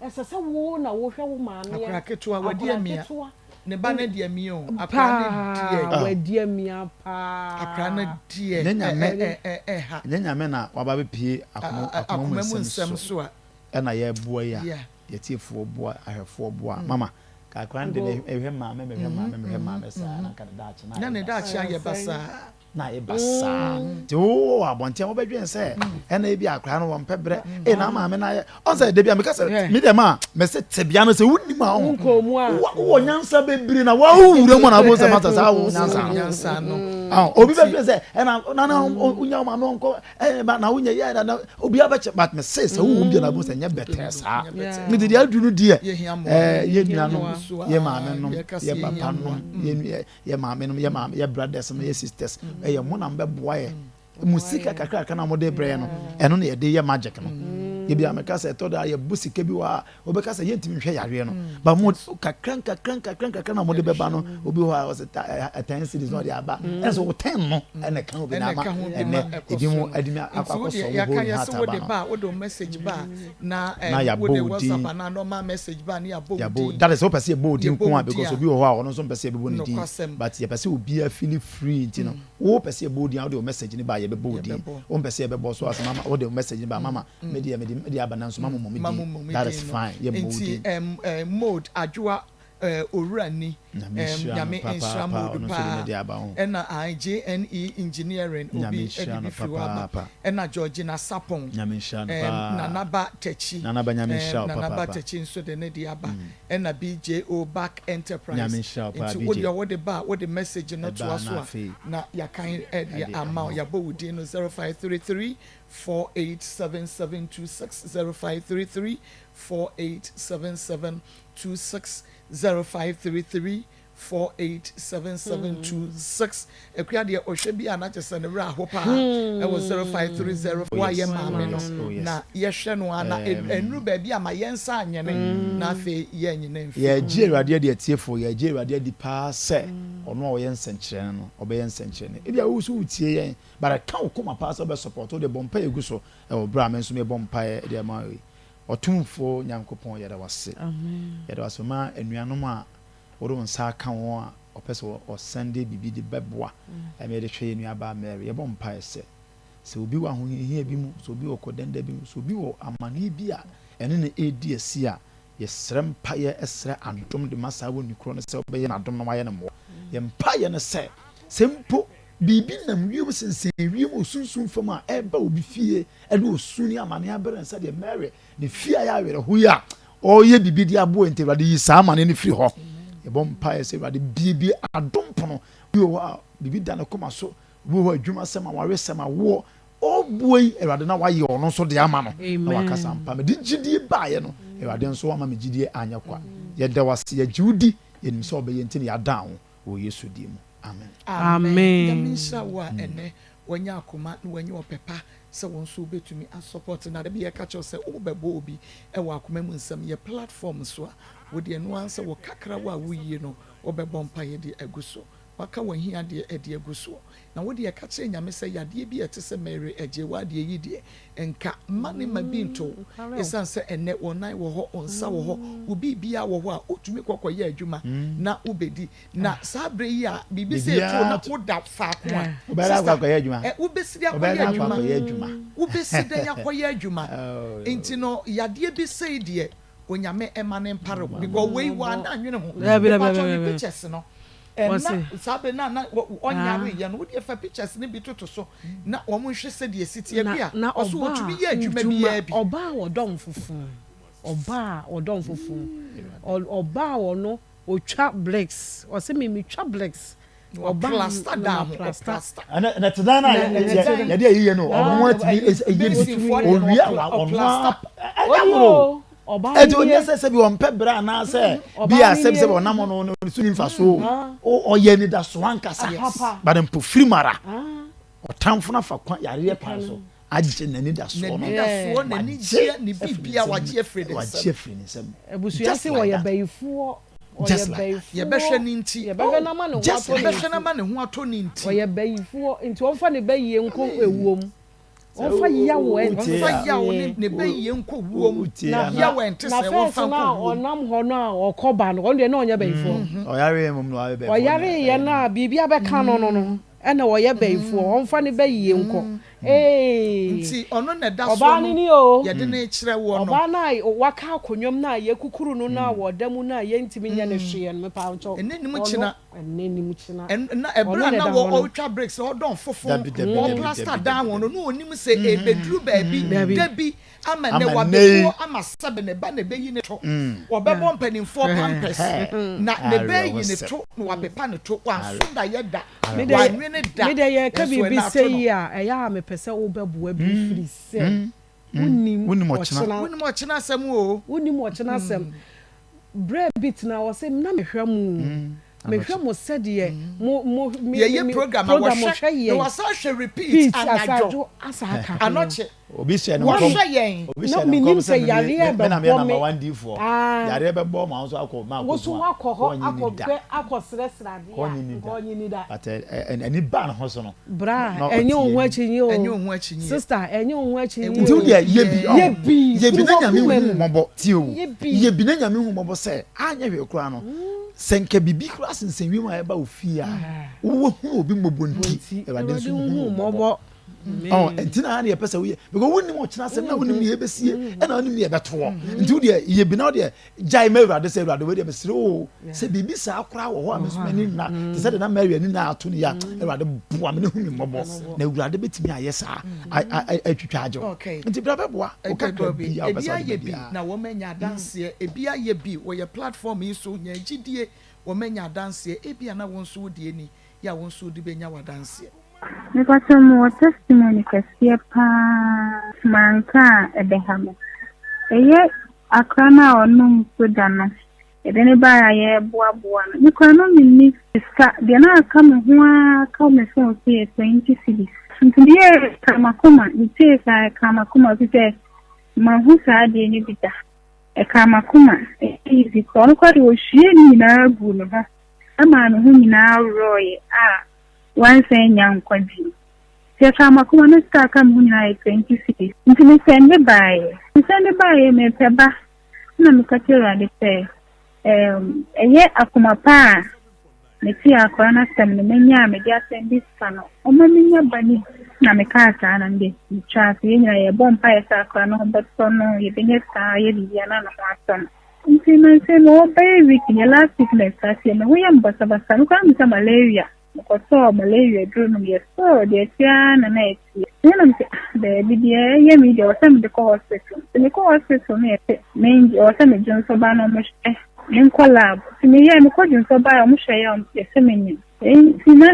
S9: Ɛsɛ sɛ wo na wohwɛ wo maame.
S12: Akwadaa ketewa, wadi
S9: Akwadaa
S12: amia.
S9: ketewa.
S12: Ne ba no adi amia o. Akwadaa no deɛ.
S9: Paa, wadi amia paa.
S12: Akwadaa no deɛ
S8: Nyɛ Nyame,
S12: ɛ ɛ ɛ ɛha.
S8: nyɛ Nyame na waba abɛpue akoma akoma mu nsɛm so ɛna yɛboa yi a,
S12: Yeah.
S8: yɛtiefoɔ boa, ahwɛfoɔ boa. Mama, ka akwadaa no deɛ mehwɛ maame, mehwɛ maame, mehwɛ maame saa na nka ne daakye no
S12: Na
S8: ayɛ
S12: ne daakye
S8: basaa.
S12: ayɛ basaa.
S8: na ayɛ basaa nti wowɔ abɔnten a wobɛdwen sɛ ɛna ebi akora no wɔmpɛ berɛ ee na maame no ayɛ ɔn sɛ dabi a meka sɛ me deɛ ma mɛsɛ tebea no sɛ wonim a ɔho wowɔ nyansa bebree na wawura mu na wobɛhu sɛ masa saa wo nyansa no obi bɛdwen sɛ ɛna nana wonya wo maame ɔnkɔ ɛna na wonya yɛ na obi abɛkyɛ but me se sɛ wowɔ mu deɛ na wobɛhu sɛ nyɛ bɛtɛɛ saa nti deɛ aduru no deɛ yɛ nuanom yɛ maame nom yɛ papa nom yɛ Yɛ maame nom, yɛ maame, yɛ brothers nom, yɛ sisters, ɛyɛ mo na mo bɛ boa yɛ. Mo sika kakra kakra na mo de brɛ yɛ no, ɛno na yɛde yɛ magic no. Ebi a meka sɛ ɛtɔ da yɛ bu sika bi wɔ a, wɔbɛka sɛ yɛntumi nhwɛ yareɛ no. Ba mo kakra nkakra nkakra nkakra na mo de bɛba no, obi hɔ a ɔsɛ 10 cedis na ɔde aba. Ɛnso wo 10 no ɛna ɛka ho bi na ama ɛnɛ ebi mo adimi akɔ akɔ sɔ wo hole heart aba no.
S12: Wode message ba na
S8: Na yɛabɔ
S12: wode
S8: wo din.
S12: WhatsApp anaa normal message ba na yɛabɔ wo
S8: Yɛabɔ wo
S12: din.
S8: that is wopɛ sɛ yɛbɔ wo din
S12: Yɛbɔ
S8: nko
S12: wo
S8: a
S12: din
S8: because
S12: a.
S8: obi wɔ hɔ a ɔno nso mpɛ sɛ yɛbɛbɔ ne din
S12: Nokwasɛm.
S8: but yɛpɛ sɛ obiara feel free nti no wo pɛ sɛ yɛbɔ wo din a wode wo message no ba a yɛbɛbɔ wo din
S12: Yɛbɛbɔ.
S8: wompɛ sɛ yɛbɛbɔ so a sɛ mama wode wo message no ba a mama me deɛ mede mede aba nanso mama mmɔ me
S12: Ma mo
S8: din
S12: mmɔ me
S8: that is
S12: din no.
S8: fine yɛmmɔ wo
S12: Nti
S8: din.
S12: ɛm ɛm Mode Adwoa eh, Owura ni
S8: Nyame
S12: em,
S8: nhyira no
S12: Nyame nhyira
S8: papaapa
S12: Mode
S8: ɔno nso de ne
S12: paa
S8: deɛ aba ho.
S12: ɛna ae JNE Engineering
S8: Nyame
S12: obi
S8: nhyira
S12: ɛde
S8: no
S12: bi firi hɔ aba
S8: papaapa.
S12: ɛna Georgina Sarpong
S8: Nyame nhyira no
S12: em,
S8: paa.
S12: Nana Ba Takyi
S8: Nana Ba Nyame
S12: em,
S8: nhyira wo
S12: Nana Ba
S8: papaapa.
S12: Takyi nso de ne deɛ aba ɛna BJO Back Enterprise
S8: Nyame nhyira wo paa
S12: nti wo
S8: BJ.
S12: deɛ wode ba a wode message no
S8: Ɛba
S12: toa
S8: a
S12: so
S8: na
S12: a
S8: afei
S12: na yɛakan ɛde
S8: ɛde
S12: ama
S8: ama
S12: wo
S8: wo.
S12: yɛabɔ wo din no 0533 487726 0533 4877 26 0533 487726 Akua deɛ ɔhwɛ bi a na kyerɛ sɛ ne werɛ aho paa ɛwɔ 0530
S8: Oh
S12: wo a
S8: yes,
S12: yɛ
S8: oh
S12: maame no
S8: yes, oh yes.
S12: na yɛhwɛ no a na
S8: Um,
S12: ɛnuru baabi a ma yɛn nsa anyene na afei yɛnyene mfi
S8: Yɛgye Awurade adi atiefo, yɛgye Awurade adi paa sɛ ɔno a ɔyɛ nsɛnkyerɛnne no, ɔbɛyɛ nsɛnkyerɛnne. Ebia wo nso wotie yɛn, but ɛka wo koma paa sɛ wobɛ support, wode bɔ mpaeɛ gu so ɛwɔ berɛ a me nso mebɔ mpaeɛ de ama wo yi. Ɔtumfoɔ Nyankopɔn yɛda wo ase. Yɛda wo ase ma anuanom a wode wo nsa aka wɔn a wɔpɛ sɛ wɔsɛnde biribi de bɛboa ma yɛde hwɛ yɛn nuabaa Mary. Yɛbɔ mpaeɛ sɛ, sɛ obi wɔ ahohiahia bi mu, sɛ obi wɔ kɔdɛnda bi mu, sɛ obi wɔ amaneɛ bi a ɛne no redi asi a, yɛsrɛ mpaeɛ srɛ adom de ma saa onii korɔ no sɛ wobɛyɛ no adom na wayɛ no mmoa. Yɛn mpaeɛ ne sɛ, sɛ mpo biribi nam wiem sensɛn wiem wɔ sunsum fam a ɛreba obi fie de osu ne amane abrɛ no sɛdeɛ Mary ne fie ayɛ awerɛho yi a ɔreyɛ biribi de aboa nti Awurade yi saa amane no firi hɔ. Yɛbɔ mpaeɛ sɛ Awurade biebie adom pono. Obi wɔ hɔ a biribi da ne koma so, obi wɔ hɔ a adwumasɛm, awaresɛm, awoɔ, ɔreboa yi Awurade na wayɛ ɔno nso de ama no na wakasa ampa mede gyidie baeɛ no Awurade nso wama me gyidie anyɛ kwa. Yɛda wo ase, yɛgye wo di, yɛnim sɛ wobɛyɛ nti na yɛadan wo wɔ Yesu din mu. Amen.
S12: Amen. Nyame nhyira wo a ɛnɛ wanya akoma na wanya ɔpɛ pa sɛ wo nso wobɛtumi a support no. Da bi yɛka kyerɛ wo sɛ wobɛbɔ obi wɔ akoma mu nsɛm yɛ platform so a, wo deɛ ɛno ara sɛ wo kakra wo a woyie no wobɛbɔ mpaeɛ de agu so. Waka w'ahiadeɛ de agu soɔ. Na wo deɛ ka kyerɛ Nyame sɛ yadeɛ bi a ɛte sɛ Mary Agyewaa deɛ yi deɛ nka mma ne mma bi nto wo. Ɛsiane sɛ ɛnnɛ wo nan wɔ hɔ, wo nsa wɔ hɔ, wo biribiara wɔ hɔ a wotumi kɔ kɔyɛ adwuma na wobɛdi. Na saa berɛ yi a biribi sɛ ɛto na woda faako a, sister, wobɛsi dɛn akɔyɛ adwuma? Wobɛsi dɛn akɔyɛ adwuma? Nti no yadeɛ bi sei deɛ Onyame mma no mpare wo because wei wanna anwene ho. Mepakyɛw ne pictures no ɛna saa bere no a na ɔnyareeɛ no wodeɛ fa pictures no bi toto so na wɔn nhwɛ sɛdeɛ ɛsi teɛ bi a
S9: Na
S12: ɔso
S9: ɔbaa
S12: ɔtumi yɛ adwuma biara bi.
S9: Ɔbaa a ɔdɔ mfofo, ɔbaa a ɔdɔ mfofo, ɔbaa a ɔno ɔtwa bricks, ɔse me metwa bricks, ɔbaa
S12: Ɔplasta
S9: na
S12: dan ho,
S9: maplasta.
S12: ɔplasta.
S8: Ɛnɛ ɛnɛ te dan no a yɛde ayi yɛ no ɔno atumi ɛyɛ bi
S12: Masonfoɔ deɛ no
S8: owia
S12: ɔpla
S8: ɔno
S12: ɔplasta.
S8: Ɛnyɛ agorɔ o. Ɛti onyɛ sɛ sɛbi ɔmpɛ brɛ anaasɛ bi a sɛbi sɛbi ɔnam ɔno no so ni nfa so o. Ɔyɛ anidasoɔ ankasa. But mpofirim ara, ɔtamfo no afa kwan yareɛ kwan so agye n'anidasoɔ no.
S12: N'anidasoɔ, n'anigyeɛ, ne biribiara wagye afiri ne nsam.
S8: Wagye afiri ne nsam.
S9: Abusua se wɔyɛ bayifoɔ.
S8: Just
S9: Ɔyɛ
S8: like that.
S9: bayifoɔ.
S12: Yɛbɛhwɛ ne nti.
S9: Yɛbɛhwɛ no ama ne ho
S8: Just
S9: atɔ
S8: like
S9: ne
S8: that.
S12: Yɛbɛhwɛ no ama ne ho atɔ ne nti.
S9: Ɔyɛ bayifoɔ nti ɔmfa ne bayie nkɔ ewuo mu.
S8: Sɛ
S9: Ɔmfa yaw
S8: wotie
S12: Ɔmfa
S8: a,
S12: yaw ne ne bayie nkɔ wuo mu.
S8: wotie
S9: Na
S8: a na.
S12: Yaw ɛnte
S9: na
S12: sɛ
S9: first
S12: wɔmfa
S9: no
S12: nkɔ
S9: a
S12: wuo mu.
S9: ɔnam hɔ no a ɔkɔ ba no ɔno deɛ na ɔnyɛ bayifoɔ.
S8: Ɔyareɛ mmom na wayɛ bayifoɔ no
S9: Ɔyareeɛ no a biribi abɛka no no no ɛna ɔyɛ bayifoɔ ɔmfa ne bayie nkɔ. Eeii
S12: Nti ɔno na ɛda soɔ
S9: ɔbaa no
S12: no
S9: ni oo.
S12: yɛde no rekyerɛ woɔ no.
S9: Ɔbaa no a waka akonnwa mu no a yɛkukuru no no a ɔda mu no a yɛntumi nyɛ no hwee no mepaakyɛw
S12: Ɛnɛ nim
S9: ɔno
S12: kyena.
S9: ɛnɛ nim kyena
S12: Ɛn na ɛberɛ
S9: ɔno
S12: a
S9: na
S12: na
S9: ɛda
S12: wɔ
S9: hɔ no.
S12: ɔretwa bricks ɔredɔn fofo
S8: Dabi dabi dabi
S12: ɔreplaster
S8: dabi
S12: dan
S8: dabi
S12: ho no
S8: dabi.
S12: na ɔnim sɛ ɛrebɛduru baabi
S9: Dabi.
S12: da bi ama nnɛ
S8: Ama nnɛ
S12: wabɛwuo
S8: yi.
S12: ama sɛbe ne ba na ɛbɛyi ne to wɔbɛbɔ mpanimfoɔ pampers na ne ba ayi ne
S8: Awerɛhosɛm.
S12: to na wapepa ne to wanso daeɛ da
S9: Me deɛ
S12: wannwene da
S9: me deɛ yɛreka
S12: nanso
S9: biribi
S12: ɛna ato
S9: sɛ
S12: no.
S9: yi a ɛyɛ a mepɛ sɛ wobɛboa bi firi sɛ wonnim
S8: Wonnim ɔkyena.
S9: ɔkyena.
S12: Wonnim ɔkyena asɛm o.
S9: Wonnim ɔkyena asɛm. Berɛ bi tena hɔ sɛ na mehwɛ mo o, mehwɛ mo sɛdeɛ mo mo me
S12: Yɛyɛ
S9: me
S12: program a
S9: program
S12: wɔhwɛ
S9: hwɛ
S12: na
S9: yɛn.
S12: wɔasan hwɛ repeat
S9: Repeat
S12: anadwo
S9: asadwo asa aka ho.
S12: anɔkye.
S8: Obi hyɛ ne nkɔm.
S12: Wɔhwɛ yɛn.
S8: Obi
S9: Na
S8: hyɛ ne
S9: menim
S8: nkɔm
S9: sɛ
S8: sɛ me
S9: yareɛ
S8: me me na meyɛ
S9: bɛbɔ
S8: number
S9: me.
S8: one diifoɔ.
S9: Ah.
S8: Yareɛ bɛbɔ ma wo nso akɔ ma
S9: Wo
S8: akɔsu
S9: nso
S8: a
S9: woakɔ hɔ
S8: wɔnnye ni da.
S9: akɔhwɛ akɔsrɛsrɛ adeɛ a
S8: Wɔnnye ni
S9: nka
S8: da.
S9: ɔnnye ni da.
S8: But ɛ ɛ ani baa ne ho so no.
S9: Bra,
S8: Na
S9: ɛnyɛ
S8: ɔte
S9: wo ho
S8: ani.
S9: akyinnye o.
S12: Ɛnyɛ wo ho akyinnye.
S9: Sister, ɛnyɛ wo ho akyinnye
S8: Nti wo
S9: o.
S8: deɛ yɛ bi ɔho.
S9: Yɛ bi,
S8: Yɛ bi
S9: firi
S8: na Nyame
S9: w'akoma
S8: hu
S9: mu.
S8: mmɔbɔ. Tie o.
S9: Yɛ bi.
S8: Yɛ bi na Nyame hu mmɔbɔ sɛ anyɛ hwee koraa no sɛ nka biribi koraa sensɛn wiem a ɛba wo fie a wobɛhunu obi mmɔbɔ nti Awurade nso hu wo mmɔbɔ. Ɔho nti na yɛpɛ sɛ woyɛ because wonnim ɔkyena asɛm na wonnim nea ɛbɛsie ɛna wonnim nea ɛbɛtoɔ nti wo deɛ yɛ bi na wo deɛ gyae ma Awurade sɛ Awurade wei deɛ mesrɛ o sɛ biribi saa koraa wɔ hɔ a me nso m'ani nna te sɛ deɛ na Mary ani nna ato no yi a Awurade boa me na hu me mmɔbɔ na Awurade bɛtumi ayɛ saa atwitwa agye wo nti bra bɛboa wo kakra bi a wopɛ
S12: Ebi
S8: sɛ wode
S12: ayɛ
S8: ba
S12: bi
S8: biara.
S12: na wɔn anya adanseɛ, ebi ayɛ bi wɔ yɛ platform yi so, nya gyidie, wɔn anya adanseɛ, ebia na wo nso wo deɛ ni, yɛ a wo nso wode bɛnya w'adanseɛ.
S18: Mepakyɛw mewɔ testimony kɛseɛ paa manka a ɛbɛha me. Ɛyɛ akora no a ɔnom soda no yɛde no baeɛ a yɛreboaboa no me koraa na menni sika deɛ na aka me ho ara ka me phone so yɛ 20 cedis nti meyɛɛ ɛkaa m'akoma metiee saa ɛkaa m'akoma efisɛ manhu saa adeɛ no bi da ɛkaa m'akoma ɛnyɛ easy koraa ɔno koraa deɛ ɔhwiee ne nyinaa guu me ho ɛmaa me ho nyinaa worɔeɛ a Wansan annya nkwa bio. Nti ɛkaa m'akoma na sika a aka me ho nyinaa yɛ 20 cedis. Nti me sɛnde baeɛ. Me sɛnde baeɛ mepɛ ba. Ɛna meka kyerɛ Awurade sɛ, ɛɛm, ɛyɛ akoma pa a metee akwadaa no asɛm no manya a mede asɛnde sika no, ɔma menya ba no bi. Na mekaa saa na mede metwaa so. Yɛn nyinaa yɛbɔ mpaeɛ sɛ akwadaa no ho bɛtɔ no, yɛbɛnya sika ayɛ biribi na ne ho atɔ no. Nti nansa yi mewɔ bɛyɛ week ni, last week na ɛstarteɛ, me ho yɛ me basabasa, me koraa na mesa malaria. Mekɔtɔɔ malaria aduro nom yɛ sɔɔ deɛ ɛteɛ ara na na ɛteɛ. Ɛna mese ah daabi deɛ ɛyɛ me yi deɛ ɛwɔ sɛ mede kɔ hospital. Nti mekɔ hospital no yɛse mengye ɛwɔ sɛ me dwonsɔ ba na ɔmo hwɛ menkɔ lab. Nti meyɛɛ mekɔ dwonsɔ baeɛ ɔmo hwɛeɛ a yɛse menyem. Nti na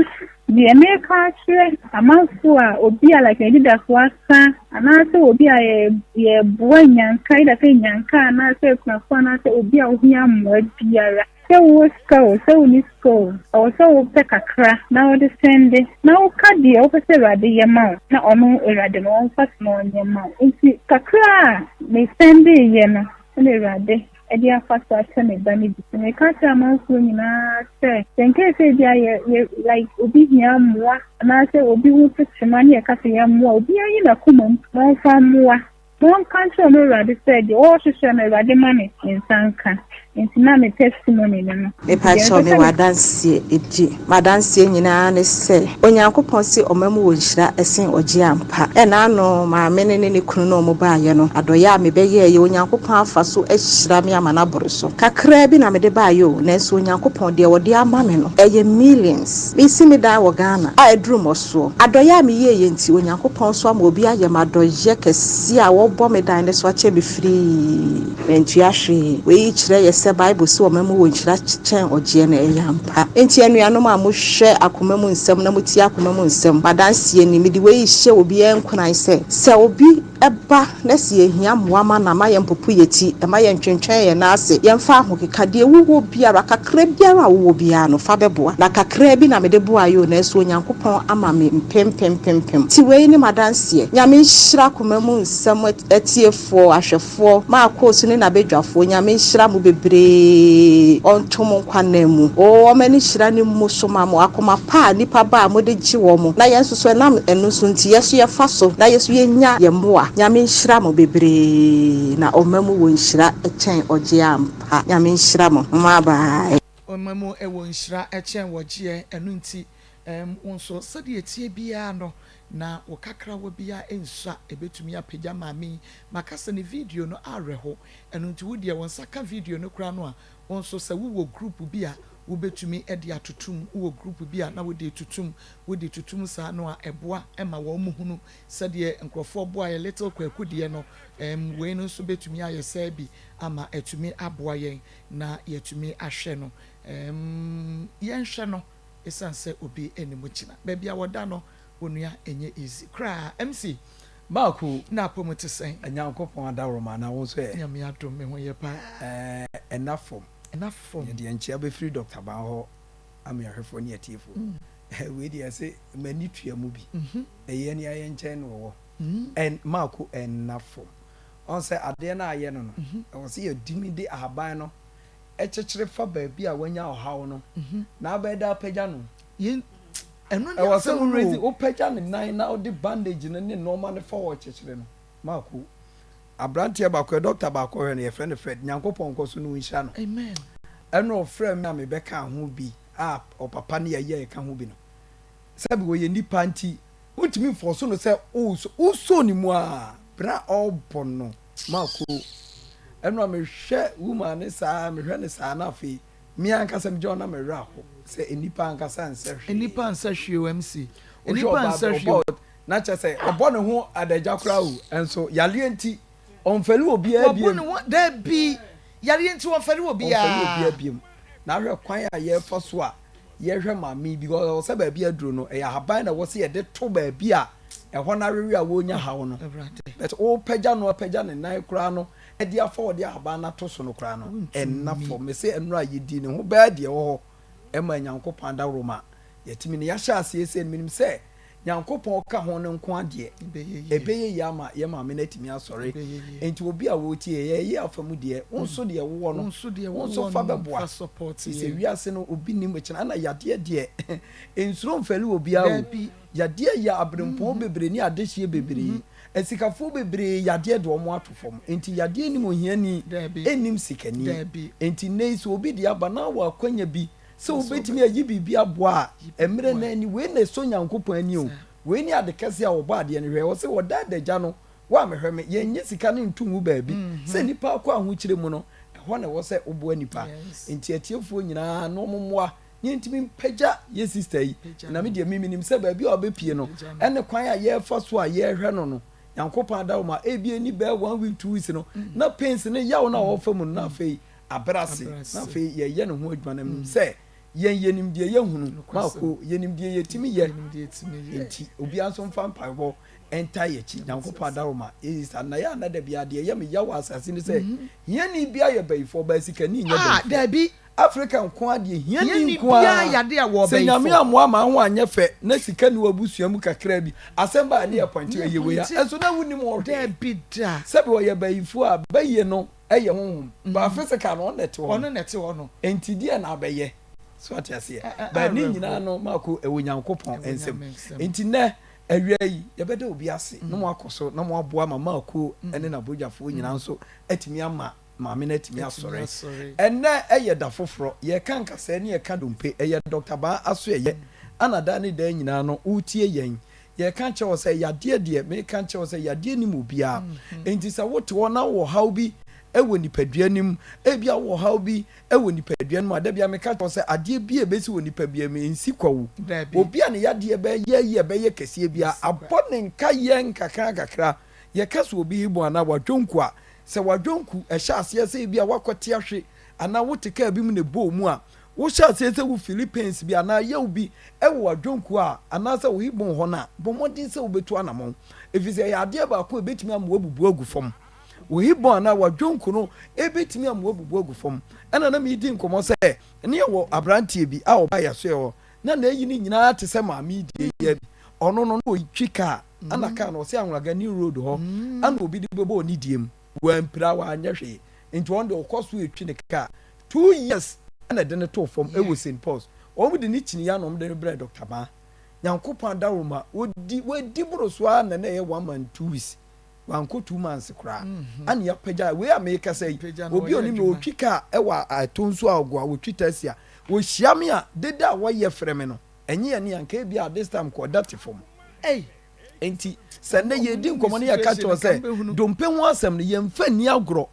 S18: deɛ meka akyerɛ amanfoɔ a obi a like n'anidasoɔ asa anaasɛ obi a yɛ yɛboa nyanka either sɛ nyanka anaasɛ akunafoɔ anaasɛ obi a ohia mmoa biara. Sɛ wowɔ sika o, sɛ wonni sika o, ɛwɔ sɛ wopɛ kakra na wode sɛnde, na woka deɛ wopɛ sɛ Awurade yɛ ma wo, na ɔno Awurade no ɔmfa so na ɔnyɛ mma wo. Nti kakra a mesɛndeeɛ no na Awurade de afa so akyɛ me ba no bi. Nti meka kyerɛ amanfoɔ nyinaa sɛ, sɛ nkei sɛ ebia yɛ, yɛ, like obi hia mmoa anaasɛ obi ho to kyema ne yɛka sɛ yɛmmoa, obiara nyi n'akoma mu na ɔmfa mmoa. Monka nkyerɛ ɔno Awurade sɛ deɛ ɔrehwehwɛ no Awurade ma ne nsa nka. Nti na me testimony ne no.
S19: Me
S18: Deɛ
S19: pakyɛw
S18: ɛsɛ
S19: me
S18: sɛ
S19: wɔ
S18: me.
S19: adanseɛ ɛdi. M'adanseɛ nyinaa ne sɛ Onyankopɔn se ɔma mu wɔ nhyira ɛsen ɔgyeɛ ampa. Ɛna ano maame no ne ne kunu no ɔmo baayɛ no adɔeɛ a me bɛyɛɛyɛ Onyankopɔn afa so ahyira me ama no aboro so. Kakraa bi na mede baayɛ o nanso Onyankopɔn deɛ ɔde ama me no ɛyɛ millions. Mesi me dan wɔ Ghana a aduru mmɔsoɔ. Adɔeɛ a meyɛeɛ nti Onyankopɔn nso ama obi ayɛ me adɔeɛ kɛseɛ a wɔbɔ me dan no so akyɛ me firii. Mantua hwee. Wei kyerɛ yɛ sɛ Bible se ɔma mu wɔ nhyira kyɛn ɔgyeɛ no, ɛyɛ ampa. Enti anuanom a mohwɛ akoma mu nsɛm na motie akoma mu nsɛm, m'adanseɛ ni, mede wei rehyɛ obiara nkuran sɛ, sɛ obi. ba na sɛ yɛhia mmoa ma no a, mma yɛmpopo yɛn ti, mma yɛntwentwɛn yɛn nan ase, yɛmfa ahokeka, deɛ wowɔ biara, kakra biara a wowɔ biara no, fa bɛboa. Na kakraa bi na mede boaeɛ o, nanso Onyankopɔn ama me mpempempempem. Nti wei ne m'adanseɛ. Nyame nhyira akoma mu nsɛm atiefoɔ, ahwɛfoɔ. Foɔ, Marcos ne n'abadwafoɔ, Nyame nhyira mo bebree, ɔnto mo nkwa nna mu, oo ɔma ne hyira no mmu so ma mo, akoma pa a nnipa ba a mode gye wɔn, na yɛn nso so ɛnam ɛno so nti yɛso yɛfa so na yɛso yɛnya yɛn mmoa, Nyame nhyira mo bebree, na ɔma mu wɔ nhyira kyɛn ɔgyeɛ ampa, Nyame nhyira mo, bye bye.
S12: Ɔma mu wɔ nhyira kyɛn wɔgyeɛ, ɛno nti ɛɛm wo nso sɛdeɛ ɛteɛ biara no Na wo kakrawa biara nsua ɛbɛtumi apagya maame yi. Maka sɛ ne video no awerɛho, ɛno nti wo deɛ wo nsa ka video no koraa no a, wo nso sɛ wo wɔ group bi a wobɛtumi de atoto mu, wo wɔ group bi a na wode retoto mu, wode toto mu saa no a ɛboa ma wɔn hunu sɛdeɛ nkorɔfoɔ boaeɛ Little Kwaku deɛ no, ɛɛm wei no nso bɛtumi ayɛ saa bi ama atumi aboa yɛn na yɛatumi ahwɛ no, ɛɛm yɛnhwɛ no ɛsiane sɛ obi nni mu kyena. Baabi a wɔda no onua ɛnyɛ easy koraa MC.
S3: Marko.
S12: Na apɔmu te sɛn?
S3: Nyankopɔn adaworoma na wo nso ɛ?
S12: Nyame adom me ho yɛ paa.
S3: Ɛɛ ɛna fam.
S12: Ɛna fam.
S3: Yɛde yɛn nkyea bɛfiri Doctor Ban hɔ ama ahwɛfoɔ ne atiefoɔ. Wei deɛ ɛse m'ani tua mu bi. Ɛyɛ ne ayɛ nkyɛn na ɔwɔ. Ɛn Marko ɛna fam. Ɔn sɛ adeɛ no a ayɛ no no, ɛwɔ sɛ yɛtumi de ahaban no kyekyere fa baabi a wanya ɔhaw no na abɛyɛ dɛ apagya no.
S12: Yɛn ɛno ne
S3: Ɛwɔ sɛ
S12: asɛm
S3: wo
S12: no
S3: raise
S12: o.
S3: wopagya ne nan na wode bandage no ne nnoɔma no fa hɔ kyekyere no. Marko, aberanteɛ baako, doctor baako hwɛ no, yɛfrɛ no Fred, Nyankopɔn nkɔ so na ɔnhyira no.
S12: Amen.
S3: Ɛna ɔfrɛɛ me a mebɛkaa ho bi a ɔpapa ne ayi a yɛka ho bi no. Sɛbi ɔyɛ nipa nti wontumi nfɔɔso no sɛ wosɔ ne mu a, berɛ a ɔrebɔ no Marko, ɛno a mehwɛ woman no saa, mehwɛ no saa na afei me ankasa megyina hɔ na me werɛ aho sɛ nnipa ankasa nsɛ hwee.
S12: Nnipa nsɛ hwee o MC.
S3: Wohwɛ
S12: Nnipa
S3: ɔbaa
S12: nsɛ
S3: bɛ
S12: hwee o.
S3: ɔbɔ na kyerɛ sɛ ɔbɔ ne ho adagya koraa o, ɛnso yareɛ nti ɔmfɛre obiara
S12: Wabu
S3: biom.
S12: ne ho dabi, yareɛ nti ɔmfɛre
S3: Ɔmfɛre
S12: obiara.
S3: obiara biom. Na ahwɛ kwan a yɛfa so a yɛhwɛ maame yi because ɛwɔ sɛ baabi aduro no ɛyɛ ahaban na ɛwɔ sɛ yɛde to baabi a ɛhɔ no awewe a wɔrenya haw no but wopagya no apagya ne nan koraa no ɛde afa wɔde ahaban no ato so no koraa no ɛnna fam mese ɛnora yɛdi ne ho bɛɛ deɛ ɛwɔ hɔ ɛma Nyankopɔn adaworo ma yɛtumi no yɛahyɛ aseɛ sɛ no menim sɛ Nyankopɔn ka ho no nko adeɛ ɛbɛyɛ yie ama yɛ maame no atumi asɔre. Nti obi a ɔretie yɛ yɛyɛ afa mu deɛ wo nso deɛ wowɔ no wo nso fa bɛboa. Firi sɛ wiase no obi nnim kyena ɛna yadeɛ deɛ nsuro mfɛre obiara o. Yadeɛ yɛ aberempɔn bebree ne adehyeɛ bebree. Asikafoɔ bebree yadeɛ de wɔn ato fam. Nti yadeɛ nnim ohiani ɛnnim sikani. Nti nnɛ yi sɛ obi de aba na wɔ akwanya bi Sɛ wobɛtumi ayi biribi aboa a, mmerɛ no ani, wei na ɛsɔ Nyankopɔn ani o, wei ne ade kɛseɛ a ɔbɔ adeɛ no hwɛ, ɔse ɔda adagya no, woammɛhwɛ me, yɛnnye sika no nto ngu baabi, sɛ nnipa akɔ ahokyerɛ mu no, ɛhɔ na ɛwɔ sɛ woboa nnipa, nti atiefoɔ nyinaa no wɔn mmoa na yɛntumi mpagya yɛ sister yi, na me deɛ me menim sɛ baabi a ɔbɛpie no, ɛne kwan a yɛrefa so a yɛrehwɛ no no, Nyankopɔn adaworoma, ebia ɛni bɛyɛ one week, 2 weeks no, na pains ne yaw no a ɔrefa mu no, na afei abrɛ ase na afei yɛyɛ ne ho adwuma na menim sɛ yɛn yɛnim deɛ yɛhunu maako yɛnim deɛ yɛtumi yɛ nti obiara nso mfa mpaebɔ nta yɛ akyi Nyankopɔn adaroma yɛyi saa na yɛ ana da biara deɛ ɛyɛ me ya wɔ asase ne sɛ mhm. hiani bi ayɛ bayifoɔ baa sikani nyɛ ah, bayifoɔ
S12: dabi
S3: Africa nko ara deɛ hiani nko ara sɛ nyame amoa ma ho anyɛ fɛ na sika ni w'abusua mu kakra bi asɛm baa ne yɛ pɔnte ɛyɛ wei a ɛnso na wonim ɔhwɛ sɛbi ɔyɛ bayifoɔ a bayie no ɛyɛ honhom but physical no ɔno na ɛte hɔ no
S12: ɔno na ɛte hɔ no
S3: nti deɛ na abɛyɛ so ate aseɛ but ne nyinaa no mako ɛwɔ Nyankopɔn nsam nti nɛ awia yi yɛbɛda obi ase na mo akɔ so na mo aboa ma mako ɛne n'abodwafoɔ nyinaa nso atumi ama maame no atumi asɔre ɛnɛ ɛyɛ da foforɔ yɛka nkasɛɛ ne yɛka dompe ɛyɛ Dr. Baa aso ɛyɛ ana daa ne daa nyinaa no wotie yɛn Yɛreka akyerɛ wo sɛ yadeɛ deɛ, mereka akyerɛ wo sɛ yadeɛ nnim obiara. Enti sɛ wote hɔ na wowɔ haw bi wɔ nipadua no mu, ebia wowɔ haw bi wɔ nipadua no mu a, da biara meka kyerɛ wo sɛ adeɛ bi a ɛbɛsi wɔ nipadua mu ɛnsi kwa o. Obi a ne yadeɛ bɛyɛ yie ɛbɛyɛ kɛseɛ biara, abɔ ne nkayɛ nkakrankakra. Yɛka sɛ obi hibɔ anaa wadwonku a, sɛ wadwonku hyɛ aseɛ sɛ ebia woakɔte ahwe anaa wote kaa bi mu na ɛbɔɔ mu a, Wohyɛ aseɛ sɛ wo fili pains bi anaa yaw bi wɔ w'adwonkuo a anaasɛ wo hip bone hɔ no a, bɔ mmɔden sɛ wobɛtu anamɔn. Ɛfiri sɛ ɛyɛ adeɛ baako a ɛbɛtumi ama woabubu agu fam. Wo hip bone anaa w'adwonku no ɛbɛtumi ama woabubu agu fam. Ɛna na meredi nkɔmmɔ sɛ ne yɛwɔ aberanteɛ bi a ɔbaa yɛn asoɛeɛ hɔ na n'ayi no nyinaa te sɛ maame yi deɛ yi ara bi. Ɔno no na ɔtwi kaa ɛna kaa no ɔse Anwulaga New Road hɔ ɛna obi de bɛbɔɔ ne deɛ mu. Wampira, wanyɛ hwee. Nti ɔno deɛ ɔkɔ so retwi ne kaa. 2 years ɛna ɛde no too fam ɛwɔ St. Paul's. Wɔn de ne kyiniiɛ na wɔn de no brɛɛ Dr. Maa. Nyankopɔn adaworoma, wɔdi wɔadi boro so ara na na ɛyɛ 1 month 2 weeks. Wankɔ 2 months koraa. Ɛna yɛapagya wei a merekasa yi, obi a onim no ɔtwi kaa ɛwɔ ɛto nso a ɔgo a ɔtwi taxi a, wɔhyia me a, dede a wɔyɛ frɛ me no, ɛnyɛ yɛne anka ebia at this time kɔ ɔda te fam.
S12: Ei!
S3: Enti, sɛ nnɛ yɛredi nkɔmmɔ na yɛka kyerɛ wo sɛ dompe ho asɛm no, yɛmfa nni agorɔ.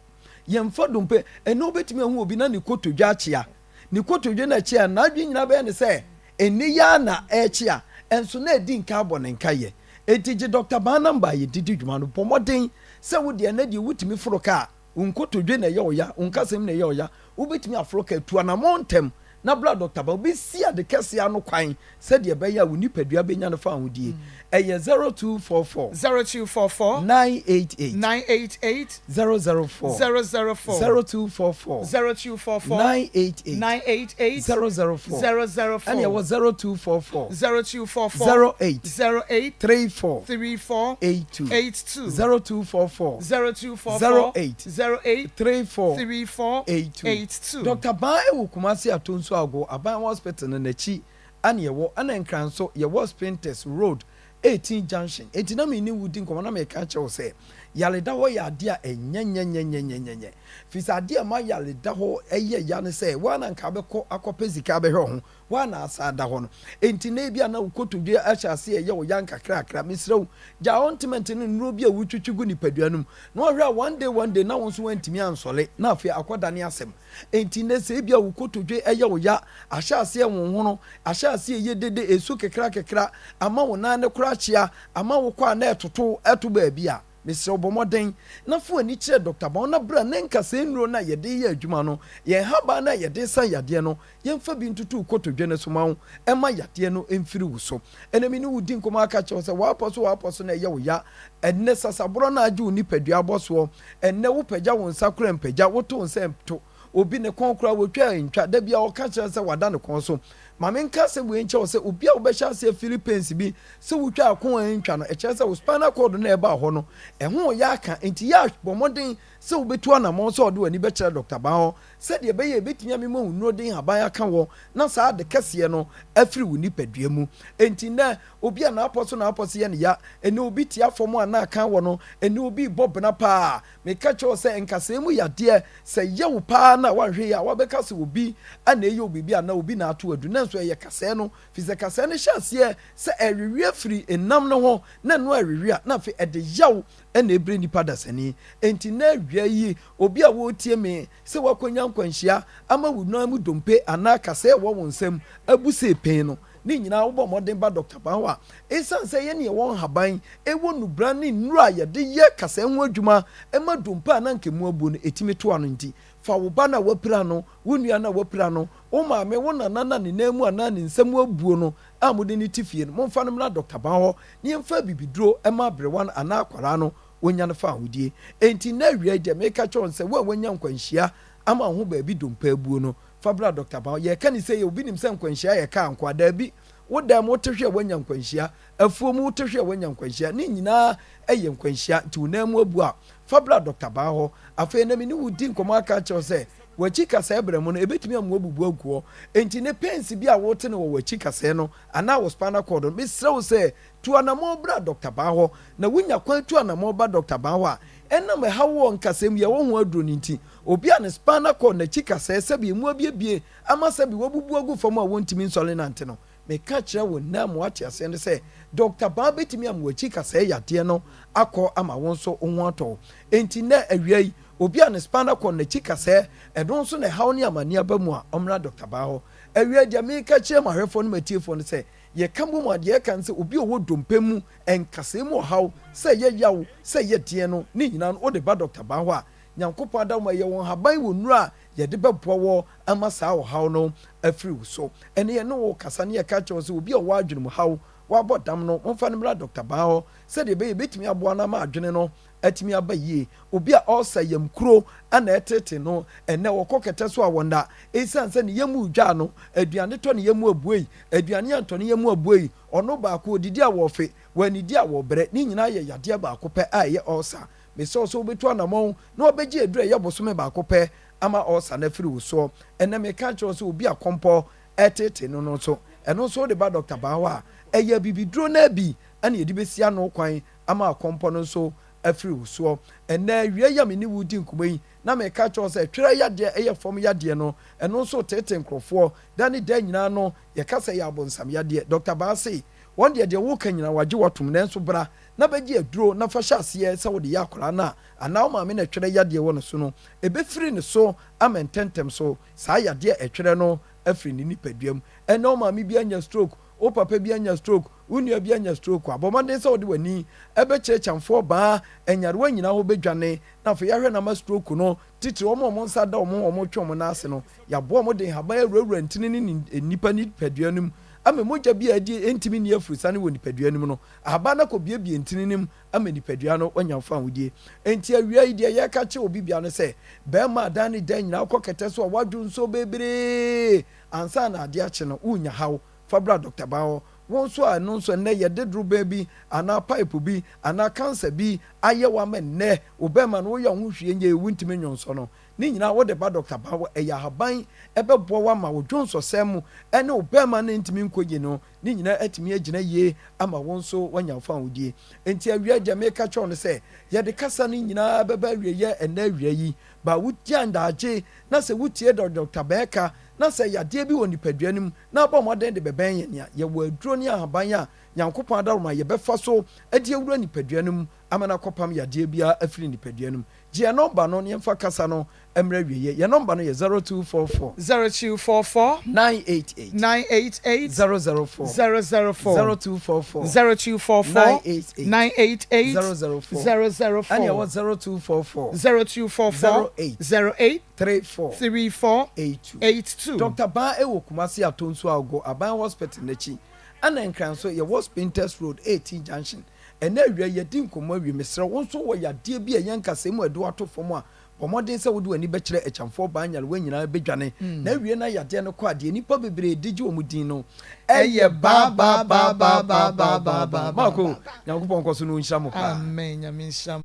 S3: Yɛmfa dompe. Ɛnnɛ wobɛtumi ahu obi na ne kotodwe akyea. Ne kotodwe no akyea no, n'adwene nyinaa bɛyɛ no sɛ ɛnnɛ yi ara na ɛrekyea, nso na adi nka abɔ ne nkayɛ. Enti gye Dɔkta Baa namba a yɛde di dwuma no. Bɔ mmɔden sɛ wo deɛ ɛnnɛ deɛ wotumi foro kaa. Wo nkotodwe na ɛyɛ wo ya, wo nkasɛm na ɛyɛ wo ya, wobɛtumi aforo kaa. Tu anammɔn ntɛm na bra Dɔkta Baa. Wobɛsi ade kɛseɛ ano kwan sɛdeɛ ɛbɛyɛ a wo nipadua bɛnya no fawohodie. Ɛyɛ 0244.
S12: 0244.
S3: 988.
S12: 988.
S3: 004.
S12: 004.
S3: 0244.
S12: 0244.
S3: 988.
S12: 988.
S3: 004.
S12: 004.
S3: Ɛna ɛwɔ 0244.
S12: 0244.
S3: 08.
S12: 08.
S3: 34.
S12: 34.
S3: 82.
S12: 82.
S3: 0244.
S12: 0244.
S3: 08.
S12: 08.
S3: 34.
S12: 34.
S3: 82.
S12: 82.
S3: Dɔkta Baa ɛwɔ Kumasi Atonsu Ago Aban Hospital no n'akyi ɛna yɛwɔ ɛna Nkran nso yɛwɔ Spintex Road 18 Junction. Enti na me ne wo di nkɔmmɔ na meka kyerɛ wo sɛ yareda hɔ yɛ adeɛ a ɛnyɛnyɛnyɛnyɛnyɛnyɛ. Firi sɛ adeɛ a ɛma yareda hɔ yɛ ya ne sɛ wo ara na anka wobɛkɔ akɔpɛ sika abɛhwɛ wo ho, wo ara na asan ada hɔ no. Enti na ebia na wo kotodwe ahyɛ aseɛ reyɛ wo ya nkakrakra. Mesrɛ wo, gyaa ointment ne nnuro bi a wotwitwi gu nipadua no mu na woahwɛ a one day one day na wo nso woantumi ansɔre na afei akɔdane asɛm. Enti nnɛ sɛ ebia wo kotodwe yɛ wo ya, ahyɛ aseɛ nwonwono, ahyɛ aseɛ yɛ dede, ɛsu kekrakekra, ama wo nan no koraa akyea, ama wo kɔ a na ɛtoto to baabi a, mesrɛ wo bɔ mmɔden na fa w'ani kyerɛ dɔkta ma na bra na nkasɛɛ nnuro no a yɛde reyɛ adwuma no, yɛn nhaban no a yɛde resa yadeɛ no, yɛmfa bi ntoto wo kotodwe no so ma wo mma yadeɛ no mfiri wo so. Ɛnnɛ me ne wo di nkɔmmɔ aka kyerɛ wo sɛ w'apɔ so w'apɔ so na ɛyɛ wo ya. Ɛnnɛ sasaborɔ no a agye wo nipadua abɔ soɔ. Ɛnnɛ wopagya wo nsa koraa mpagya, woto wo nsa nto. Obi ne kɔn koraa wɔtwa a ɛntwa. Da biara ɔka kyerɛ sɛ wada ne kɔn so. Ma menka asɛm wei nkyerɛ wo sɛ obi a wobɛhyɛ aseɛ fili pains bi sɛ wotwa a kɔn a ɛntwa no, ɛkyerɛ sɛ wo spinal cord no a ɛbaa hɔ no, ɛho reyɛ aka. Enti yɛ a bɔ mmɔden sɛ wobɛtu anammɔn sɛ ɔde w'ani bɛkyerɛ Dɔkta Ban hɔ sɛdeɛ ɛbɛyɛ a ɛbɛtumi amema wo nnuro de nhaban aka wɔ na saa ade kɛseɛ no afiri wo nipadua mu. Enti nnɛ, obi a n'apɔ so n'apɔ so yɛ no ya, ɛnnɛ obi tia fam a na aka wɔ no, ɛnnɛ obi rebɔ bena paa. Meka kyerɛ wo sɛ nkasɛɛ mu yadeɛ, sɛ ɛyɛ wo paa na woanhwɛ yie a, woabɛka sɛ obi na ɛreyɛ wo biribi anaa obi na ato adu, nanso ɛyɛ kasɛɛ no, firi sɛ kasɛɛ no hyɛ aseɛ sɛ ɛrewe afiri nam no ho na ɛno ɛrewe a, na afei ɛde yaw na ɛbrɛ nnipa dasani. Enti nnɛ awia yi, obi a woretie me, sɛ woakɔnya nkwanhyia ama wo nan mu dompe anaa kasɛɛ wɔ wo nsam abu sei pen no, ne nyinaa wobɔ mmɔden ba Dɔkta Ban hɔ a, esiane sɛ yɛne yɛwɔ nhaban, ɛwɔ nnubran ne nnuru a yɛde yɛ kasɛɛ ho adwuma ma dompe a na anka emu abuo no, ɛtumi to ano nti, fa wo ba no a woapira no, wo nua no a woapira no, wo maame, wo nana no a ne nan mu anaa ne nsa mu abuo no a mode no te fie no, momfa no mmra Dɔkta Ban hɔ na yɛmfa abibiduro mma aberewa no anaa akwadaa no wɔnya no fawohodie. Enti nnɛ awia yi deɛ meka kyerɛ wo ne sɛ, wo a woanya nkwanhyia ama wo ho baabi dompe abuo no, fa bra Dɔkta Bao. Yɛreka no sei a, obi nim sɛ nkwanhyia yɛ kaa nko a? Daabi. Wo dan mu wote hwe a woanya nkwanhyia, afuo mu wote hwe a woanya nkwanhyia, ne nyinaa yɛ nkwanhyia. Nti wo nan mu abu a, fa bra Dɔkta Bao hɔ. Afei na me ne wo di nkɔmmɔ aka akyerɛ wo sɛ, w'akyi kasɛɛ berɛ mu no, ɛbɛtumi ama woabubu agu hɔ. Enti ne pains bi a wote no wɔ w'akyi kasɛɛ no anaa wo spinal cord no, mesrɛ wo sɛ tu anammɔn bra Dɔkta Baa hɔ. Na wunya kwan tu anammɔn ba Dɔkta Baa hɔ a, ɛnam ɛhaw wɔ nkasɛɛ mu yɛwɔ ho aduro no nti, obi a ne spinal cord, n'akyi kasɛɛ, sɛbe emu abiebie ama sɛbe wabubu agu fam a wɔntumi nsɔre nnante no, meka kyerɛ wo nnɛ ama woate aseɛ ne sɛ, Dɔkta Baa bɛtumi ama w'akyi kasɛɛ yadeɛ no akɔ ama wo nso wo ho atɔ wo. Enti nnɛ awia yi, obi a ne spinal cord, n'akyi kasɛɛ, ɛno nso na ɛhaw ne amanneɛ aba mu a, ɔmmra Dɔkta Baa hɔ. Awia yi, deɛ meka kyerɛ m'ahwɛfoɔ ne m'atiefoɔ ne sɛ, Yɛka bom a, deɛ ɛka ne sɛ obi a ɔwɔ dompe mu nkasɛɛ mu ɔhaw, sɛ ɛyɛ yaw, sɛ ɛyɛ deɛn no, ne nyinaa no wode ba dɔkta baa hɔ a, Nyankopɔn adaworoma yɛ wo nhaban wɔ nnuro a yɛde bɛboa wo ama saa ɔhaw no afiri wo so. Ɛnɛ yɛne wo rekasa na yɛka kyerɛ wo sɛ obi a ɔwɔ adwene mu haw, wabɔ dam no, momfa no mmra Dɔkta Baa hɔ sɛdeɛ ɛbɛyɛ yɛbɛtumi aboa no ama adwene no atumi aba yie. Obi a ɔresa yam kuro na ɛretete no, ɛnnɛ ɔkɔ kɛtɛ so a ɔnna. Ɛsiane sɛ ne yam redwa no, aduane tɔ ne yam abuei, aduane antɔ ne yam abuei, ɔno baako, ɔdidi a ɔrefe, wannidi a ɔrebrɛ, ne nyinaa yɛ yadeɛ baako pɛ a ɛyɛ ulcer. Mesrɛ wo sɛ wobɛtu anamɔn na wabɛgye aduru a ɛyɛ bosome baako pɛ ama ulcer no afiri wo soɔ. Ɛnnɛ meka akyerɛ wo sɛ obi a kɔmpɔ reteetee no no nso, ɛno nso wode ba Dɔkta Baa hɔ a, ɛyɛ abibiduro no ara bi na yɛde bɛsi ano kwan ama akɔmpɔ no nso afiri wo soɔ. Ɛnnɛ awia yi a me ne wo redi nkɔmmɔ yi, na meka akyerɛ wo sɛ twerɛ yadeɛ ɛyɛ fam yadeɛ no, ɛno nso reteetee nkurɔfoɔ. Da ne da nyinaa no, yɛka sɛ ɛyɛ abonsam yadeɛ. Dɔkta Baa se, wɔn deɛ deɛ woreka nyinaa wɔagye wo atom, nanso bra na bɛgye aduro na fa hyɛ aseɛ sɛ wode yɛ akwadaa no a, anaa wo maame na ɛtwerɛ yadeɛ wɔ ne so no, ɛbɛfiri ne so ama ntɛntɛm so saa yadeɛ a ɛtwerɛ no afiri ne nipadua mu. Ɛnnɛ wo maame bi anya stroke, wo papa bi anya stroke, wo nua bi anya stroke a, bɔ mmɔden sɛ wode w'ani bɛkyerɛ kyamfoɔ baa nyarewa nyinaa hɔ bɛdwane na afei yɛahwɛ no ama stroke no, titire wɔn a wɔn nsa da wɔn ho a wɔretwe wɔn nan ase no, yɛaboa wɔn de nhaban awurawura ntini ne nnipa nipadua no mu ama mogya bi a ɛdi ɛntumi nni afurusane wɔ nipadua no mu no, ahaban no akɔbuebue ntini no mu ama nipadua no wanya fawohodie. Enti awia yi deɛ yɛreka kyerɛ obi biara ne sɛ, barima a dan ne dan nyinaa wokɔ kɛtɛ so a woadwo nsuo bebree ansa na adeɛ akye no, worenya haw, fa bra Dɔkta Ban hɔ. Wo nso a ɛno nso ɛnnɛ yɛde dorobɛn bi anaa pipe bi anaa cancer bi ayɛ wo ama ɛnnɛ wo bɛrima no woyɛ wo ho hwee nyɛ yie wontumi nnwonsɔ no, ne nyinaa wode ba Dɔkta Ban hɔ, ɛyɛ ahaban ɛbɛboa wo ama wo dwonsɔsɛm mu ɛne wo bɛrima no ntumi nkɔ yie no ne nyinaa atumi agyina yie ama wo nso woanya wo fawohodie. Enti awia yi deɛ meka kyerɛ wo ne sɛ, yɛde kasa no nyinaa bɛba awieɛ ɛnnɛ awia yi. Ba wotia ndaagye na sɛ wotie deɛ Dɔkta bɛɛka na sɛ yadeɛ bi wɔ nipadua no mu na abɔ mmɔden de bɛbɛn yɛn a, yɛwɔ aduro ne ahaban a Nyankopɔn adaworoma yɛbɛfa so de awura nipadua no mu ama no akɔpam yadeɛ biara afiri nipadua no mu. Gye yɛn nɔmba no na yɛmfa kasa no mmra awieɛ. Yɛn nɔmba no yɛ 0244.
S12: 0244.
S3: 988.
S12: 988.
S3: 004.
S12: 004.
S3: 0244.
S12: 0244.
S3: 988.
S12: 988.
S3: 004.
S12: 004.
S3: Ɛna ɛwɔ 0244.
S12: 0244.
S3: 08.
S12: 08.
S3: 34.
S12: 34.
S3: 82.
S12: 82.
S3: Doctor Baa ɛwɔ Kumasi Atonsu Agogo Aban Hospital n'akyi. Ɛna Nkran nso yɛwɔ Spintex Road 18 Junction. Ɛnnɛ awia yi, yɛadi nkɔmmɔ awie. Mesrɛ wo nso wɔ yadeɛ bi a ɛyɛ nkasɛɛ mu a ɛde wo ato fam a, bɔ mmɔden sɛ wode w'ani bɛkyerɛ akyamfoɔ baa nyarewa nyinaa bɛdwane. Na awie na yadeɛ no kɔ a, deɛ nnipa bebree de gye wɔn din no yɛ baa baa baa baa baa baa baa baa. Marko, Nyankopɔn nkɔ so na ɔnhyira mo paa.
S12: Amen Nyame nhyira mo.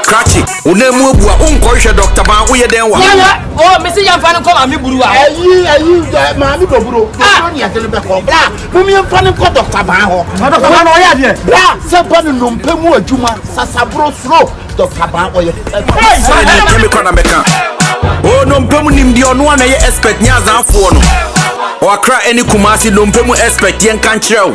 S20: Krakye, wo nan mu abu a wonkɔhwehwɛ dɔkta ban woyɛ dɛn wa?
S21: O mesi yɛn fa ne nkɔ maame buru wa.
S17: Ayi ayi maame dɔburo dɔburo ni yɛde no bɛkɔ bra mo mi nfa ne nkɔ dɔkta ban hɔ.
S13: Dɔkta ban ɔyɛ adeɛ.
S17: Bra sɛ ba ne nnompe mu adwuma sasaburo soro dɔkta ban ɔyɛ pɛfɛ.
S20: Sɛ ne nyɛ me kora na mɛka. O nnompe mu nimdeɛ ɔno a na ɛyɛ expert nyɛ azanfoɔ no. Ɔ Accra ɛne Kumasi nnompe mu expert yɛnka nkyerɛ wo.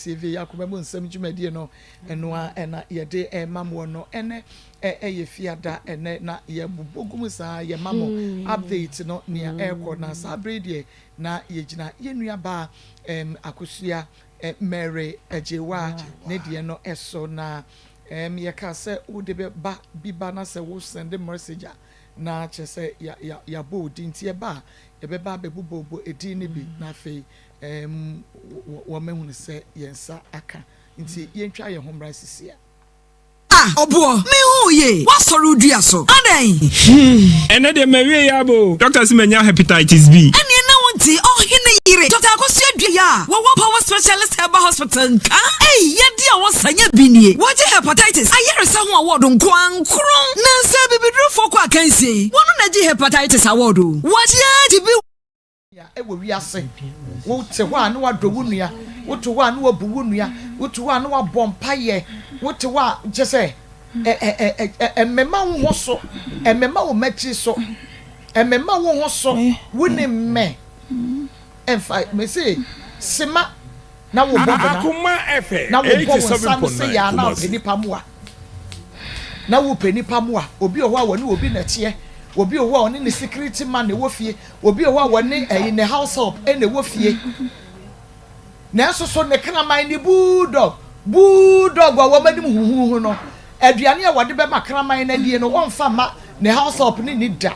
S12: TV akoma mu nsɛm dwumadie no ɛno a ɛna yɛde ɛma moɔ no ɛnɛ ɛyɛ fiada ɛnɛ na yɛbobɔ gu mu saa yɛma mo hmm. update no nea hmm. ɛrekɔ na saa bere deɛ na yɛgyina yɛn nua baa ɛm akosua Mary Agyewa ne deɛ no ɛso na ɛm yɛka sɛ wode bɛba bi ba na sɛ wo send message a na kyerɛ sɛ ya ya yɛabɔ wo din nti ɛba a yɛbɛba abɛbobɔbɔ edin no bi na afei ɛɛm wɔahunu sɛ yɛn nsa aka nti yɛntwa yɛn ho mmra sisi a.
S22: Ah ɔboɔ, menhu wo yie, woasɔre wo dua so, adɛn?
S23: Ɛnɛ deɛ mawie yɛ aba o. Doctor se manya hepatitis B.
S22: Ɛneɛ na wonte ɔhene yere Doctor Akosua Duah a wɔwɔ Power Specialist Herbal Hospital nka? Ei yadeɛ a wɔsa nya bi nie. Wɔgye hepatitis ayaresa ho award nko ara nkron. Nansa abibidurofoɔ kɔ akansie yi, wɔno na agye hepatitis award o. Wɔagye agye bi.
S12: Wɔ wiase. Wote hɔ a na woadɔ wo nua, wote hɔ a na woabu wo nua, wote hɔ a na woabɔ mpaeɛ, wote hɔ a kyɛ sɛ ɛmmema wo ho so, ɛmmema wo mmatiri so, ɛmmema wo ho so, wo ne mmɛ. Ɛmfa, mese, sema na wobɔ bena, na wobɔ wo nsa no sɛ yɛ a na wopɛ nipa mmoa. Na wopɛ nipa mmoa. Obi wɔ hɔ a wɔne obi na ɛteɛ, obi wɔ hɔ a ɔne ne security man na ɛwɔ fie, Obi wɔ hɔ a wɔne ɛyi ne house help na ɛwɔ fie. Nanso so ne kraman ne bulldog, bulldog a wɔn anim huhuuhu no, aduane a wɔde bɛma kraman no adie no, ɔmfa mma ne house help no nni da.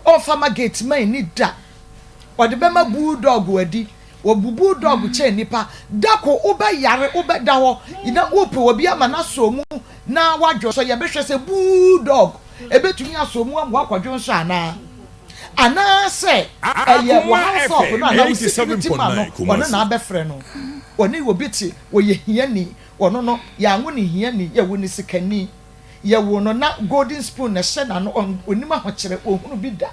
S12: Ɔmfa mma gate man nni da. Ɔde bɛma bulldog adi. Wɔbu bulldog kyɛn nnipa. Da ko wobɛyare, wobɛda hɔ na wopɛ obi ama no asɔ mu na wadwo nso, yɛbɛhwɛ sɛ bulldog ɛbɛtumi asɔ mu ama woakɔdwo nso anaa. Anaasɛ ɛyɛ wo house help no anaa wo security man no, ɔno na abɛfrɛ no. Ɔne obi te, ɔyɛ hiani, ɔno no, yɛanwo no hiani, yɛwo no sikani. Yɛwoo no na golden spoon na ɛhyɛ n'ano, ɔnnim ahokyerɛ, ɔnhunu bi da.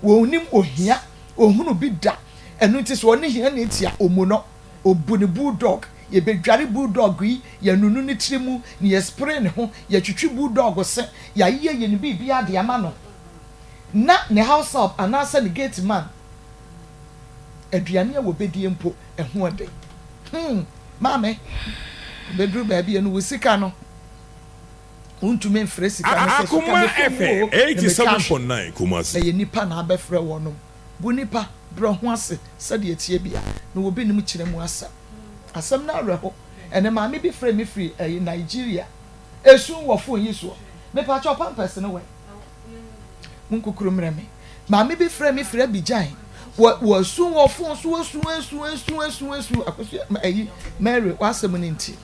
S12: Ɔnnim ohia, ɔnhunu bi da. Ɛno nti sɛ ɔne hiani te a, ɔmmu no. Ɔbu no bulldog. Yɛbɛdware bulldog yi, yɛanunu ne tiri mu, na yɛaspray ne ho, yɛatwitwi bulldog se, yɛayeyɛyɛ ne biribiara de ama no. Na ne house help anaasɛ ne gate man aduane a wɔbɛdie mpo ɛho ɔden. Hmm, maame, wobɛduru baabi a no wo sika no, wontumi mfrɛ sika no sɛ sika
S5: Akoma
S12: mɛtɔ mu
S5: FM
S12: o, na metwa ahwe.
S5: 87.9 Kumasi.
S12: Ɛyɛ nnipa na abɛfrɛ wɔnom. Bu nnipa, brɛ ho ase sɛdeɛ ɛteɛ bia, na obi nim kyerɛ mu asɛm. Asɛm no awerɛho. Ɛnɛ maame bi frɛɛ me firi ɛyi Nigeria, ɛsu wɔ phone yi soɔ. Mepakyɛw pampers no wɛn? Monkukuru mmrɛ me. Maame bi frɛɛ me firi Abidjan. Wɔ wɔasu wɔ fon so, asu, asu, asu, asu, asu. Akosua, ayi, Mary, w'asɛm no nti.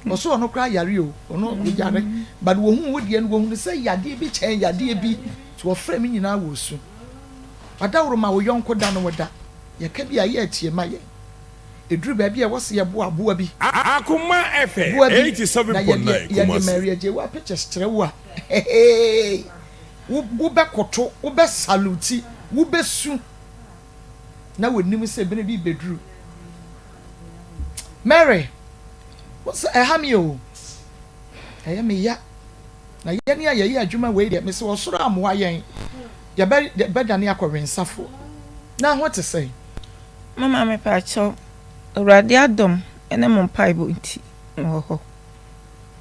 S12: Ɔsɛ ɔno koraa yare o, ɔno yare. But wɔhuu wo deɛ no, wɔhunu sɛ yadeɛ bi kyɛn yadeɛ bi. Nti wɔfrɛɛ me nyinaa wɔ su. Wadaworo ma wo yɔnko da no wo da. Yɛka bi a, yɛ atie ma yɛn. Ɛduru baabi a ɛwɔ sɛ yɛboa aboa bi.
S5: Akoma FM
S12: Boa bi na yɛde
S5: 87.9
S12: yɛde
S5: Kumasi.
S12: Mary Agyewaa pictures kyerɛ wo a, heheey, wo wobɛkoto, wobɛ saluti, wobɛsu na wɔnim sɛ bere bi bɛduru. Mary, wo sɛ ɛha me o, ɛyɛ me ya. Na yɛn a yɛyɛ adwuma wei deɛ, mese ɔsoro ammoa yɛn, yɛbɛ yɛbɛdane akɔwensafoɔ. Na ho te sɛn?
S4: Mama mepakyɛw, Awurade adom ne mo mpaebɔ nti mewɔ hɔ.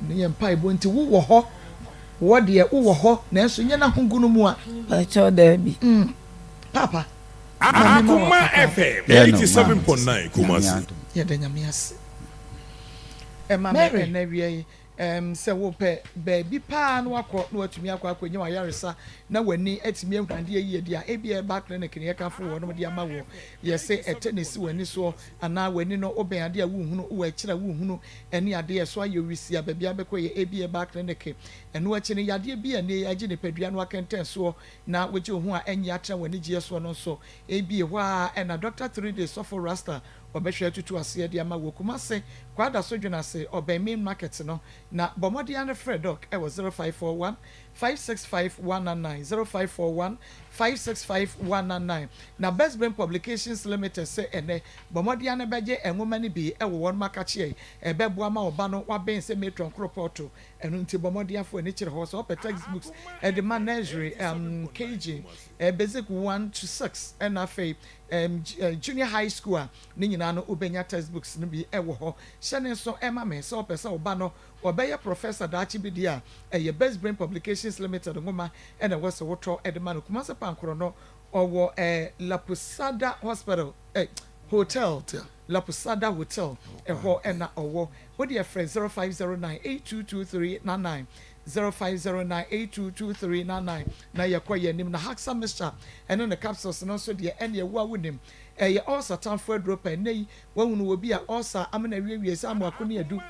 S12: Ne yɛn mpaebɔ nti wo wɔ hɔ. Wɔ deɛ wo wɔ hɔ nanso nyɛ n'ahogu no mu a.
S4: Pakyɛw daabi.
S12: Mm Paapa ma me ma wo
S5: Akoma
S12: akwaaba.
S5: FM
S3: Yɛ no maame te sɛ
S5: 87.9
S3: Nyame
S5: Kumasi.
S3: adom.
S12: Yɛda Nyame ase. Ɛma me
S1: Mary.
S12: ɛnɛ awia yi Ɛm, sɛ wopɛ baabi paa na woakɔ na woatumi akɔ akɔnya w'ayaresa na w'ani atumi ahunu adeɛ yie deɛ a, ebia herbal clinic na yɛkamfo wɔnom de ama woɔ. Yɛse ɛtɛ na ɛsi w'ani soɔ anaa w'ani no wobɛn adeɛ a wonhunu, wowɔ akyiri a wonhunu ɛne adeɛ a ɛso ayɛ wisi a, baabi a wobɛkɔ yɛ ebia herbal clinic. Ɛno akyi no, yadeɛ bi a ɛnnɛ yi agye nipadua no akɛntɛn soɔ na wogye wo ho a ɛnnye atena w'anigyeɛ soɔ no nso, ebia ɛhɔ ara na Dɔkta Three-Day Sɔfo Rasta Wɔbɛhwɛ atutu aseɛ de ama wɔ Kumase, Kwadaso Dwenase, ɔbɛn Main Market no, na bɔ mmɔden ara frɛ Doc wɔ 0541 565 199, 0541 565 199. Na Best Brain Publications Limited sɛ ɛnnɛ, bɔ mmɔden ara bɛgye nwoma no bi wɔ wɔn akakyeɛ, ɛbɛboa ma wo ba no waben sɛ matron koropɔɔto, ɛno nti bɔ mmɔden afa w'ani kyerɛ hɔ sɛ wopɛ textbooks de ma nursery, um, KG, eh, basic 1 to 6, ɛna afei um, junior high school a, ne nyinaa no wobɛnya textbooks no bi wɔ hɔ. Hyɛ ne nso ma me sɛ wopɛ sɛ wo ba no ɔbɛyɛ professor daakye bi deɛ a, ɛyɛ Best Brain Publications Limited nwoma na ɛwɔ sɛ wotɔ de ma no. Kumasi Pankoro no, ɔwɔ eh, La Posada Hospital, eh, Hotel, La Posada Hotel, ɛhɔ na ɔwɔ. Wo deɛ frɛ 0509 822399, 0509 822399 na yɛkɔ yɛn anim. Na Haxa Mixture ne ne capsules no nso deɛ, ɛnneɛ wo a wonim. Ɛyɛ ulcer tamfo aduro pa. Ɛnnɛ yi, woahunu obi a ulcer amena awiewie sɛ amoako ne adu,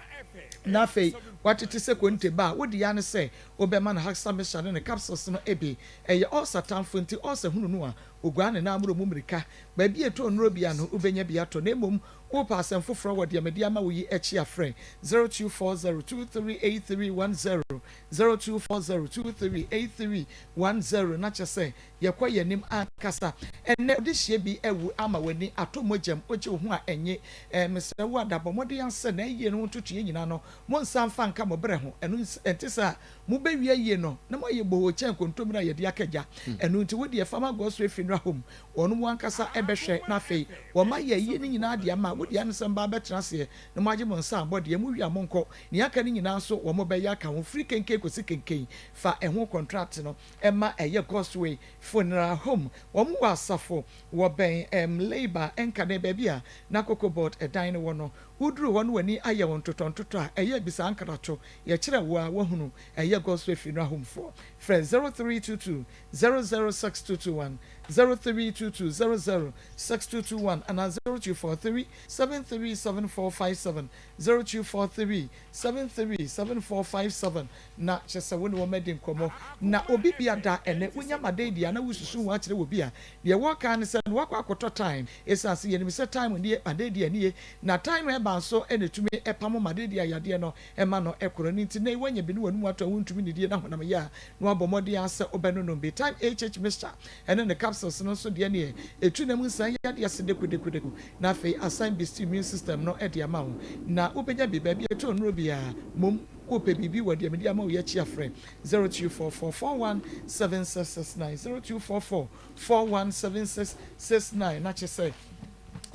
S12: na afei watete sɛ konte ba a, wo deɛ ara ne sɛ wobɛma no Haxa Mixture ne ne capsules no bi. Ɛyɛ ulcer tamfo, nti ulcer hunu no a, Oguaa ne nan amoro mu mmirika. Baabi a ɛtɔ nnuro biara no, wobɛnya bi atɔ. Na mmom, wopɛ asɛm foforɔ wɔ deɛ mede ama wo yi akyi a, frɛ 0240 238310, 0240 238310, na kyerɛ sɛ yɛkɔ yɛn anim ankasa. Ɛnnɛ, ɔdehyeɛ bi awu ama w'ani atɔ mogya mu, wogye wo ho a ɛnnye. Ɛɛ, mesrɛ wo ada, bɔ mmɔden ara sɛ n'ayie no ho ntotoeɛ nyinaa no, monsan mfa nka mo berɛ ho. Ɛno ɛnte saa a, Mubewie yie no, na moayɛ bohoo kyɛn kontommire a yɛde aka gya. Ɛno nti, wo deɛ, fa ma Godswill Funeral Home. Wɔnom ankasa bɛhwɛ, na afei wɔayɛ ayie no nyinaa de ama. Wo deɛ, ne sɛ mobaa bɛtena aseɛ na moagye mo nsa abɔ deɛ, mowie a monkɔ. Nea aka no nyinaa nso, wɔbɛyɛ aka ho, firi kenken kɔsi kenken. Fa ɛho kɔntrakte no ma ɛyɛ Godswill Funeral Home. Wɔn wɔ asafo wɔ bɛn ɛɛm Labour nkane, baabi a na Cocoa Board dan no wɔ no. Woduru hɔ na w'ani ayɛ wo ntotɔntotɔ a, ɛyɛ a bisa nkrato. Yɛkyerɛ wo a woahunu. Ɛyɛ Gospel Funeral Home foɔ. Frɛ 0322 006221, 0322 006221 anaa 0243 737457, 0243 737457 na kyerɛ sɛ wo ne wɔn adi nkɔmmɔ. Na obi bia da ɛnnɛ wonya madadi a na wosusu ho akyerɛ obi a, deɛ wɔka ara ne sɛ na wakɔ akɔtɔ time. Ɛsiane sɛ yɛnim sɛ time nie, madadi nie, na time ɛba nso na ɛtumi pamo madadi a yadeɛ no ma no korɔ no nti, nnɛ yi woanya bi ne w'anum atɔ a wontumi nnidie na honam yɛ a na wabɔ mmɔden ara sɛ wobɛnonom bi. Time HH mixture ɛne ne capsules no nso deɛ neɛ ɛtu nam nsan yadeɛ ase dekudeku na afei asan boost immune system no de ama wo na wobɛnya bi baabi a ɛtɔ nnuro biara mmom wopɛ biribi wɔ deɛ mede ama wo yi akyi a frɛ 0244 41 7669 0244 41 7669 na kyerɛ sɛ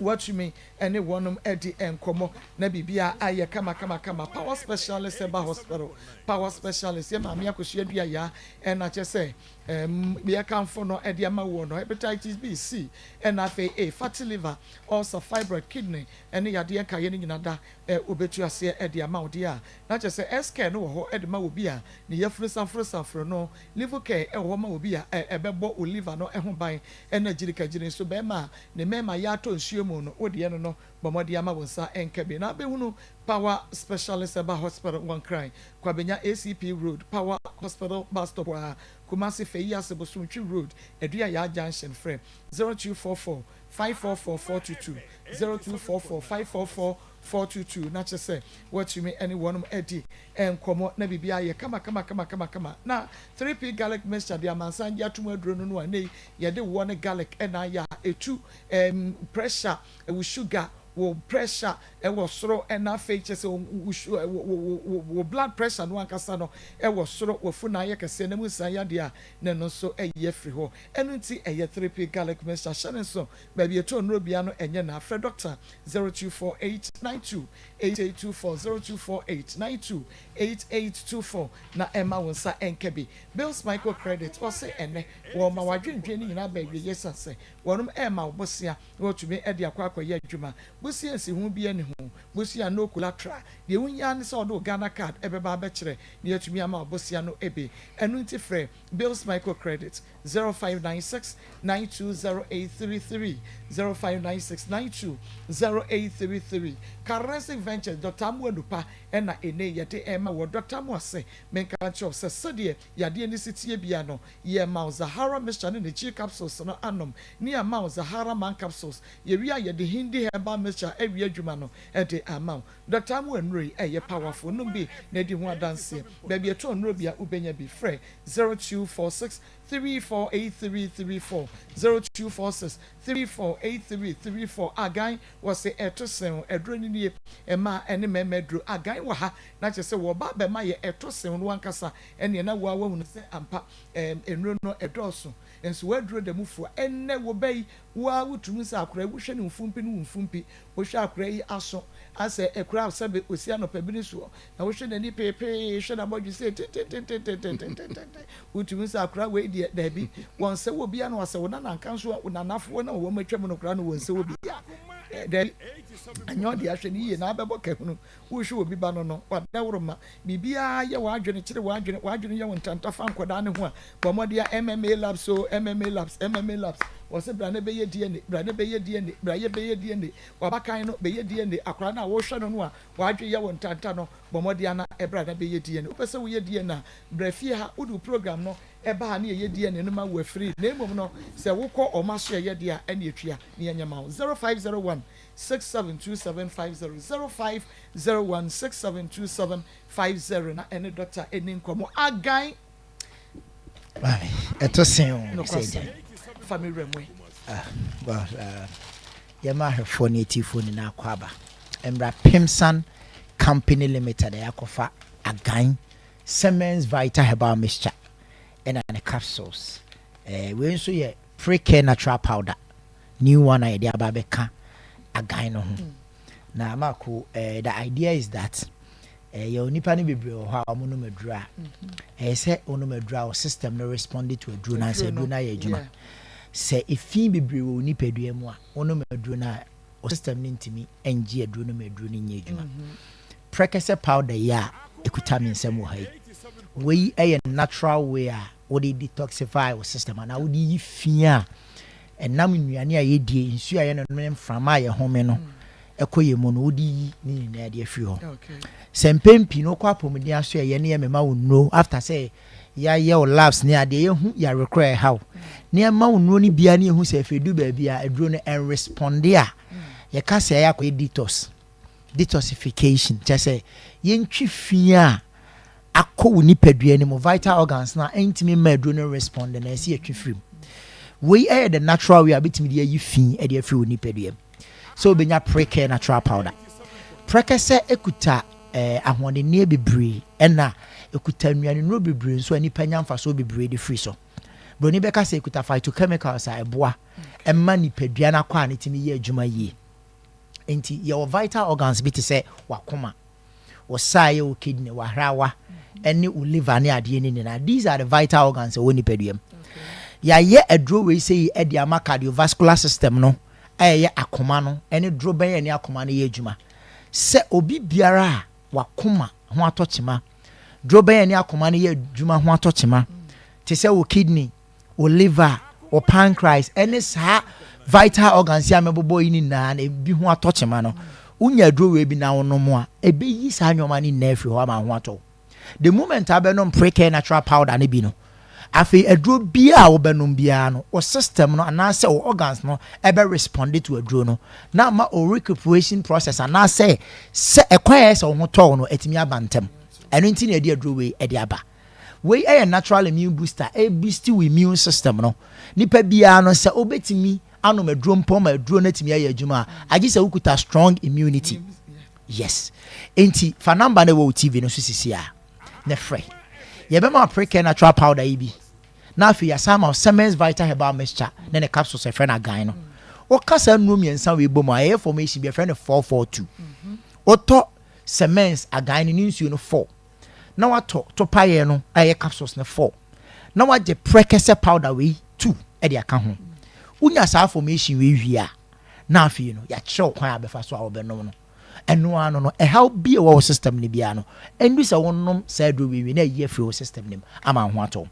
S12: woatumi ne wɔnom adi nkɔmmɔ na biribiara ayɛ kamakamakama. Power Specialist Herbal Hospital, Power Specialist, yɛ maame Akosua Duayaa ɛna kyerɛ sɛ ɛm yɛkamfo no de ama woɔ no, Hepatitis B, C, ɛna afei A, fatty liver, ulcer, fibroid, kidney ɛne yadeɛ nkaeɛ no nyina da ɛ wobɛtu aseɛ de ama wo deɛ a, na kyerɛ sɛ S-Care no wɔ hɔ de ma obi a ne yafunu sanforo sanforo no, Liver Care wɔ hɔ ma obi a ɛ ɛbɛbɔ wo liver no ho ban, ɛna gyirikagyiri nso bɛrima a ne mmarima yɛ atɔ nsuo mu no, wo deɛ no no, bɔ mmɔden ama wo nsa nka bi na abɛhunu Power Specialist Herbal Hospital wɔ Nkran, Kwabenya ACP Road, Power Hospital Bus Stop hɔ ara, Kumasi Feyiase Bosomtwi Road, Aduayaa Junction, frɛ 0244 544 422, 0244 544 422 na kyerɛ sɛ woatumi ne wɔnom adi nkɔmmɔ na biribiara ayɛ kama kama kama kama kama. Na 3P garlic mixture de amansan gye atom aduro no no a nnɛ yi yɛde woɔ ne garlic na ayɛ a ɛtu ɛɛm pressure, wo sugar, wo pressure wɔ soro na afei kyerɛ sɛ wo wo wo wo blood pressure no ankasa no wɔ soro, w'afunu ayɛ kɛseɛ na mu nsan yadeɛ a na ɛno nso ayi afiri hɔ. Ɛno nti ɛyɛ 3P garlic mixture hyɛ ne nso baabi ɛtɔ nnuro biara no ɛnyɛ na frɛ doctor 0248 92 8824 0248 92 8824 na ɛmma wo nsa nka bi. Bills Microcredit ɔse ɛnɛ wɔma w'adwendwen no nyinaa ba awieɛ ɛsiane sɛ wɔnom ɛɛma wo bosea na watumi de akɔ akɔyɛ adwuma. Bosea nsiho biara nni ho, bosea no collateral, deɛ wohia ara ne sɛ wode wo Ghana card ɛbɛba abɛkyerɛ na yɛatumi ama wo bosea no bi. Ɛno nti frɛ Bills Microcredit 0596 920833, 0596 920833. Karensic Ventures, Dɔkta Amoah Nupa na ɛnnɛ yi yɛde rema woɔ. Dɔkta Amoah se menka nkyerɛ wo sɛ sɛdeɛ yadeɛ no si teɛ biara no, Yɛma wo Zahara mixture ne ne Chi capsules no anom, ne yɛama wo Zahara man capsules. Yɛwie a yɛde Hindi herbal mixture awie adwuma no de ama wo. Dɔkta Amoah nnuro yi ɛyɛ powerful, nom bi na di ho adanseɛ. Baabi ɛtɔn nnuro biara wobɛnya bi. Frɛ 0246 348334, 0246 348334. Agan, wɔse ɛto sen wo, aduro no nie, mmaa ne mmarima aduro. Agan wɔ ha na kyerɛ sɛ wɔba abɛma yɛ ɛto sen wo ankasa. Ɛnneɛ na wo ara woahunu sɛ ampa, ɛɛm, nnuro no ɛdɔɔso. Nanso w'aduro da mu fua. Ɛnnɛ, wo ba yi, wo ara wotumi hu sɛ akwadaa yi, wohwɛ ne mfumpi ne wo mfumpi, wohwɛ akwadaa yi aso, asɛ akura a sɛbe ɔsi anɔpa bini soɔ, na wohwɛ n'ani peepee, hwɛ n'abɔdwe sei tentententententententen, wotumi hu sɛ akwadaa wei deɛ, daabi, wɔnsɛ wɔ biara na wasɛ wo nana nka nso a, wo nanafoɔ na wɔn atwam no koraa no wɔnsɛ wɔ biara. Daabi, ɛnyɛ ɔde ahwɛ no yie na abɛbɔ kahunu. Wohwɛ obi ba no no, w'adaworoma, biribiara yɛ w'adwene, kyere w'adwene, w'adwene yɛ wo ntanta fa nkwadaa no ho a, bɔ mmɔden a MMA labs o, MMA labs, MMA labs, wɔse bra na bɛyɛ DNA, bra na bɛyɛ DNA, bra yɛ bɛyɛ DNA, w'abakan no bɛyɛ DNA, akwadaa no a wohwɛ no no a w'adwene yɛ wo ntanta no, bɔ mmɔden a na bra na bɛyɛ DNA. Wopɛ sɛ woyɛ DNA a, bra fie ha, wode wo program no. Ɛba a ne yɛyɛ DNA no ma wo afiri na mmom no sɛ wokɔ wɔn asoɛeɛ deɛ a ɛne ɛtua na yɛnyɛ ma wo. 0501 672750 0501 672750 na ɛne dɔkta ɛni nkɔmmɔ. Agan!
S8: Maame, ɛto sen o, sɛ agya.
S12: Fa me wura mu ɛ.
S8: Ah, well, uh, yɛma ahwɛfoɔ ne atiefoɔ nyinaa kɔ aba. Mmra Pimsan Company Limited a yɛakɔfa Agan Siemens Vita Herbal Mixture ɛna ne capsules. Eh, wei nso yɛ Pre-Care Natural Powder, new one a yɛde aba abɛka agan no ho. Na Marco, eh, the idea is that eh, yɛwɔ nipa no bebree wɔ hɔ a wɔnom aduro a, ɛyɛ sɛ wonom aduro a wo system no respond to aduro no ansa aduro no ayɛ adwuma. Sɛ efi bebree wɔ wo nipadua mu a, wonom aduro no a, wo system no ntumi ngye aduro no ma aduro no nyɛ adwuma. Prɛkɛsɛ powder yi a ɛkuta me nsam wɔ ha yi, wei yɛ natural way a wode detoxify wo system anaa wode yi fi a ɛnam nnuane a yɛdie, nsuo a yɛnom ne mframa a yɛhome no ɛkɔ yɛn mu no, wode yi ne nyinaa de afiri hɔ. Sɛ mpɛn pii no wokɔ apɔmuden aso a yɛne yɛ mema wo nnuro after sɛ yɛayɛ wo labs ne adeɛ yɛhu yare korɔ a ɛha wo ne yɛma wo nnuro no biara ne yɛhu sɛ afei du baabi a aduro no ɛnresponde a yɛka sɛ ɛyɛ akɔyɛ detox detoxification kyerɛ sɛ yɛntwi fi a akɔ wo nipadua no mu vital organs no a ɛntumi mma aduro no respond na ɛsɛ yɛtwe firi mu. Wei ɛyɛ the natural way a wobɛtumi de ayi fi de afiri wo nipadua mu sɛ wobɛnya Precare natural powder. Prɛkɛsɛ ɛkuta eh, ahoɔdenneɛ bebree ɛna ɛkuta nnuanennuro bebree nso a nipa nya mfasoɔ bebree de firi so. Broni bɛka sɛ ɛkuta phytochemicals a ɛboa ɛma nipadua no akɔ a ne tumi yɛ adwuma yie. Enti yɛwɔ vital organs bi te sɛ w'akoma, wo saeɛ, wo kidney, w'ahrawa, ɛne wo liver ne adeɛ no nyinaa. These are the vital organs ɛwɔ nipadua mu. Yɛayɛ aduro wei sɛ yi de ama cardiovascular system no a ɛyɛ akoma no ɛne dorobɛn a ɛne akoma no yɛ adwuma. Sɛ obi biara a w'akoma ho atɔ kyema, dorobɛn a ɛne akoma no yɛ adwuma ho atɔ kyema, te sɛ wo kidney, wo liver, wo pancreas ɛne saa vital organs yi a mɛbobɔ yi nyinaa no ebi ho atɔ kyema no, wonya aduro wei bi na wonom a, ɛbɛyi saa nneɛma no nyinaa afiri hɔ ama ho atɔ wo. The moment a wobɛnom Precare natural powder no bi no, afei aduro biara a wobɛnom biara no, wo system no anaasɛ wo organs no ɛbɛ respond to aduro no na ama wo recuperation process anaasɛ sɛ ɛkwan a ɛyɛ sɛ wo ho tɔ wo no atumi aba ntɛm. Ɛno nti na yɛde aduro wei de aba. Wei yɛ natural immune booster, ɛboosti wo immune system no. Nipa biara no sɛ wobɛtumi anom aduro mpo ma aduro no atumi ayɛ adwuma a, agye sɛ wokuta strong immunity. Yes. Enti fa number no ɛwɔ wo TV no so sisi a na frɛ. Yɛbɛma wo Precare natural powder yi bi na afei yɛasan ama wo Semens Vital Herbal Mixture ne ne capsules a yɛfrɛ no Agan no. Woka saa nnuro mmiɛnsa wei bom a, ɛyɛ formation bi yɛfrɛ no 442. Wotɔ Semens, Agan no ne nsuo no 4. na watɔ topaeɛ no a ɛyɛ capsules no 4 na wagye prɛkɛsɛ powder wei 2 de aka ho. Wonya saa formation wei wie a, na afei no yɛakyerɛ wo kwan a bɛfa so a wobɛnom no. Ɛno ara no no, ɛhaw bi a ɛwɔ wo system no biara no, ɛndu sɛ wonom saa aduro wei wie na ayi afiri wo system no mu ama wo ho atɔ wo.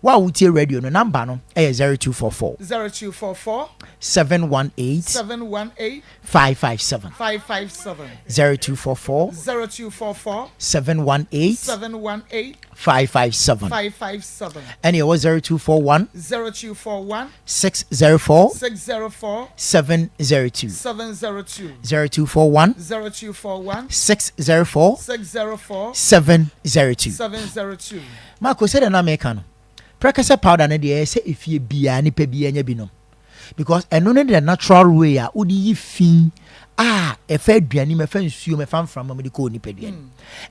S8: Wo a wotie radio no, number no yɛ 0244.
S12: 0244.
S8: 718.
S12: 718.
S8: 557.
S12: 557.
S8: 0244.
S12: 0244.
S8: 718.
S12: 718.
S8: 557.
S12: 557.
S8: Ɛne ɛwɔ 0241.
S12: 0241.
S8: 604.
S12: 604.
S8: 702.
S12: 702.
S8: 0241.
S12: 0241.
S8: 604.
S12: 604.
S8: 702.
S12: 702.
S8: Marco, sɛdeɛ na meka no, prɛkɛsɛ powder no deɛ ɛyɛ sɛ efie biara nipa biara nya bi nom because ɛno ne the natural way a wode yi fi a ɛfa aduane mu, ɛfa nsuo mu, ɛfa mframa mu de kɔ nipadua no.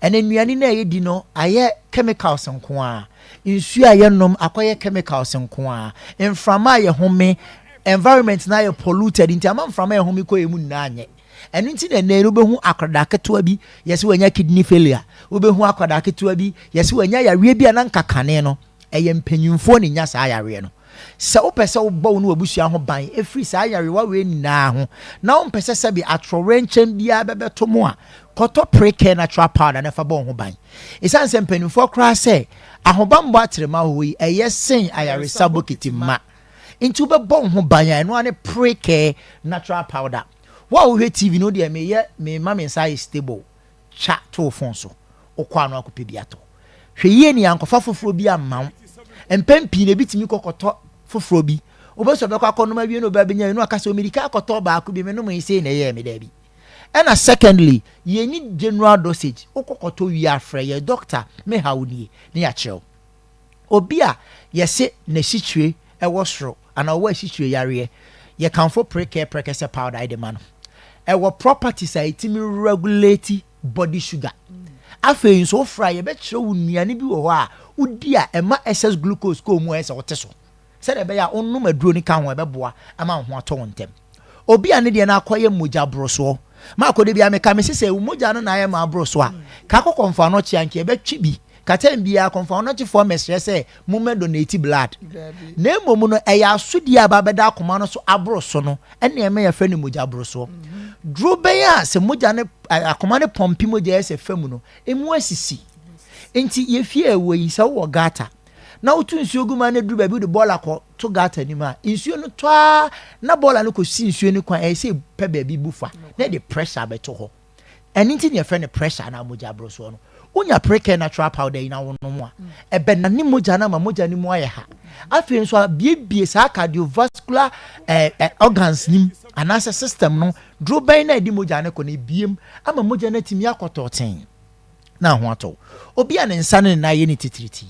S8: Ɛna nnuane no a yɛdi no ayɛ chemicals nko a, nsuo a yɛnom akɔyɛ chemicals nko a, mframa a yɛhome, environment no ayɛ polluted nti ama mframa a yɛhome kɔ yɛn mu nyinaa anyɛ. Ɛno nti na ɛnnɛ yi no wobɛhu akwadaa ketewa bi yɛsɛ wanya kidney failure, wobɛhu akwadaa ketewa bi yɛsɛ wanya yareɛ bi a na nka kane no ɛyɛ mpanyinfoɔ na ɛnya saa yareɛ no. Sɛ wopɛ sɛ wobɔ wo ne w'abusua ho ban ɛfiri saa nyarewa wei nyinaa ho na wompɛ sɛ sɛbe atorɔwrɛnkyɛm biara bɛbɛto mo a, kɔtɔ Precare Natural Powder na fa bɔ wo ho ban. Ɛsiane sɛ mpanimfoɔ koraa sɛ ahobammɔ atrema hɔ yi ɛyɛ sen ayaresa bokiti ma nti wobɛbɔ wo ho ban a ɛno ara ne Precare Natural Powder. Wo a wohwɛ TV no deɛ meyɛ mema me nsa ayɛ stable twa to wo phone so wokɔ ano akɔpɛ bi atɔ. Hwɛ yie ne ankɔfa foforɔ bi amma wo. Mpɛn pii no ebi tumi kɔ kɔtɔ foforɔ bi. Wobɛhu sɛ ɔbɛkɔ akɔnom awie na ɔbɛ abɛnya na waka sɛ omirika akɔtɔ baako bi menom yi sei na ɛyɛɛ me daabi. Ɛna secondly, yɛnni general dosage. Wokɔ kɔtɔ wie a frɛ yɛ doctor me haw nie na yɛakyerɛ wo. Obi a yɛse n'asikyire wɔ soro anaa ɔwɔ asikyire yareɛ, yɛkamfo Precare Prekɛsɛ powder de ma no. Ɛwɔ properties a ɛtumi regulate body sugar. Afei nso wofra a yɛbɛkyerɛ wo nnuane bi wɔ hɔ a wodi a ɛma excess glucose kɔ wo mu a ɛyɛ sɛ wote so. Sɛdeɛ ɛbɛyɛ a wonom aduro no ka ho a ɛbɛboa ama wo ho atɔ wo ntɛm. Obi a ne deɛ no akɔyɛ mogya borosoɔ. Maako da biara meka mese sɛ wo mogya no na ayɛ ma aboro so a, ka kɔ kɔmfoanɔkye a nka yɛbɛtwe bi. Ka tɛm biara kɔmfoanɔkyefoɔ mmɛsrɛ sɛ mommɛ donate blood. Na mmom no ɛyɛ asodie a ɛba abɛda akoma no so aboro so no ɛna ɛma yɛfrɛ no mogya borosoɔ. Duro bɛn a sɛ mogya no akoma no pɔmpe mogya yɛ sɛ fa mu no, emu asisi. Nti yɛfie a ɛwɔ yi sɛ wowɔ gutter na woto nsuo gu mu a na ɛduru baabi wode bɔɔla kɔ to gutter no mu a, nsuo no tɔ ara na bɔɔla no kɔsi nsuo no kwan, ɛyɛ sɛ ɛpɛ baabi bu fa na ɛde pressure abɛto hɔ. Ɛno nti na yɛfrɛ no pressure anaa mogya aborosoɔ no. Wonya Precare natural powder yi na wonom a, ɛbɛnane mogya no ama mogya no mu ayɛ ha. Afei nso abiebie saa cardiovascular eh, eh, organs no mu anaasɛ system no, dorobɛn no a ɛde mogya no kɔ no ebiem ama mogya no atumi akɔtɔ tee na ho atɔ wo. Obi a ne nsa ne ne nan yɛ ne titiritii.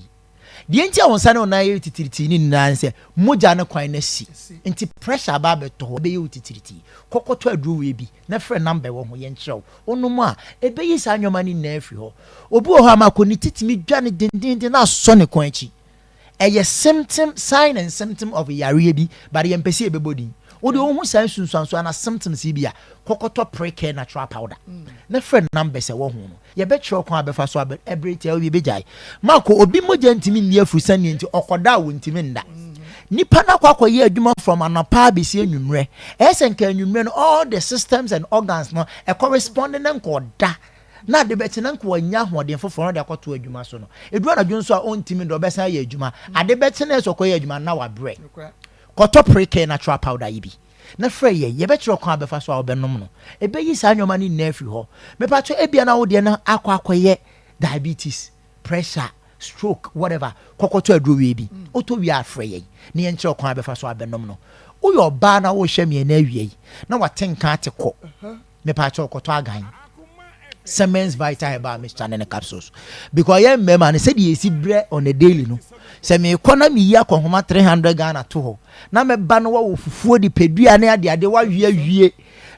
S8: Deɛ nti a wo nsa ne wo nan yɛ titiritii ne nyinaa ne sɛ mogya no kwan no asi. Nti pressure aba abɛtɔ hɔ, ɛbɛyɛ wo titiritii. Kɔ kɔtɔ aduro wei bi na frɛ number ɛwɔ ho, yɛnkyerɛ wo. Wonom a, ɛbɛyi saa nneɛma no nyinaa afiri hɔ. Obi wɔ hɔ a mako ne ti tumi dwa no dendeenden na asɔ ne kɔn akyi. Ɛyɛ symptom, sign and symptom of yareɛ bi, but yɛmpɛ sɛ yɛbɛbɔ din. Wo deɛ wohu saa nsunsuansoɔ anaa symptoms yi bi a, kɔkɔtɔ Precare natural powder na frɛ numbers ɛwɔ ho no. Yɛbɛkyerɛ wo kwan a wobɛfa so abɛ, ɛbere tiawa bi ebegyae. Marco, obi mogya ntumi nni afurusa nea nti ɔkɔda a ontumi nda. Nipa no akɔ akɔyɛ adwuma from anɔpa abesi anwummerɛ. Ɛyɛ sɛ nka anwummerɛ no all the systems and organs no ɛkɔ respond na nka ɔda. Na ade bɛkye na nka wanya ahoɔden foforɔ na ɔde akɔto adwuma so no. Ɛduru anadwo nso a ɔntumi nda ɔbɛsan ayɛ adwuma. Ade bɛkye na ɛsɛ ɔkɔyɛ adwuma no na wabrɛ. Kɔtɔ Precare natural powder yi bi. na frɛ yɛn, yɛbɛkyerɛ wo kwan a wobɛfa so a wobɛnom no. Ɛbɛyi saa nneɛma no nyinaa afiri hɔ. Mepakyɛ ebia na wo deɛ no akɔ akɔyɛ diabetes, pressure, stroke, whatever. Kɔkɔtɔ aduro wie bi. Wotɔ wie a frɛ yɛn na yɛnkyerɛ wo kwan a wobɛfa so abɛnom no. Woyɛ ɔbaa na wohwɛ me ɛnɛ awia yi na wate nka ate kɔ. Mepaakyɛw kɔtɔ agan Siemens Vital Herbal Mixture ne ne capsules because yɛn mmarima no sɛdeɛ yɛsi brɛ on a daily no sɛ meekɔ na meyi akɔnhoma 300 Ghana to hɔ na mɛba no wɔwɔ fufuo de padua ne adeade wawe awie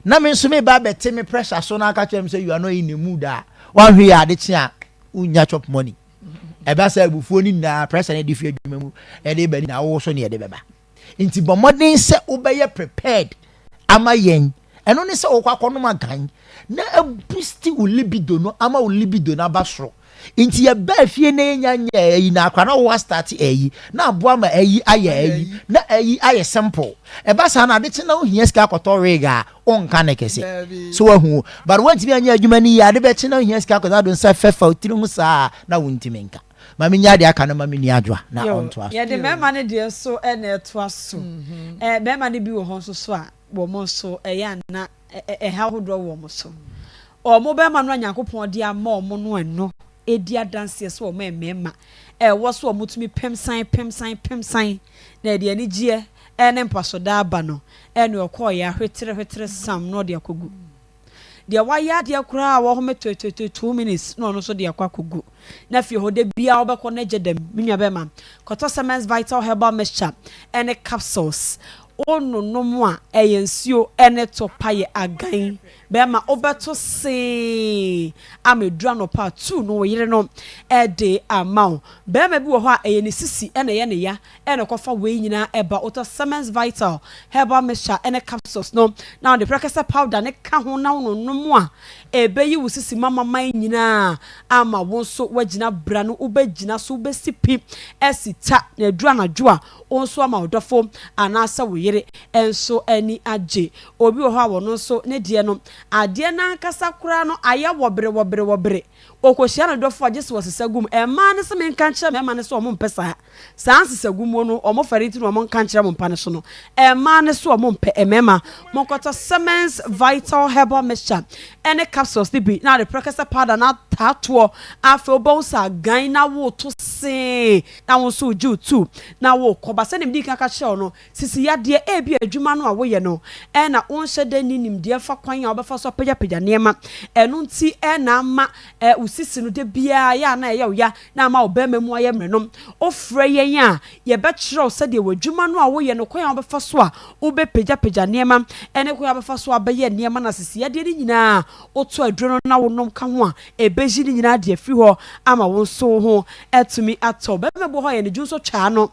S8: na me nso meba abɛte me pressure so na aka kyerɛ me sɛ you are not in the mood a wanhwɛ yɛ ade kye a wonya chop money ɛba sɛ abufuo no nyinaa pressure no de fi adwuma mu ɛde ba nyinaa wo so ne ɛde bɛba Nti bɔ mmɔden sɛ wobɛyɛ prepared ama yɛn. Ɛno ne sɛ wokɔ akɔnom agan na abusti wo libido no ama wo libido no aba soro. Nti yɛbaa fie na yɛnya nyɛ ayi na akora na wowɔ start ayi na aboa ma ayi ayɛ ayi na ayi ayɛ simple. Ɛba saa na ade kye na wohia sika akɔtɔ wig a wonka ne kɛse. So wahu o. But woantumi anyɛ adwuma no yie ade bɛkye na wohia sika akɔtɔ na wode nsa fɛfa wo tiri ho saa na wontumi nka. Ma mennya deɛ aka no ma me nua Adwoa na ɔntoa so.
S6: Yɛde mmarima no deɛ nso na ɛtoa so. Mmarima no bi wɔ hɔ nso so a, wɔn nso ɛyɛ a na ɛhaw ahodoɔ wɔ wɔn so. Wɔn barima no a Nyankopɔn de ama wɔn no ɛno ɛdi adanseɛ sɛ wɔn yɛ mmarima. Ɛwɔ so wɔtumi pem san pem san pem san na ɛde anigyeɛ ne mpasoda aba no, ɛne ɔkɔɔeɛ ahwetere hwetere sam na ɔde akɔgu. Deɛ wayɛ adeɛ koraa a wɔhome toetoetoe 2 minutes na ɔno nso de akɔ akɔgu. Na fie hɔ da biara wobɛkɔ na gye dɛm. Me nua bɛrima, kɔtɔ Semens Vital Herbal Mixture ne capsules. Wononom a, ɛyɛ nsuo ne to pa yɛ agan. Bɛrima, wobɛto see ama ɛduru anɔpa a, tu no wo yere no de ama wo. Bɛrima bi wɔ hɔ a, ɛyɛ ne sisi na ɛyɛ ne ya na ɛkɔfa wei nyinaa ɛba. Wotɔ Semens Vital Herbal Mixture ne capsules no na wode prɛkɛsɛ powder no ka ho na wononom a, ɛbɛyi wo sisi mamaman nyinaa ama wo nso woagyina bra no, wobɛgyina so, wobɛsi pi asi ta, na ɛduru anadwo a, wo nso ama wo dɔfo anaasɛ wo yere. yere nso ani agye. Obi wɔ hɔ a ɔno nso ne deɛ no, adeɛ no ankasa koraa no ayɛ wɔbere wɔbere wɔbere. Ɔkɔhyia ne dɔfo a gye sɛ ɔsesa gu mu. Mmaa no se menka nkyerɛ mmarima no sɛ wɔmpɛ saa. Saa nsesagumu no, wɔn fɛre nti na wɔn nka nkyerɛ mo mpa no so no. Mmaa no so wɔn mpɛ. Mmarima, monkɔtɔ Siemens Vital Herbal Mixture ne capsules no bi na ade prɛkɛsɛ powder no ataa toɔ. Afei wobɛhu sɛ agan na woreto see na wo nso wogye wo tu na worekɔ. Ba sɛdeɛ medii kan ka kyerɛɛ wo no, sisi yadeɛ, ebia adwuma no a woyɛ no na wonhyɛ da nni nimdeɛ fa kwan a wobɛfa so apagyapagya nneɛma. Ɛno nti na ama wo sisi no da biara yɛ a na ɛyɛ wo ya na ama wo barima mu ayɛ mmerɛ no, wofrɛ yɛn a, yɛbɛkyerɛ wo sɛdeɛ w'adwuma no a woyɛ no, kwan a wobɛfa so a wobɛpagyapagya nneɛma ne kwan a wobɛfa so abɛyɛ nneɛma no asisiadeɛ no nyinaa. Wotɔ aduro no na wonom ka ho a, ɛbɛyi ne nyinaa de afiri hɔ ama wo nso wo ho atumi atɔ wo. Barima bi wɔ hɔ a, yɛn dwonsɔ twaa no.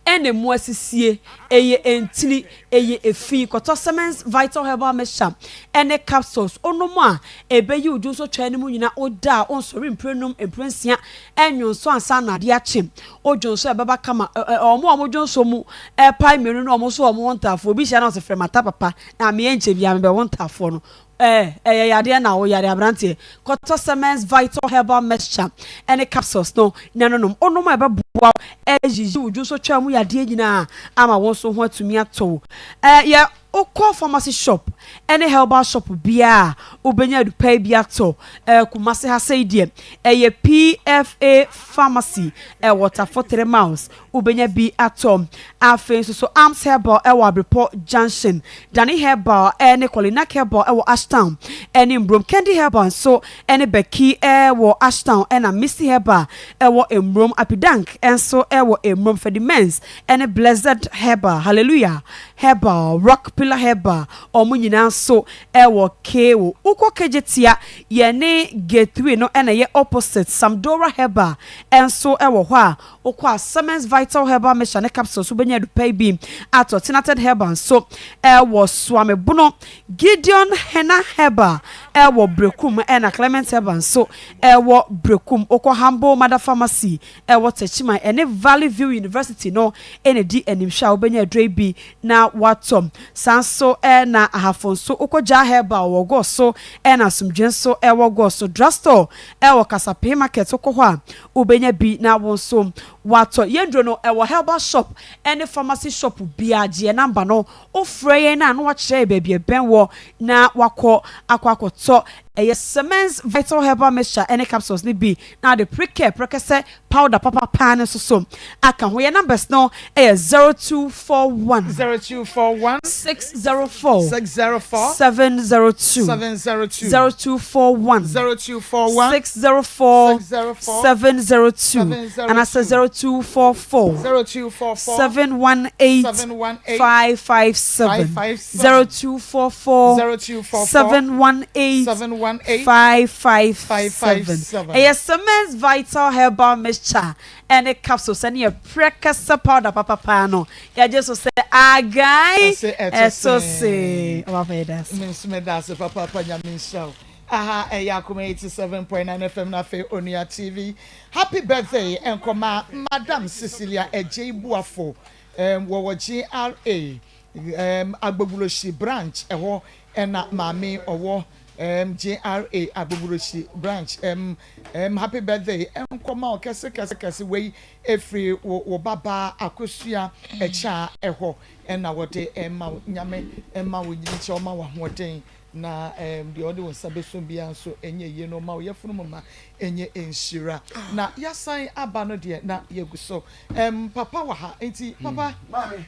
S6: Ɛna emu asisie, ɛyɛ ntini, ɛyɛ efi. Kɔtɔ Siemens Vital Herbal Mixture ɛne capsules. Wonom a, ɛbɛyi wo dwonsɔtwaa no mu nyinaa. Woda a, wonsɔre mprɛnum, mprɛnsia, ɛnnwonsɔ ansa na adeɛ akye. Wo dwonsɔ a, ɛbɛba kama. Ɛ ɛ wɔn a wɔn dwonsɔ mu ɛpae mmienu no, wɔn nso wɔn wo ntaafoɔ. Obi hyia na ɔse frɛ mata papa, na meɛ nkyɛ biara mebɛwo ntaafoɔ no. Eh, ɛyɛ yadeɛ na wo yare abranteɛ. Kɔtɔ Semens Vital Herbal Mixture ɛne capsules no na no nom. Wonom a ɛbɛboa wo ayiyi wo dwonsɔtwaa mu yadeɛ nyinaa ama wo nso ho atumi atɔ wo. Eh, yɛ wokɔ pharmacy shop ɛne herbal shop biara a wobɛnya adupa yi bi atɔ. Eh, Kumasi ha sei deɛ ɛyɛ PFA Pharmacy ɛwɔ Tafo 3 Miles. Wobɛnya bi atɔ. Afei nso so Arms Herbal wɔ Abrepɔ Junction, Dani Herbal ne Kolinak Herbal wɔ Ashtown ne Mbrom, Kendi Herbal nso ne Becky wɔ Ashtown ɛna Misty Herbal wɔ Mbrom, Apidank nso wɔ Mbrom, Fedimens ne Blessed Herbal, Hallelujah Herbal, Rock Pillar Herbal, wɔn nyinaa nso wɔ Kewo. Wokɔ Kejetia, yɛne Gate 3 no na ɛyɛ opposite, Samdora Herbal nso wɔ hɔ a Wokɔ a Siemens Vital Herbal Mixture ne capsules wobɛnya adupa yi bi atɔ. Tinated Herbal nso wɔ Suamebono, Gideon Henna Herbal wɔ Berekum ɛna Clement Herbal nso wɔ Berekum. Wokɔ Humble Mother Pharmacy wɔ Techiman ɛne Valley View University no na ɛdi animhwɛ a wobɛnya aduro yi bi na woatɔ. Saa nso na Ahafo nso wokɔ Jah Herbal wɔ Goso ɛna Asomdwe nso wɔ Goso. Drugstore wɔ Kasapee Market wokɔ hɔ a Wobɛnya bi na wo nso woatɔ. Yɛn duro no ɛwɔ herbal shop ne pharmacy shop biara. Gye yɛn number no, wofrɛ yɛn a na woakyerɛ yɛn baabi ɛbɛn wɔ na woakɔ akɔ akɔtɔ. Ɛyɛ Semens Vital Herbal Mixture ne capsules no bi na wode Precare prɛkɛsɛ powder papa paa no nso so aka ho. Yɛn numbers no yɛ 0241.
S12: 0241.
S6: 604.
S12: 604.
S6: 702.
S12: 702.
S6: 0241.
S12: 0241.
S6: 604.
S12: 604.
S6: 702.
S12: 702.
S6: Anaasɛ 0244.
S12: 0244.
S6: 718.
S12: 718.
S6: 557.
S12: 557.
S6: 0244.
S12: 0244.
S6: 718.
S12: 718.
S6: 557.
S12: 557.
S6: Ɛyɛ Semens Vital Herbal Mixture ɛne capsules ɛne prɛkɛsɛ powder papapaa no yɛgye so sɛ agan ɛto se. Ɔbafo yɛda ase.
S12: Me nso meda ase papaapa Nyame nhyira wo. Aha ɛyɛ Akoma 87.9 FM na afei Onua TV. Happy birthday nkɔma Madam Cecilia Adjei Boafo um, wɔwɔ GRA um, Agbogbloshie branch ɛhɔ ɛna maame ɔwɔ um, GRA Agbogbloshie branch um, um, happy birthday nkɔma wo kɛse kɛse kɛse wei ɛfiri wo wo babaa Akosua Ɛkyaa ɛhɔ ɛna wɔde ɛma wo Nyame ɛma wo nyini kyɛ ɔma wo ahoɔden na um, deɛ ɔde wo nsa bɛsum biara nso ɛnyɛ yie no ɔma wo yɛfunu mu ma ɛnyɛ nhyira na yasan aba no deɛ na yɛgu so um, papa wɔ ha nti papa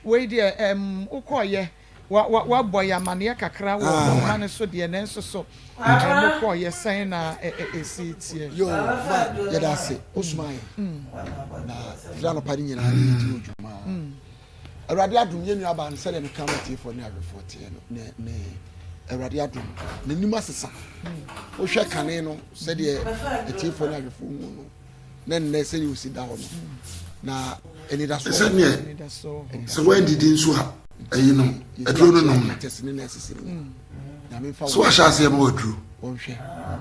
S12: wei deɛ um, wokɔɔyɛ Wa wa wabɔ yɛ amaneɛ kakra wɔ ɔma no so deɛ nanso so ɛ mo kɔɔ yɛ sɛn na ɛ ɛ ɛsi teɛ.
S2: Yoo ma yɛda ase wosoma yɛ na firi anɔpa no nyinaa ne yɛdi odwuma awurade adom yɛ nua baa no sɛdeɛ meka ma tiefoɔ ne ahwɛfoɔ teɛ no ne ne awurade adom n'anim asesa wohwɛ kane no sɛdeɛ atiefoɔ ne ahwɛfoɔ hu no na nnɛ sɛdeɛ ɔsi da hɔ no na anidasoɔ
S7: Sɛdeɛ sɛ woandidi nso a ɛyi no aduro no nom no so wahyɛ aseɛ ma waduro
S2: wɔnhwɛ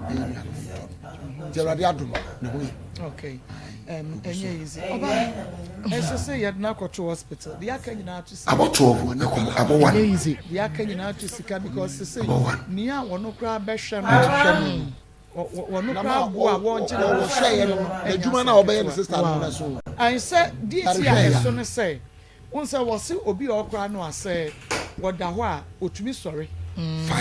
S2: ɛyɛ nuanom ntɔ no nti awurade adom ne ho yɛ
S12: okay. Ɛnyɛ easy. Ɔbaa ɛsɛ sɛ yɛde no akɔto hospital. Deɛ aka nyinaa to sika.
S7: Abɔ 12 ɛkɔ abɔ 1.
S12: Ɛnyɛ easy. Deɛ aka nyinaa to sika because sese nea wɔn koraa bɛhwɛ no.
S2: Hwɛ no.
S12: Wɔn koraa bo a wɔgye no.
S2: Wɔhwɛ yɛ no. N'adwuma no a ɔbɛyɛ ne sister no na so.
S12: Ansɛ deɛ ti a ɛso no sɛ. Wohu sɛ wɔse obi a ɔkora no a sɛ wɔda hɔ a otumi sɔre,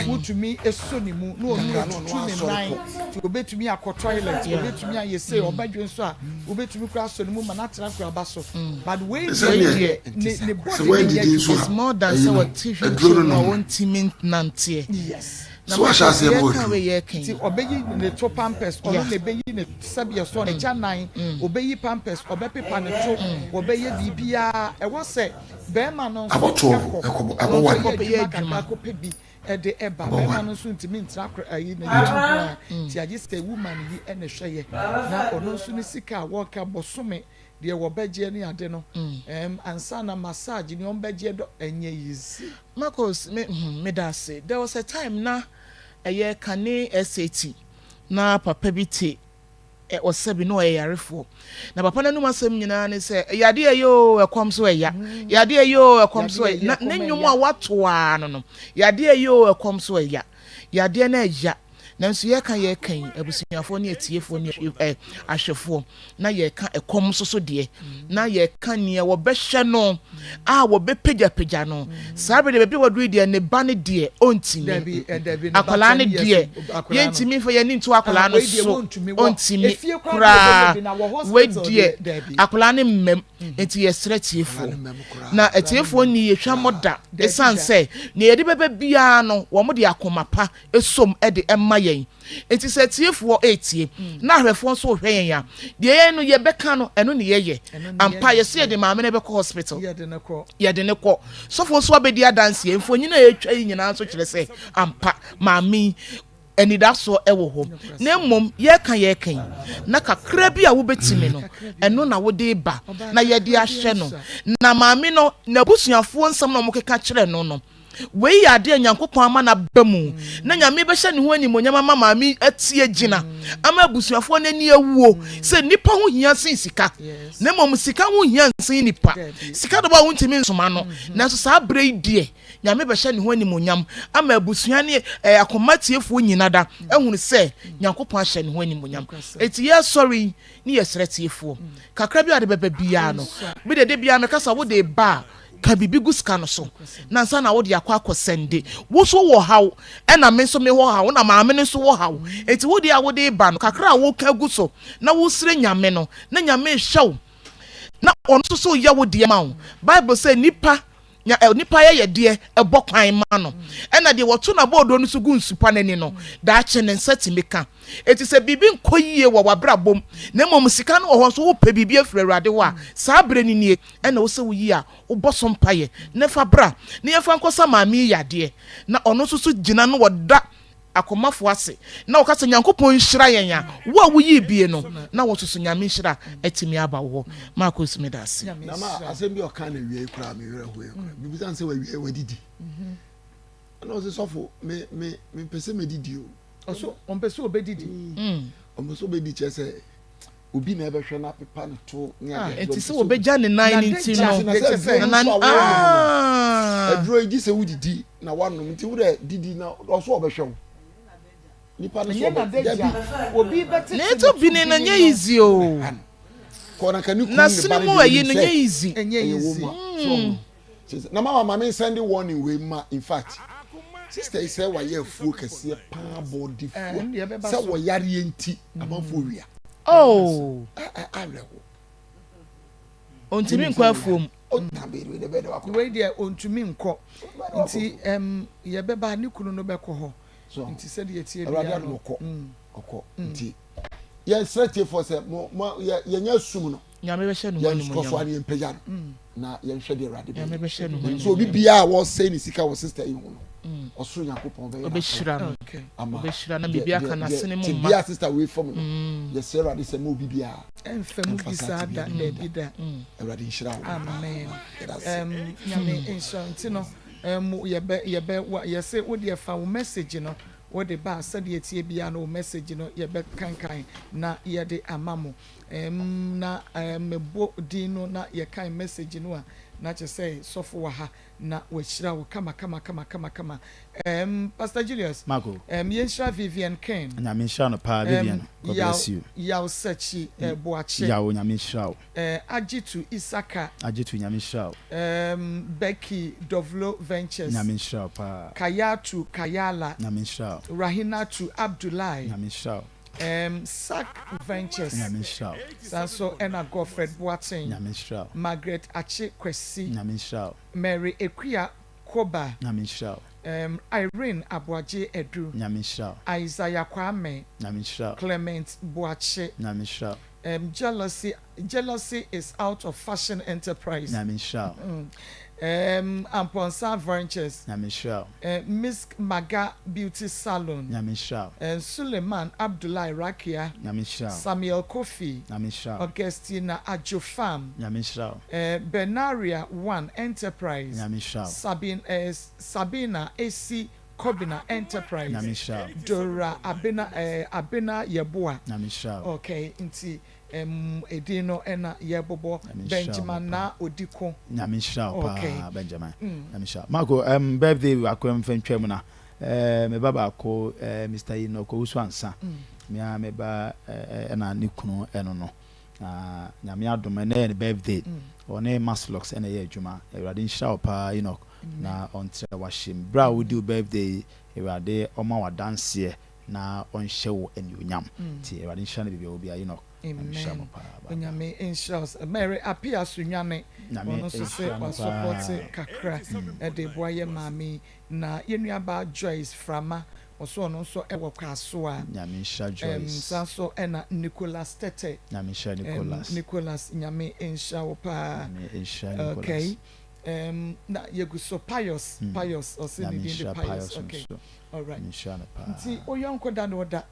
S12: wotumi sɔ ne mu na ɔno atutu ne nan nti obetumi akɔ toilet, obetumi ayɛ sei, ɔbɛdwe nso a wobetumi koraa asɔ ne mu ma no atena koraba so but wei deɛ ne ne body no nyɛ adwuma.
S10: It's more than sɛ wɔte wheelchair mu a wɔntumi nnanteɛ.
S12: Yes.
S10: Na maka deɛ yɛka wei yɛka yi.
S12: Nti ɔbɛyi ne to pampers, ɔno na ɛbɛyi ne sɛdeɛ sɔ ne gya nan, ɔbɛyi pampers, ɔbɛpepa ne to, ɔbɛyɛ biribiara. Ɛwɔ sɛ barima no nso kɔ, na ɔkɔ yɛ adwuma kakra kɔpɛ bi de ba. Barima no nso ntumi ntena akora ayi ne yere nko ara, nti agye sɛ woman yi na ɛhwɛ yɛ. Na ɔno nso ne sika a wɔka bosome deɛ wɔbɛgyeɛ ne ade no, ɛɛm ansa na massage ne wɔbɛgyeɛ dɔ, ɛnyɛ easy.
S10: Marcus me hmm meda ase. There was a time na ɛyɛ kane SAT na papa bi te ɛ ɔsɛ bi na ɔyɛ yarefoɔ na papa no anum asɛm nyinaa ne sɛ yadeɛ ɛyɛ oo ɛkɔm so ɛya yadeɛ ɛyɛ oo ɛkɔm so ɛya na ne nnwom a wato ara no no yadeɛ ɛyɛ oo ɛkɔm so ɛya yadeɛ no ɛya Nanso yɛreka yɛreka yi, abusuafoɔ ne atiefoɔ ne ɛ, ahwɛfoɔ, na yɛreka ɛkɔm nso so deɛ, na yɛreka nea wɔbɛhwɛ no a wɔbɛpagyapagya no. Saa berɛ deɛ, baabi a waduru yi deɛ, ne ba no deɛ, ɔntumi. Akwadaa no deɛ, yɛntumi mfa yɛn ani nto akwadaa no so, ɔntumi koraa. Wei deɛ, akwadaa no mmam. Enti yɛsrɛ atiefoɔ, na atiefoɔ nni yɛn hwammɔ da, ɛsiane sɛ nea yɛde bɛba biara no, wɔde akoma pa som de ma yɛn. Enti sɛ atiefoɔ retie, na ahwɛfoɔ nso rehwɛ yɛn a, deɛ yɛn no yɛbɛka no, ɛno ne yɛyɛ. Ampa, yɛse yɛde maame no bɛkɔ hospital. Yɛde no kɔ. Sɔfoɔ nso abɛdi adanseɛ. Mfonyin a yɛatwa yi nyinaa nso kyerɛ sɛ ampa, maame yi, anidasoɔ wɔ hɔ. Na mmom yɛreka yɛreka yi, na kakra bi a wobɛtumi no, ɛno na wode reba na yɛde ahwɛ no. Na maame no, n'abusuafoɔ nsɛm na wɔkeka kyerɛ no no, Wei yɛ adeɛ a Nyankopɔn ama no aba mu, na Nyame bɛhyɛ ne ho animuonyam ama maame yi ati agyina, ama abusuafoɔ no ani awuo sɛ nnipa ho hia sen sika, na mmom sika ho hia nsen nnipa. Sika dɔbɔ a wontumi nsoma no, nanso saa berɛ yi deɛ Nyame bɛhyɛ ne ho animuonyam ama abusua ne eh, akoma tiefoɔ nyina da ahunu sɛ Nyankopɔn ahyɛ ne ho animuonyam. Enti yɛsɔre yi ne yɛsrɛ tiefoɔ, kakra bi a wode bɛba biara no, me deɛ da biara meka sɛ wode ba a, Ka biribi gu sika no so na ansa na wode akɔ akɔ sɛnde. Wo nso wowɔ haw, ɛna me nso mewɔ haw, na maame no nso wɔ haw. Enti wo deɛ a wode reba no, kakra a woka gu so na wosrɛ Nyame no, na Nyame rehwɛ wo, na ɔno nso so reyɛ wo deɛ ma wo. Bible sɛ nipa, nya, ɛ, nipa ayɛyɛdeɛ bɔ kwan ma no, ɛna deɛ wɔto n'abɔɔdoo no so gu nsu pa no ani no, daakye ne nsa tumi ka. Enti sɛ biribi nkɔ yie wɔ w'abrabɔ mu, na mmom sika no wɔ hɔ nso wopɛ biribi afiri Awurade hɔ a, saa berɛ no nie. Ɛna wo sɛ woyi a wobɔ so mpaeɛ na fa bra na yɛmfa nkɔsa maame yi yadeɛ na ɔno nso so gyina na ɔda akomafoɔ ase na ɔka sɛ Nyankopɔn nhyira yɛn a wo a woyii bie no na wo nso so Nyame nhyira atumi aba wo hɔ. Marcus meda ase.
S2: Na ma asɛm bi a ɔka na awiei koraa me werɛ hoeɛ koraa mebisa no sɛ wawie wadidi ɛna ɔse sɔfo me me mempɛ sɛ medidi o
S12: ɔso ɔmpɛ sɛ ɔbɛdidi
S2: ɔmpɛ sɛ ɔbɛdi kyerɛ sɛ obi na ɛbɛhwɛ no apepa ne to ne
S10: ah, adeɛ. Nti sɛ wɔbɛgya ne nan no nti no
S2: na nan ah. Aduro yi gye sɛ wodidi na wanom nti wodɛ didi na ɔso ɔbɛhwɛ wo. Nipa no so ɔbɛ dabi.
S12: Obi bɛtete
S10: ne to bini no nyɛ easy o. Na sini mu ayi no nyɛ easy.
S12: Ɛnyɛ easy.
S2: Na mama maame nsɛnde warning wei ma in fact sister yi sɛ wayɛ afuo kɛseɛ paa bɔɔde fuo sɛ wɔyareɛ nti amanfoɔ wia.
S10: Oh.
S2: Awerɛho.
S10: Ontumi nkɔ afuo mu.
S12: Wei deɛ ontumi nkɔ nti ɛm yɛbɛba ne kunu no bɛkɔ hɔ nti sɛdeɛ tie
S2: biara no. Ɔkɔ ɔkɔ nti yɛsrɛ tiefoɔ sɛ mo mo yɛ yɛnyɛ sum no.
S10: Nyame bɛhyɛ ne ho
S2: animuonyam. Yɛn so ne yɛn mpagya no mm. na yɛnhwɛ deɛ Awurade bɛyɛ.
S10: Nyame bɛhyɛ ne ho animuonyam.
S2: So obi biara a wɔsɛe ne sika wɔ sister yi ho no, mm. ɔsoro Nyankopɔn bɛyɛ
S10: Ɔbɛhyira no.
S2: Ama
S10: ɔbɛhyira na biribi aka n'asene mu mma.
S2: Tebea sister wei fam no, mm. yɛsrɛ Awurade sɛ ma obi biara
S12: ɛmfa mu bi saa da daabi da.
S2: Awurade nhyira wo.
S12: Amen. Nyame nhyira nti no, yɛbɛ yɛbɛ yɛsɛ wo deɛ fa wo message no. Wode ba a, sɛdeɛ ɛteɛ biara no wo message no yɛbɛkankan na yɛde ama mo. Ɛɛm na ɛɛm mebɔ din no na yɛkan message no a, na kyerɛ sɛ sɔfo wɔ ha na wahyira wo kama kama kama kama kama. Ɛɛm Pastor Julius,
S8: Marco.
S12: ɛɛm yɛnhyira Vivian Ken.
S8: Nyame nhyira no paa
S12: Ɛɛm
S8: Vivian, God
S12: Yaw
S8: bless you.
S12: Yaw Sakyi eh, Boakye.
S8: Yaw Nyame nhyira wo.
S12: Eh, Ajitu Isaka.
S8: Ajitu Nyame nhyira wo.
S12: Ɛɛm Becky Dovlo Ventures.
S8: Nyame nhyira wo paa.
S12: Kayatu Kayala.
S8: Nyame nhyira wo.
S12: Rahinatu Abdullahi.
S8: Nyame nhyira wo.
S12: Ɛɛm Sack Ventures.
S8: Nyame nhyira wo.
S12: Saa nso ɛna Godfred Boateng.
S8: Nyame nhyira wo.
S12: Margaret Akye Kwasi.
S8: Nyame nhyira wo.
S12: Mary Akua Koba.
S8: Nyame nhyira wo.
S12: Ɛɛm Irene Aboagye Adu.
S8: Nyame nhyira wo.
S12: Isaiah Kwame.
S8: Nyame nhyira wo.
S12: Clement Boakye.
S8: Nyame nhyira wo.
S12: Um jealousy jealousy is out of fashion enterprise.
S8: Nyame nhyira wo.
S12: Um Amponsah Ventures.
S8: Nyame nhyira wo.
S12: Um Misk Maga Beauty Salon.
S8: Nyame nhyira
S12: wo. Um Suleiman Abdullahi Rakia.
S8: Nyame nhyira wo.
S12: Samuel Kofi.
S8: Nyame nhyira wo.
S12: Augustina Adjo Farm.
S8: Nyame nhyira wo.
S12: Um Benaria One Enterprise.
S8: Nyame nhyira wo.
S12: Sabin eh Sabina Esi Kobina Enterprise.
S8: Nyame nhyira wo.
S12: Dora Abena eh Abena Yeboah.
S8: Nyame nhyira wo.
S12: Okay nti em edin no ɛna yɛbobɔ.
S8: Nyame nhyira wo
S12: Benjamin
S8: paa.
S12: Naa Odiko.
S8: Nyame nhyira wo
S12: Okay.
S8: paa Benjamin. Nyame nhyira wo. Marco em birthday baako mfa ntwa mu na eh me ba baako eh Mister Enoch Owusu Ansah. Me ara me ba eh ɛna ne kunu ɛno no. Na Nyame adom ɛnɛ yɛ ne birthday. Ɔne Maslox ɛna ɛyɛ adwuma. Awurade nhyira wo paa Enoch. na ɔntrɛ w'ahyɛm. Berɛ a wodi wo birthday yi, Awurade ɔma wo adanseɛ na ɔnhyɛ wo anuonyam. Nti Awurade nhyira no baabi a ɔwɔ biara. Enoch, Nyame nhyira mo
S12: Amen
S8: paa. Bye bye.
S12: Onyame nhyira wo Mary Appiah Sunyane
S8: Nyame
S12: ɔno nso sɛ
S8: nhyira no
S12: wasupporte
S8: paa.
S12: kakra de boa yɛ maame yi na yɛn nua baa Joyce Frama ɔso ɔno nso wɔ Kasoa
S8: Nyame nhyira
S12: um,
S8: Joyce.
S12: saa nso ɛna Nicholas Tete
S8: Nyame nhyira
S12: um,
S8: Nicholas.
S12: Nicholas Nyame nhyira wo paa
S8: Nyame nhyira Nicholas.
S12: okay Um, na yɛgu so Pius,
S8: Mm.
S12: Pius, ɔse ne
S8: Nyame
S12: din de
S8: nhyira
S12: Pius,
S8: Pius
S12: okay,
S8: nso.
S12: alright.
S8: Nhyira no paa.
S12: Nti wo yɔnko da na ɔda,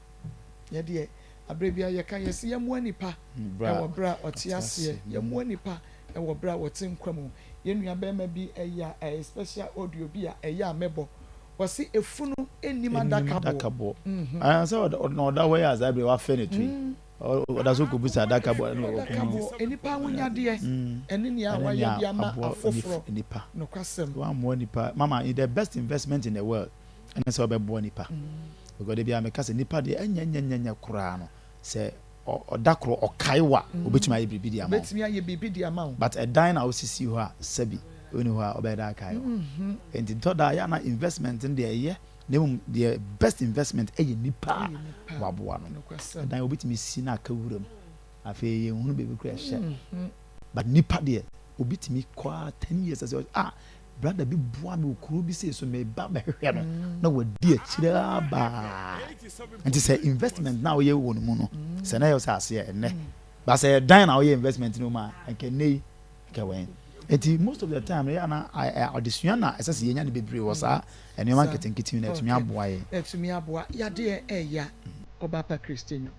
S12: yɛdeɛ aberɛ biara yɛka yɛse yɛmmoa nipa
S8: Berɛ a
S12: ɛwɔ berɛ a ɔte
S8: ɔte
S12: aseɛ,
S8: aseɛ.
S12: yɛmmoa nipa ɛwɔ berɛ a wɔte nkwa mu. Yɛn nua bɛrima bi ɛyɛ a ɛyɛ special audio bi a ɛyɛ a mɛbɔ, ɔse efunu nnim
S8: Nnim
S12: adakaboɔ.
S8: adakaboɔ.
S12: Mhm.
S8: Ah, sɛ ɔda ɔda- na ɔda hɔ yi a saa berɛ wafɛ ne to yi. Ɔda so kɔbisa adaka bɔ ɛna ɔkɔm.
S12: Adaka bɔ, nnipa ahonyadeɛ ɛne nea wayɛ de ama afoforɔ.
S8: Nipa.
S12: Nokwasɛm.
S8: Wammoa nipa. Mama, the best investment in the world ɛne sɛ wobɛboa nipa. Because da biara meka sɛ nipa deɛ ɛnyɛ nyɛ nyɛ nyɛ koraa no sɛ ɔda koro ɔkae wo a obetumi ayɛ biribi de ama wo.
S12: Obetumi ayɛ biribi de ama wo.
S8: But ɛdan na wosisi hɔ a sɛbi ɔni hɔ a ɔbɛyɛ dɛ akae wo. Nti tɔ da a yɛ a na investment no deɛ ɛyɛ Na mmom deɛ best investment yɛ nipa a waboa no. Ɛdan obi tumi si na aka wura mu. Afei yɛn hunu baabi kura ɛhyɛ. Mm-hmm. But nipa deɛ obi tumi kɔ a ten years ɛsɛ ah brother bi boa me okuro bi sei so me ba bɛhwehwɛ no mm. na wadi akyire abaa. Nti sɛ investment na woyɛ wɔ ne mu no mm. sɛ na yɛ sɛ aseɛ ɛnɛ. Mm. Ba sɛ ɛdan na woyɛ investment no mu a nkɛ nne yi kɛ wɛn. Nti most of the time no yɛ ana adesua na ɛsɛ sɛ yɛnya no bebree wɔ saa nneɛma nketenkete yi na ɛtumi aboa yɛn.
S12: Ɛtumi aboa yadeɛ ɛya ɔba pa Christine.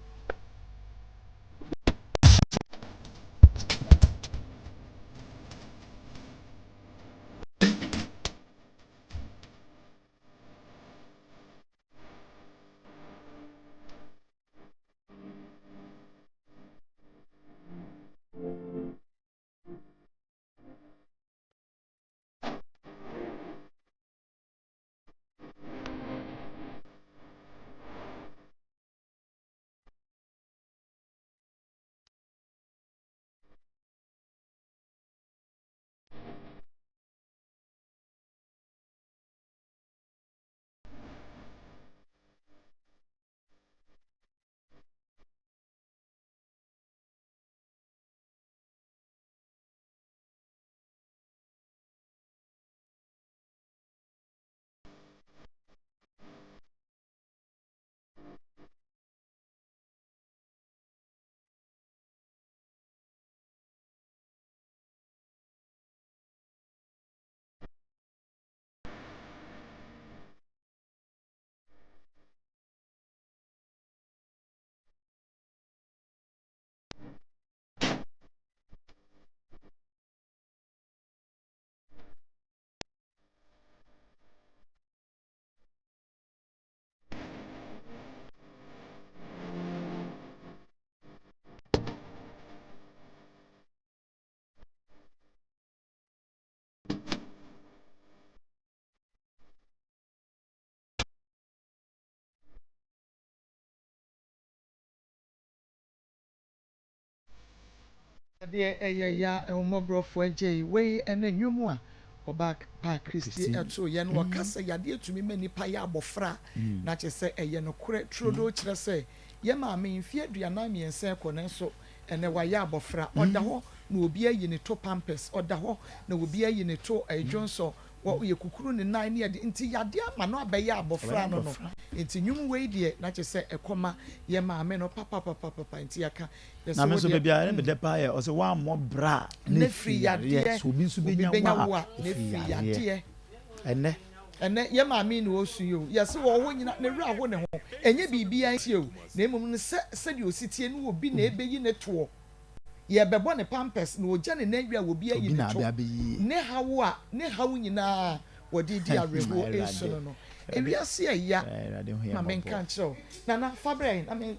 S12: Deɛ ɛyɛ ya ahummɔborɔfoɔ agya yi, wei ne nnwom a ɔbaa pa Christie too yɛ no. Ɔka sɛ yadeɛ tumi ma nnipa yɛ abɔfra, na kyerɛ sɛ ɛyɛ nokorɛ turodoo kyerɛ sɛ yɛ maame yi mfeɛ 43 rekɔ nanso ɛnnɛ wayɛ abɔfra. Ɔda hɔ na obi ayi ne to pampers, ɔda hɔ na obi ayi ne to dwonsɔ, wɔ yɛ kukuru ne nan ne ade nti yadeɛ ama no abɛyɛ abɔfra no no nti nwom wei deɛ na kyerɛ sɛ ɛkɔ ma yɛ maame no papapapapa nti yɛka yɛ
S8: Na
S12: sɛ
S8: me
S12: wo
S8: nso
S12: deɛ
S8: baabi a ɛyɛ me
S12: mm
S8: dɛ paa yɛ ɔsɛ woammɔ bra a na
S12: na
S8: ɛfiri
S12: firi
S8: yareɛ
S12: yadeɛ
S8: sɛ obi nso
S12: obi
S8: bɛnya
S12: bɛnya
S8: wo
S12: wo
S8: a
S12: a na
S8: ɛfiri
S12: firi
S8: yareɛ
S12: yadeɛ
S8: ɛnɛ.
S12: Ɛnɛ yɛ maame yi na ɔresu yi o yɛse wɔ hɔ nyina ne werɛ aho ne ho ɛnyɛ biribiara nti o na mmom no sɛ sɛdeɛ ɔsi tie no obi na ɛbɛyi ne toɔ. Yɛbɛbɔ ne pampers na ɔgya ne nan wie a obi ayi
S8: Obi
S12: ne
S8: na
S12: to.
S8: abɛ abɛyie.
S12: Ne haw a ne haw nyinaa wɔde redi awerɛhoɔ resu
S8: Awurade
S12: no no.
S8: Awurade
S12: Ewiase ɛya
S8: Awurade hu yɛn
S12: ma menka
S8: mmɔbɔ.
S12: nkyerɛ wo. Nana fa brɛ yɛn na me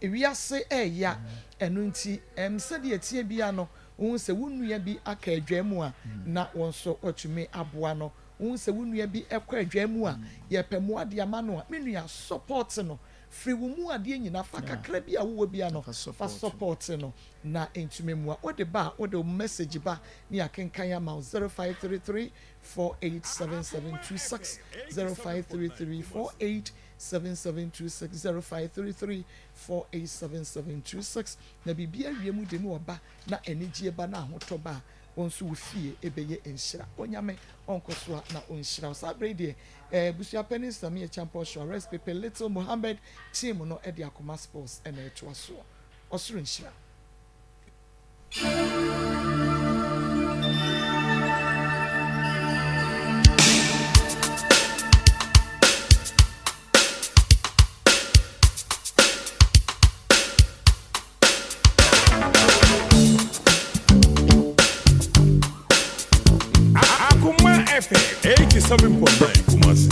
S12: Ewiase ɛya ɛno nti ɛm sɛdeɛ ɛteɛ biara no wohu sɛ wo nua bi aka adwaa mu a na wo nso woatumi aboa no. Wohu sɛ wo nua bi kɔ adwaa mu a yɛpɛ mmoa de ama no a me nua support no. Firi wo mu adeɛ nyina fa kakra bi a wowɔ bia no fa support no na ɛntumi mmoa. Wode ba a wode wo message ba ne yɛakenkan ama wo 0533 487726 0533 487726 0533 487726 na biribi awie mu de ne ɔba na anigyeɛ ba na ahotɔ ba a wo nso wo fie ɛbɛyɛ nhyira. Onyame ɔnkɔ so a na ɔnhyira wo. Saa berɛ yi deɛ Eh abusua panin Sammy Acheampong Suarez Pepe Little Mohammed team no de Akoma Sports na ɛtoa soɔ. Ɔsoro nhyira.
S5: Akoma FM 87.9 Kumasi.